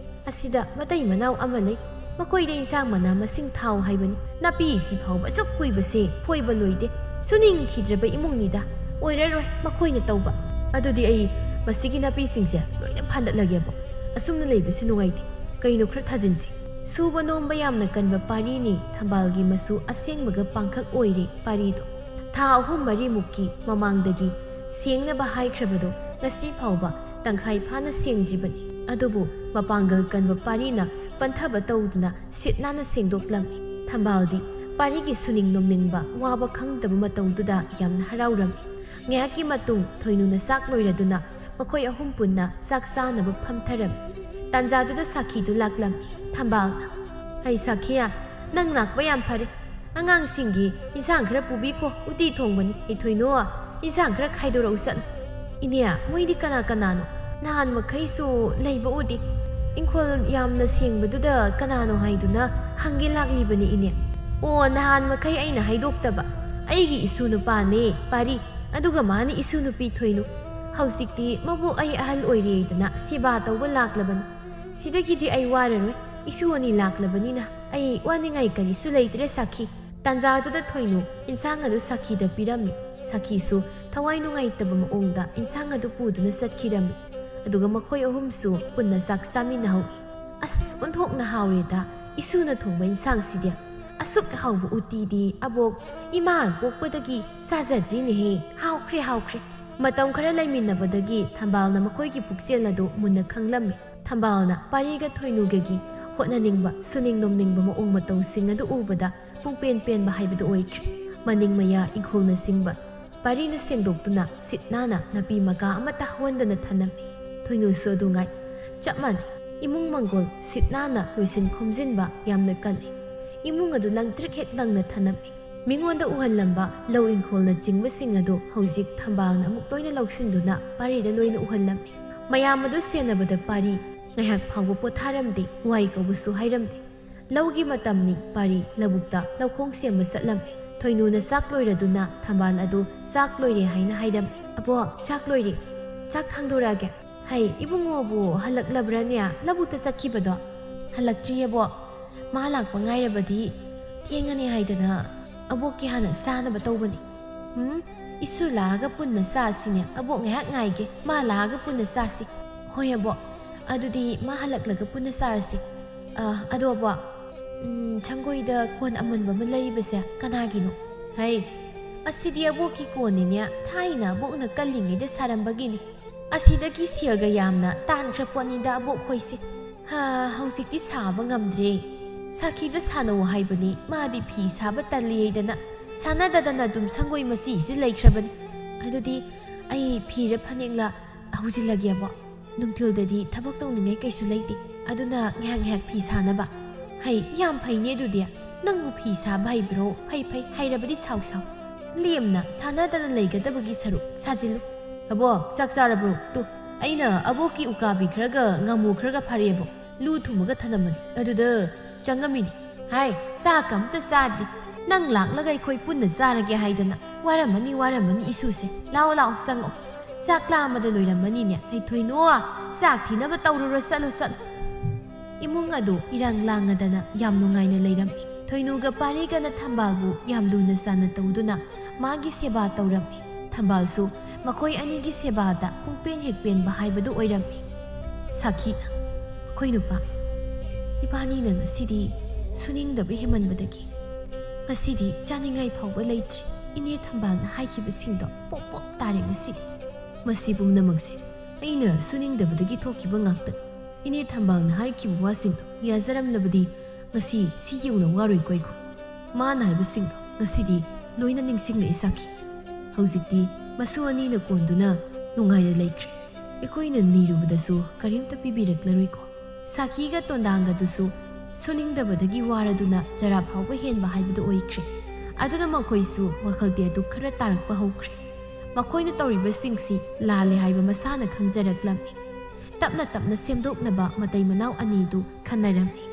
ꯑꯁꯤꯗ ꯃꯇꯩ ꯃꯅꯥꯎ ꯑꯃ ꯂꯩ꯫ ꯃꯈꯣꯏꯗ ꯏꯟꯁꯥꯡ ꯃꯅꯥ ꯃꯁꯤꯡ ꯊꯥꯎ ꯍꯥꯏꯕꯅꯤ꯫ ꯅꯥꯄꯤ ꯑꯁꯤ ꯐꯥꯎꯕ ꯑꯁꯨꯛ ꯀꯨꯏꯕꯁꯦ ꯐꯣꯏꯕ ꯂꯣꯏꯗꯦ꯫ ꯁꯨꯅꯤꯡꯈꯤꯗ꯭ꯔꯕ ꯏꯃꯨꯡꯅꯤꯗ꯫ ꯑꯣꯏꯔꯔꯣꯏ ꯃꯈꯣꯏꯅ ꯇꯧꯕ꯫ ꯑꯗꯨꯗꯤ ꯑꯩ ꯃꯁꯤꯒꯤ ꯅꯥꯄꯤꯁꯤꯡꯁꯦ ꯂꯣꯏꯅ ꯐꯥꯟꯗꯠꯂꯒꯦꯕꯣ꯫ ꯑꯁꯨꯝꯅ ꯂꯩꯕꯁꯤ ꯅꯨꯡꯉꯥꯏꯇꯦ꯫ ꯀꯩꯅꯣ ꯈꯔ ꯊꯥꯖꯤꯟꯁꯤ꯫ ꯁꯨꯕ ꯅꯣꯝꯕ ꯌꯥꯝꯅ ꯀꯟꯕ ꯄꯥꯔꯤꯅꯤ꯫ ꯊꯝꯕꯥꯜꯒꯤ ꯃꯆꯨ ꯑꯁꯦꯡꯕꯒ ꯄꯥꯡꯈꯛ ꯑꯣꯏꯔꯦ ꯄꯥꯔꯤꯗꯣ꯫ ꯊꯥ ꯑꯍꯨꯝ ꯃꯔꯤꯃꯨꯛꯀꯤ ꯃꯃꯥꯡꯗꯒꯤ ꯁꯦꯡꯅꯕ ꯍꯥꯏꯈ꯭ꯔꯕꯗꯣ ꯉꯁꯤ ꯐꯥꯎꯕ ꯇꯪꯈꯥꯏ ꯐꯥꯅ ꯁꯦꯡꯗ꯭ꯔꯤꯕꯅꯤ꯫ ꯑꯗꯨꯕꯨ ꯃꯄꯥꯡꯒꯜ ꯀꯟꯕ ꯄꯥꯔꯤꯅ ꯄꯟꯊꯕ ꯇꯧꯗꯨꯅ ꯁꯤꯠ ꯅꯥꯟꯅ ꯁꯦꯡꯗꯣꯛꯂꯝꯃꯤ꯫ ꯊꯝꯕꯥꯜꯗꯤ ꯄꯥꯔꯤꯒꯤ ꯁꯨꯅꯤꯡ ꯅꯣꯝꯅꯤꯡꯕ ꯋꯥꯕ ꯈꯪꯗꯕ ꯃꯇꯧꯗꯨꯗ ꯌꯥꯝꯅ ꯍꯔꯥꯎꯔꯝꯃꯤ꯫ ꯉꯥꯏꯍꯥꯛꯀꯤ ꯃꯇꯨꯡ ꯊꯣꯏꯅꯨꯅ ꯆꯥꯛ ꯂꯣꯏꯔꯗꯨꯅ ꯃꯈꯣꯏ ꯑꯍꯨꯝ ꯄꯨꯟꯅ ꯆꯥꯛ ꯆꯥꯅꯕ ꯐꯝꯊꯔꯝꯃꯤ꯫ ꯇꯥꯟꯖꯥꯗꯨꯗ ꯁꯥꯈꯤꯗꯨ ꯂꯥꯛꯂꯝꯃꯤ꯫ ꯊꯝꯕꯥꯜꯅ, "ꯍꯩ ꯁꯥꯈꯤꯌꯥ, ꯅꯪ ꯂꯥꯛꯄ ꯌꯥꯝ ꯐꯔꯦ꯫ ꯑꯉꯥꯡꯁꯤꯡꯒꯤ ꯏꯟꯁꯥꯡ ꯈꯔ ꯄꯨꯕꯤꯈꯣ, ꯎꯇꯤ ꯊꯣꯡꯕꯅꯤ꯫ ꯍꯩ ꯊꯣꯏꯅꯨ, ꯏꯟꯁꯥꯡ ꯈꯔ ꯈꯥꯏꯗꯣꯔꯛꯎ ꯆꯠꯂꯨ꯫" "ꯏꯅꯦ, ꯃꯣꯏꯗꯤ ꯀꯅꯥ ꯀꯅꯥꯅꯣ? ꯅꯍꯥꯟ ꯃꯈꯩꯁꯨ ꯂꯩꯕ ꯎꯗꯦ꯫ ꯏꯪꯈꯣꯜ ꯌꯥꯝꯅ ꯁꯦꯡꯕꯗꯨꯗ ꯀꯅꯥꯅꯣ ꯍꯥꯏꯗꯨꯅ ꯍꯪꯒꯦ ꯂꯥꯛꯂꯤꯕꯅꯤ ꯏꯅꯦ꯫" "ꯑꯣ, ꯅꯍꯥꯟ ꯃꯈꯩ ꯑꯩꯅ ꯍꯥꯏꯗꯣꯛꯇꯕ꯫ ꯑꯩꯒꯤ ꯏꯁꯨ ꯅꯨꯄꯥꯅꯦ ꯄꯥꯔꯤ, ꯑꯗꯨꯒ ꯃꯥꯅ ꯏꯁꯨ ꯅꯨꯄꯤ ꯊꯣꯏꯅꯨ꯫ ꯍꯧꯖꯤꯛꯇꯤ ꯃꯕꯣꯛ ꯑꯩ ꯑꯍꯜ ꯑꯣꯏꯔꯦꯗꯅ ꯁꯦꯕꯥ ꯇꯧꯕ ꯂꯥꯛꯂꯕꯅꯤ꯫ ꯁꯤꯗꯒꯤꯗꯤ ꯑꯩ ꯋꯥꯔꯔꯣꯏ꯫ ꯏꯁꯨ ꯑꯅꯤ ꯂꯥꯛꯂꯕꯅꯤꯅ ꯑꯩ ꯋꯥꯅꯤꯡꯉꯥꯏ ꯀꯔꯤꯁꯨ ꯂꯩꯇ꯭ꯔꯦ ꯁꯥꯈꯤ꯫" ꯇꯥꯟꯖꯥꯗꯨꯗ ꯊꯣꯏꯅꯨ ꯏꯟꯁꯥꯡ ꯑꯗꯨ ꯁꯥꯈꯤꯗ ꯄꯤꯔꯝꯃꯤ꯫ ꯁꯥꯈꯤꯁꯨ ꯊꯋꯥꯏ ꯅꯨꯡꯉꯥꯏꯇꯕ ꯃꯑꯣꯡꯗ ꯏꯟꯁꯥꯡ ꯑꯗꯨ ꯄꯨꯗꯨꯅ ꯆꯠꯈꯤꯔꯝꯃꯤ꯫ ꯑꯗꯨꯒ ꯃꯈꯣꯏ ꯑꯍꯨꯝꯁꯨ ꯄꯨꯟꯅ ꯆꯥꯛ ꯆꯥꯃꯤꯟꯅꯍꯧꯏ꯫ "ꯑꯁ, ꯑꯣꯟꯊꯣꯛꯅ ꯍꯥꯎꯔꯦꯗ ꯏꯁꯨꯅ ꯊꯣꯡꯕ ꯏꯟꯁꯥꯡꯁꯤꯗꯤ꯫ ꯑꯁꯨꯛ ꯍꯥꯎꯕ ꯎꯇꯤꯗꯤ ꯑꯕꯣꯛ ꯏꯃꯥ ꯄꯣꯛꯄꯗꯒꯤ ꯆꯥꯖꯗ꯭ꯔꯤꯅꯦꯍꯦ꯫ ꯍꯥꯎꯈ꯭ꯔꯦ, ꯍꯥꯎꯈ꯭ꯔꯦ!" ꯃꯇꯝ ꯈꯔ ꯂꯩꯃꯤꯟꯅꯕꯗꯒꯤ ꯊꯝꯕꯥꯜꯅ ꯃꯈꯣꯏꯒꯤ ꯄꯨꯛꯆꯦꯜ ꯑꯗꯨ ꯃꯨꯟꯅ ꯈꯪꯂꯝꯃꯤ꯫ ꯊꯝꯕꯥꯜꯅ ꯄꯥꯔꯤꯒ ꯊꯣꯏꯅꯨꯒꯒꯤ ꯍꯣꯠꯅꯅꯤꯡꯕ, ꯁꯨꯅꯤꯡ ꯅꯣꯝꯅꯤꯡꯕ ꯃꯑꯣꯡ ꯃꯇꯧꯁꯤꯡ ꯑꯗꯨ ꯎꯕꯗ ꯄꯨꯡꯄꯦꯟ ꯄꯦꯟꯕ ꯍꯥꯏꯕꯗꯨ ꯑꯣꯏꯈ꯭ꯔꯦ꯫ ꯃꯅꯤꯡ ꯃꯌꯥ ꯏꯪꯈꯣꯜꯅꯆꯤꯡꯕ ꯄꯥꯔꯤꯅ ꯁꯦꯡꯗꯣꯛꯇꯨꯅ ꯁꯤꯠ ꯅꯥꯟꯅ ꯅꯥꯄꯤ ꯃꯀꯥ ꯑꯃꯠꯇ ꯍꯧꯍꯟꯗꯅ ꯊꯅꯝꯃꯤ꯫ ꯊꯣꯏꯅꯨꯁꯨ ꯑꯗꯨ ꯉꯥꯏ꯫ ꯆꯞ ꯃꯥꯟꯅꯩ꯫ ꯏꯃꯨꯡ ꯃꯪꯒꯣꯜ ꯁꯤꯠ ꯅꯥꯟꯅ ꯂꯣꯏꯁꯤꯟ ꯈꯣꯝꯖꯤꯟꯕ ꯌꯥꯝꯅ ꯀꯜꯂꯤ꯫ ꯏꯃꯨꯡ ꯑꯗꯨ ꯂꯪꯇ꯭ꯔꯤꯛ ꯍꯦꯛ ꯂꯪꯅ ꯊꯅꯝꯃꯤ꯫ ꯃꯤꯉꯣꯟꯗ ꯎꯍꯜꯂꯝꯕ ꯂꯧ ꯏꯪꯈꯣꯜꯅꯆꯤꯡꯕꯁꯤꯡ ꯑꯗꯨ ꯍꯧꯖꯤꯛ ꯊꯝꯕꯥꯜꯅ ꯑꯃꯨꯛ ꯂꯣꯏꯅ ꯂꯧꯁꯤꯟꯗꯨꯅ ꯄꯥꯔꯤꯗ ꯂꯣꯏꯅ ꯎꯍꯜꯂꯝꯃꯤ꯫ ꯃꯌꯥꯝ ꯑꯗꯨ ꯁꯦꯟꯅꯕꯗ ꯄꯥꯔꯤ ꯉꯥꯏꯍꯥꯛ ꯐꯥꯎꯕ ꯄꯣꯊꯥꯔꯝꯗꯦ, ꯋꯥꯏ ꯀꯧꯕꯁꯨ ꯍꯥꯏꯔꯝꯗꯦ꯫ ꯂꯧꯒꯤ ꯃꯇꯝꯅꯤ꯫ ꯄꯥꯔꯤ ꯂꯧꯕꯨꯛꯇ ꯂꯧꯈꯣꯡ ꯁꯦꯝꯕ ꯆꯠꯂꯝꯃꯤ꯫ ꯊꯣꯏꯅꯨꯅ ꯆꯥꯛ ꯂꯣꯏꯔꯗꯨꯅ ꯊꯝꯕꯥꯜ ꯑꯗꯨ ꯆꯥꯛ ꯂꯣꯏꯔꯦ ꯍꯥꯏꯅ ꯍꯥꯏꯔꯝꯃꯤ꯫ "ꯑꯕꯣꯛ, ꯆꯥꯛ ꯂꯣꯏꯔꯦ꯫ ꯆꯥꯛ ꯊꯥꯡꯗꯣꯔꯛꯑꯒꯦ꯫" "ꯍꯩ, ꯏꯕꯨꯡꯉꯣꯕꯨ ꯍꯜꯂꯛꯂꯕ꯭ꯔꯥꯅꯦ? ꯂꯧꯕꯨꯛꯇ ꯆꯠꯈꯤꯕꯗꯣ?" "ꯍꯜꯂꯛꯇ꯭ꯔꯤꯌꯦꯕꯣ꯫ ꯃꯥ ꯂꯥꯛꯄ ꯉꯥꯏꯔꯕꯗꯤ ꯊꯦꯡꯉꯅꯤ ꯍꯥꯏꯗꯅ ꯑꯕꯣꯛꯀꯤ ꯍꯥꯟꯅ ꯆꯥꯅꯕ ꯇꯧꯕꯅꯤ꯫" "ꯎꯝ, ꯏꯁꯨ ꯂꯥꯛꯑꯒ ꯄꯨꯟꯅ ꯆꯥꯁꯤꯅꯦ꯫ ꯑꯕꯣꯛ ꯉꯥꯏꯍꯥꯛ ꯉꯥꯏꯒꯦ, ꯃꯥ ꯂꯥꯛꯑꯒ ꯄꯨꯟꯅ ꯆꯥꯁꯤ꯫" "ꯍꯣꯏ ꯑꯕꯣꯛ, ꯑꯗꯨꯗꯤ ꯃꯥ ꯍꯜꯂꯛꯂꯒ ꯄꯨꯟꯅ ꯆꯥꯔꯁꯤ꯫ ꯑ, ꯑꯗꯣ ꯑꯕꯣꯛ, ꯎꯝ, ꯁꯪꯒꯣꯏꯗ ꯀꯣꯟ ꯑꯃꯟꯕ ꯑꯃ ꯂꯩꯕꯁꯦ ꯀꯅꯥꯒꯤꯅꯣ?" "ꯍꯩ, ꯑꯁꯤꯗꯤ ꯑꯕꯣꯛꯀꯤ ꯀꯣꯟꯅꯤꯅꯦ, ꯊꯥꯏꯅ ꯑꯕꯣꯛꯅ ꯀꯜꯂꯤꯉꯩꯗ ꯁꯥꯔꯝꯕꯒꯤꯅꯤ꯫ ꯑꯁꯤꯗꯒꯤ ꯁꯦꯜꯒ ꯌꯥꯝꯅ ꯇꯥꯟꯈ꯭ꯔ ꯄꯣꯠꯅꯤꯗ ꯑꯕꯣꯛ ꯈꯣꯏꯁꯦ꯫ ꯍꯥ, ꯍꯧꯖꯤꯛꯇꯤ ꯁꯥꯕ ꯉꯝꯗ꯭ꯔꯦ꯫ ꯁꯥꯈꯤꯗ ꯁꯥꯟꯅꯧ ꯍꯥꯏꯕꯅꯤ, ꯃꯥꯗꯤ ꯐꯤ ꯁꯥꯕ ꯇꯜꯂꯤ ꯍꯥꯏꯗꯅ ꯁꯥꯟꯅꯗꯗꯅ ꯑꯗꯨꯝ ꯁꯪꯒꯣꯏ ꯃꯆꯤꯁꯤ ꯂꯩꯈ꯭ꯔꯕꯅꯤ꯫ ꯑꯗꯨꯗꯤ ꯑꯩ ꯐꯤꯔ ꯐꯅꯦꯛꯂ ꯍꯧꯖꯤꯜꯂꯒꯦꯕꯣ꯫ ꯅꯨꯡꯊꯤꯜꯗꯗꯤ ꯊꯕꯛ ꯇꯧꯅꯤꯡꯉꯥꯏ ꯀꯩꯁꯨ ꯂꯩꯇꯦ, ꯑꯗꯨꯅ ꯉꯥꯏꯍꯥꯛ ꯉꯥꯏꯍꯥꯛ ꯐꯤ ꯁꯥꯅꯕ꯫" "ꯍꯩ, ꯌꯥꯝ ꯐꯩꯅꯦ ꯑꯗꯨꯗꯤ꯫ ꯅꯪꯕꯨ ꯐꯤ ꯁꯥꯕ ꯍꯩꯕ꯭ꯔꯣ? ꯐꯩ ꯐꯩ, ꯍꯩꯔꯕꯗꯤ ꯁꯥꯎ ꯁꯥꯎ꯫ ꯂꯦꯝꯅ ꯁꯥꯟꯅꯗꯅ ꯂꯩꯒꯗꯕꯒꯤ ꯁꯔꯨꯛ ꯁꯥꯖꯤꯜꯂꯨ꯫" "ꯑꯕꯣꯛ, ꯆꯥꯛ ꯆꯥꯔꯕ꯭ꯔꯣ? ꯇꯨ, ꯑꯩꯅ ꯑꯕꯣꯛꯀꯤ ꯎꯀꯥꯕꯤ ꯈꯔꯒ ꯉꯥꯃꯨ ꯈꯔꯒ ꯐꯥꯔꯛꯑꯦꯕꯣ, ꯂꯨ ꯊꯨꯝꯃꯒ ꯊꯅꯝꯕꯅꯤ, ꯑꯗꯨꯗ ꯆꯪꯉꯝꯃꯤꯅꯤ꯫" "ꯍꯥꯏ, ꯆꯥꯛ ꯑꯝꯇ ꯆꯥꯗ꯭ꯔꯤ꯫ ꯅꯪ ꯂꯥꯛꯂꯒ ꯑꯩꯈꯣꯏ ꯄꯨꯟꯅ ꯆꯥꯔꯒꯦ ꯍꯥꯏꯗꯅ꯫ ꯋꯥꯔꯝꯃꯅꯤ, ꯋꯥꯔꯝꯃꯅꯤ ꯏꯁꯨꯁꯦ꯫ ꯂꯥꯛꯑꯣ, ꯂꯥꯛꯑꯣ, ꯆꯪꯉꯛꯑꯣ꯫ ꯆꯥꯛ ꯂꯥꯝꯕꯗ ꯂꯣꯏꯔꯝꯃꯅꯤꯅꯦ꯫ ꯑꯩ ꯊꯣꯏꯅꯣ, ꯆꯥꯛ ꯊꯤꯅꯕ ꯇꯧꯔꯨꯔꯣ, ꯆꯠꯂꯣ, ꯆꯠꯂꯣ꯫" ꯏꯃꯨꯡ ꯑꯗꯨ ꯏꯔꯥꯡ ꯂꯥꯡꯉꯗꯅ ꯌꯥꯝ ꯅꯨꯡꯉꯥꯏꯅ ꯂꯩꯔꯝꯃꯤ꯫ ꯊꯣꯏꯅꯨꯒ ꯄꯥꯔꯤꯒꯅ ꯊꯝꯕꯥꯜꯕꯨ ꯌꯥꯝ ꯂꯨꯅ ꯆꯥꯟꯅ ꯇꯧꯗꯨꯅ ꯃꯥꯒꯤ ꯁꯦꯕꯥ ꯇꯧꯔꯝꯃꯤ꯫ ꯊꯝꯕꯥꯜꯁꯨ ꯃꯈꯣꯏ ꯑꯅꯤꯒꯤ ꯁꯦꯕꯥꯗ ꯄꯨꯡꯄꯦꯟ ꯍꯦꯛ ꯄꯦꯟꯕ ꯍꯥꯏꯕꯗꯨ ꯑꯣꯏꯔꯝꯃꯤ꯫ ꯁꯥꯈꯤꯅ, "ꯑꯩꯈꯣꯏ ꯅꯨꯄꯥ, ꯏꯕꯥꯅꯤꯅ ꯉꯁꯤꯗꯤ ꯁꯨꯅꯤꯡꯗꯕ ꯍꯦꯃꯟꯕꯗꯒꯤ ꯉꯁꯤꯗꯤ ꯆꯥꯅꯤꯡꯉꯥꯏ ꯐꯥꯎꯕ ꯂꯩꯇ꯭ꯔꯦ꯫ ꯏꯅꯦ ꯊꯝꯕꯥꯜꯅ ꯍꯥꯏꯈꯤꯕꯁꯤꯡꯗꯣ ꯄꯣꯞ ꯄꯣꯞ ꯇꯥꯔꯦ ꯉꯁꯤꯗꯤ꯫ ꯃꯁꯤ ꯄꯨꯝꯅꯃꯛꯁꯦ ꯑꯩꯅ ꯁꯨꯅꯤꯡꯗꯕꯗꯒꯤ ꯊꯣꯛꯈꯤꯕ ꯉꯥꯛꯇꯅꯤ꯫ ꯏꯅꯦ ꯊꯝꯕꯥꯜꯅ ꯍꯥꯏꯈꯤꯕ ꯋꯥꯁꯤꯡꯗꯣ ꯌꯥꯖꯔꯝꯂꯕꯗꯤ ꯉꯁꯤ ꯁꯤ ꯌꯧꯅ ꯋꯥꯔꯣꯏꯀꯣ ꯑꯩꯈꯣꯏ꯫ ꯃꯥꯅ ꯍꯥꯏꯕꯁꯤꯡꯗꯣ ꯉꯁꯤꯗꯤ ꯂꯣꯏꯅ ꯅꯤꯡꯁꯤꯡꯂꯛꯏ ꯁꯥꯈꯤ꯫ ꯍꯧꯖꯤꯛꯇꯤ ꯃꯁꯨ ꯑꯅꯤꯅ ꯀꯣꯟꯗꯨꯅ ꯅꯨꯡꯉꯥꯏꯅ ꯂꯩꯈ꯭ꯔꯦ꯫ ꯑꯩꯈꯣꯏꯅ ꯅꯤꯔꯨꯕꯗꯁꯨ ꯀꯔꯤꯝꯇ ꯄꯤꯕꯤꯔꯛꯂꯔꯣꯏꯀꯣ꯫" ꯁꯥꯈꯤꯒ ꯇꯣꯟꯗꯥꯡꯒꯗꯨꯁꯨ ꯁꯨꯅꯤꯡꯗꯕꯗꯒꯤ ꯋꯥꯔꯗꯨꯅ ꯆꯔꯥ ꯐꯥꯎꯕ ꯍꯦꯟꯕ ꯍꯥꯏꯕꯗꯨ ꯑꯣꯏꯈ꯭ꯔꯦ꯫ ꯑꯗꯨꯅ ꯃꯈꯣꯏꯁꯨ ꯋꯥꯈꯜꯗꯤ ꯑꯗꯨ ꯈꯔ ꯇꯥꯔꯛꯄ ꯍꯧꯈ꯭ꯔꯦ꯫ ꯃꯈꯣꯏꯅ ꯇꯧꯔꯤꯕꯁꯤꯡꯁꯤ ꯂꯥꯜꯂꯦ ꯍꯥꯏꯕ ꯃꯁꯥꯅ ꯈꯪꯖꯔꯛꯂꯝꯃꯤ꯫ ꯇꯞꯅ ꯇꯞꯅ ꯁꯦꯝꯗꯣꯛꯅꯕ ꯃꯇꯩ ꯃꯅꯥꯎ ꯑꯅꯤꯗꯨ ꯈꯟꯅꯔꯝꯃꯤ꯫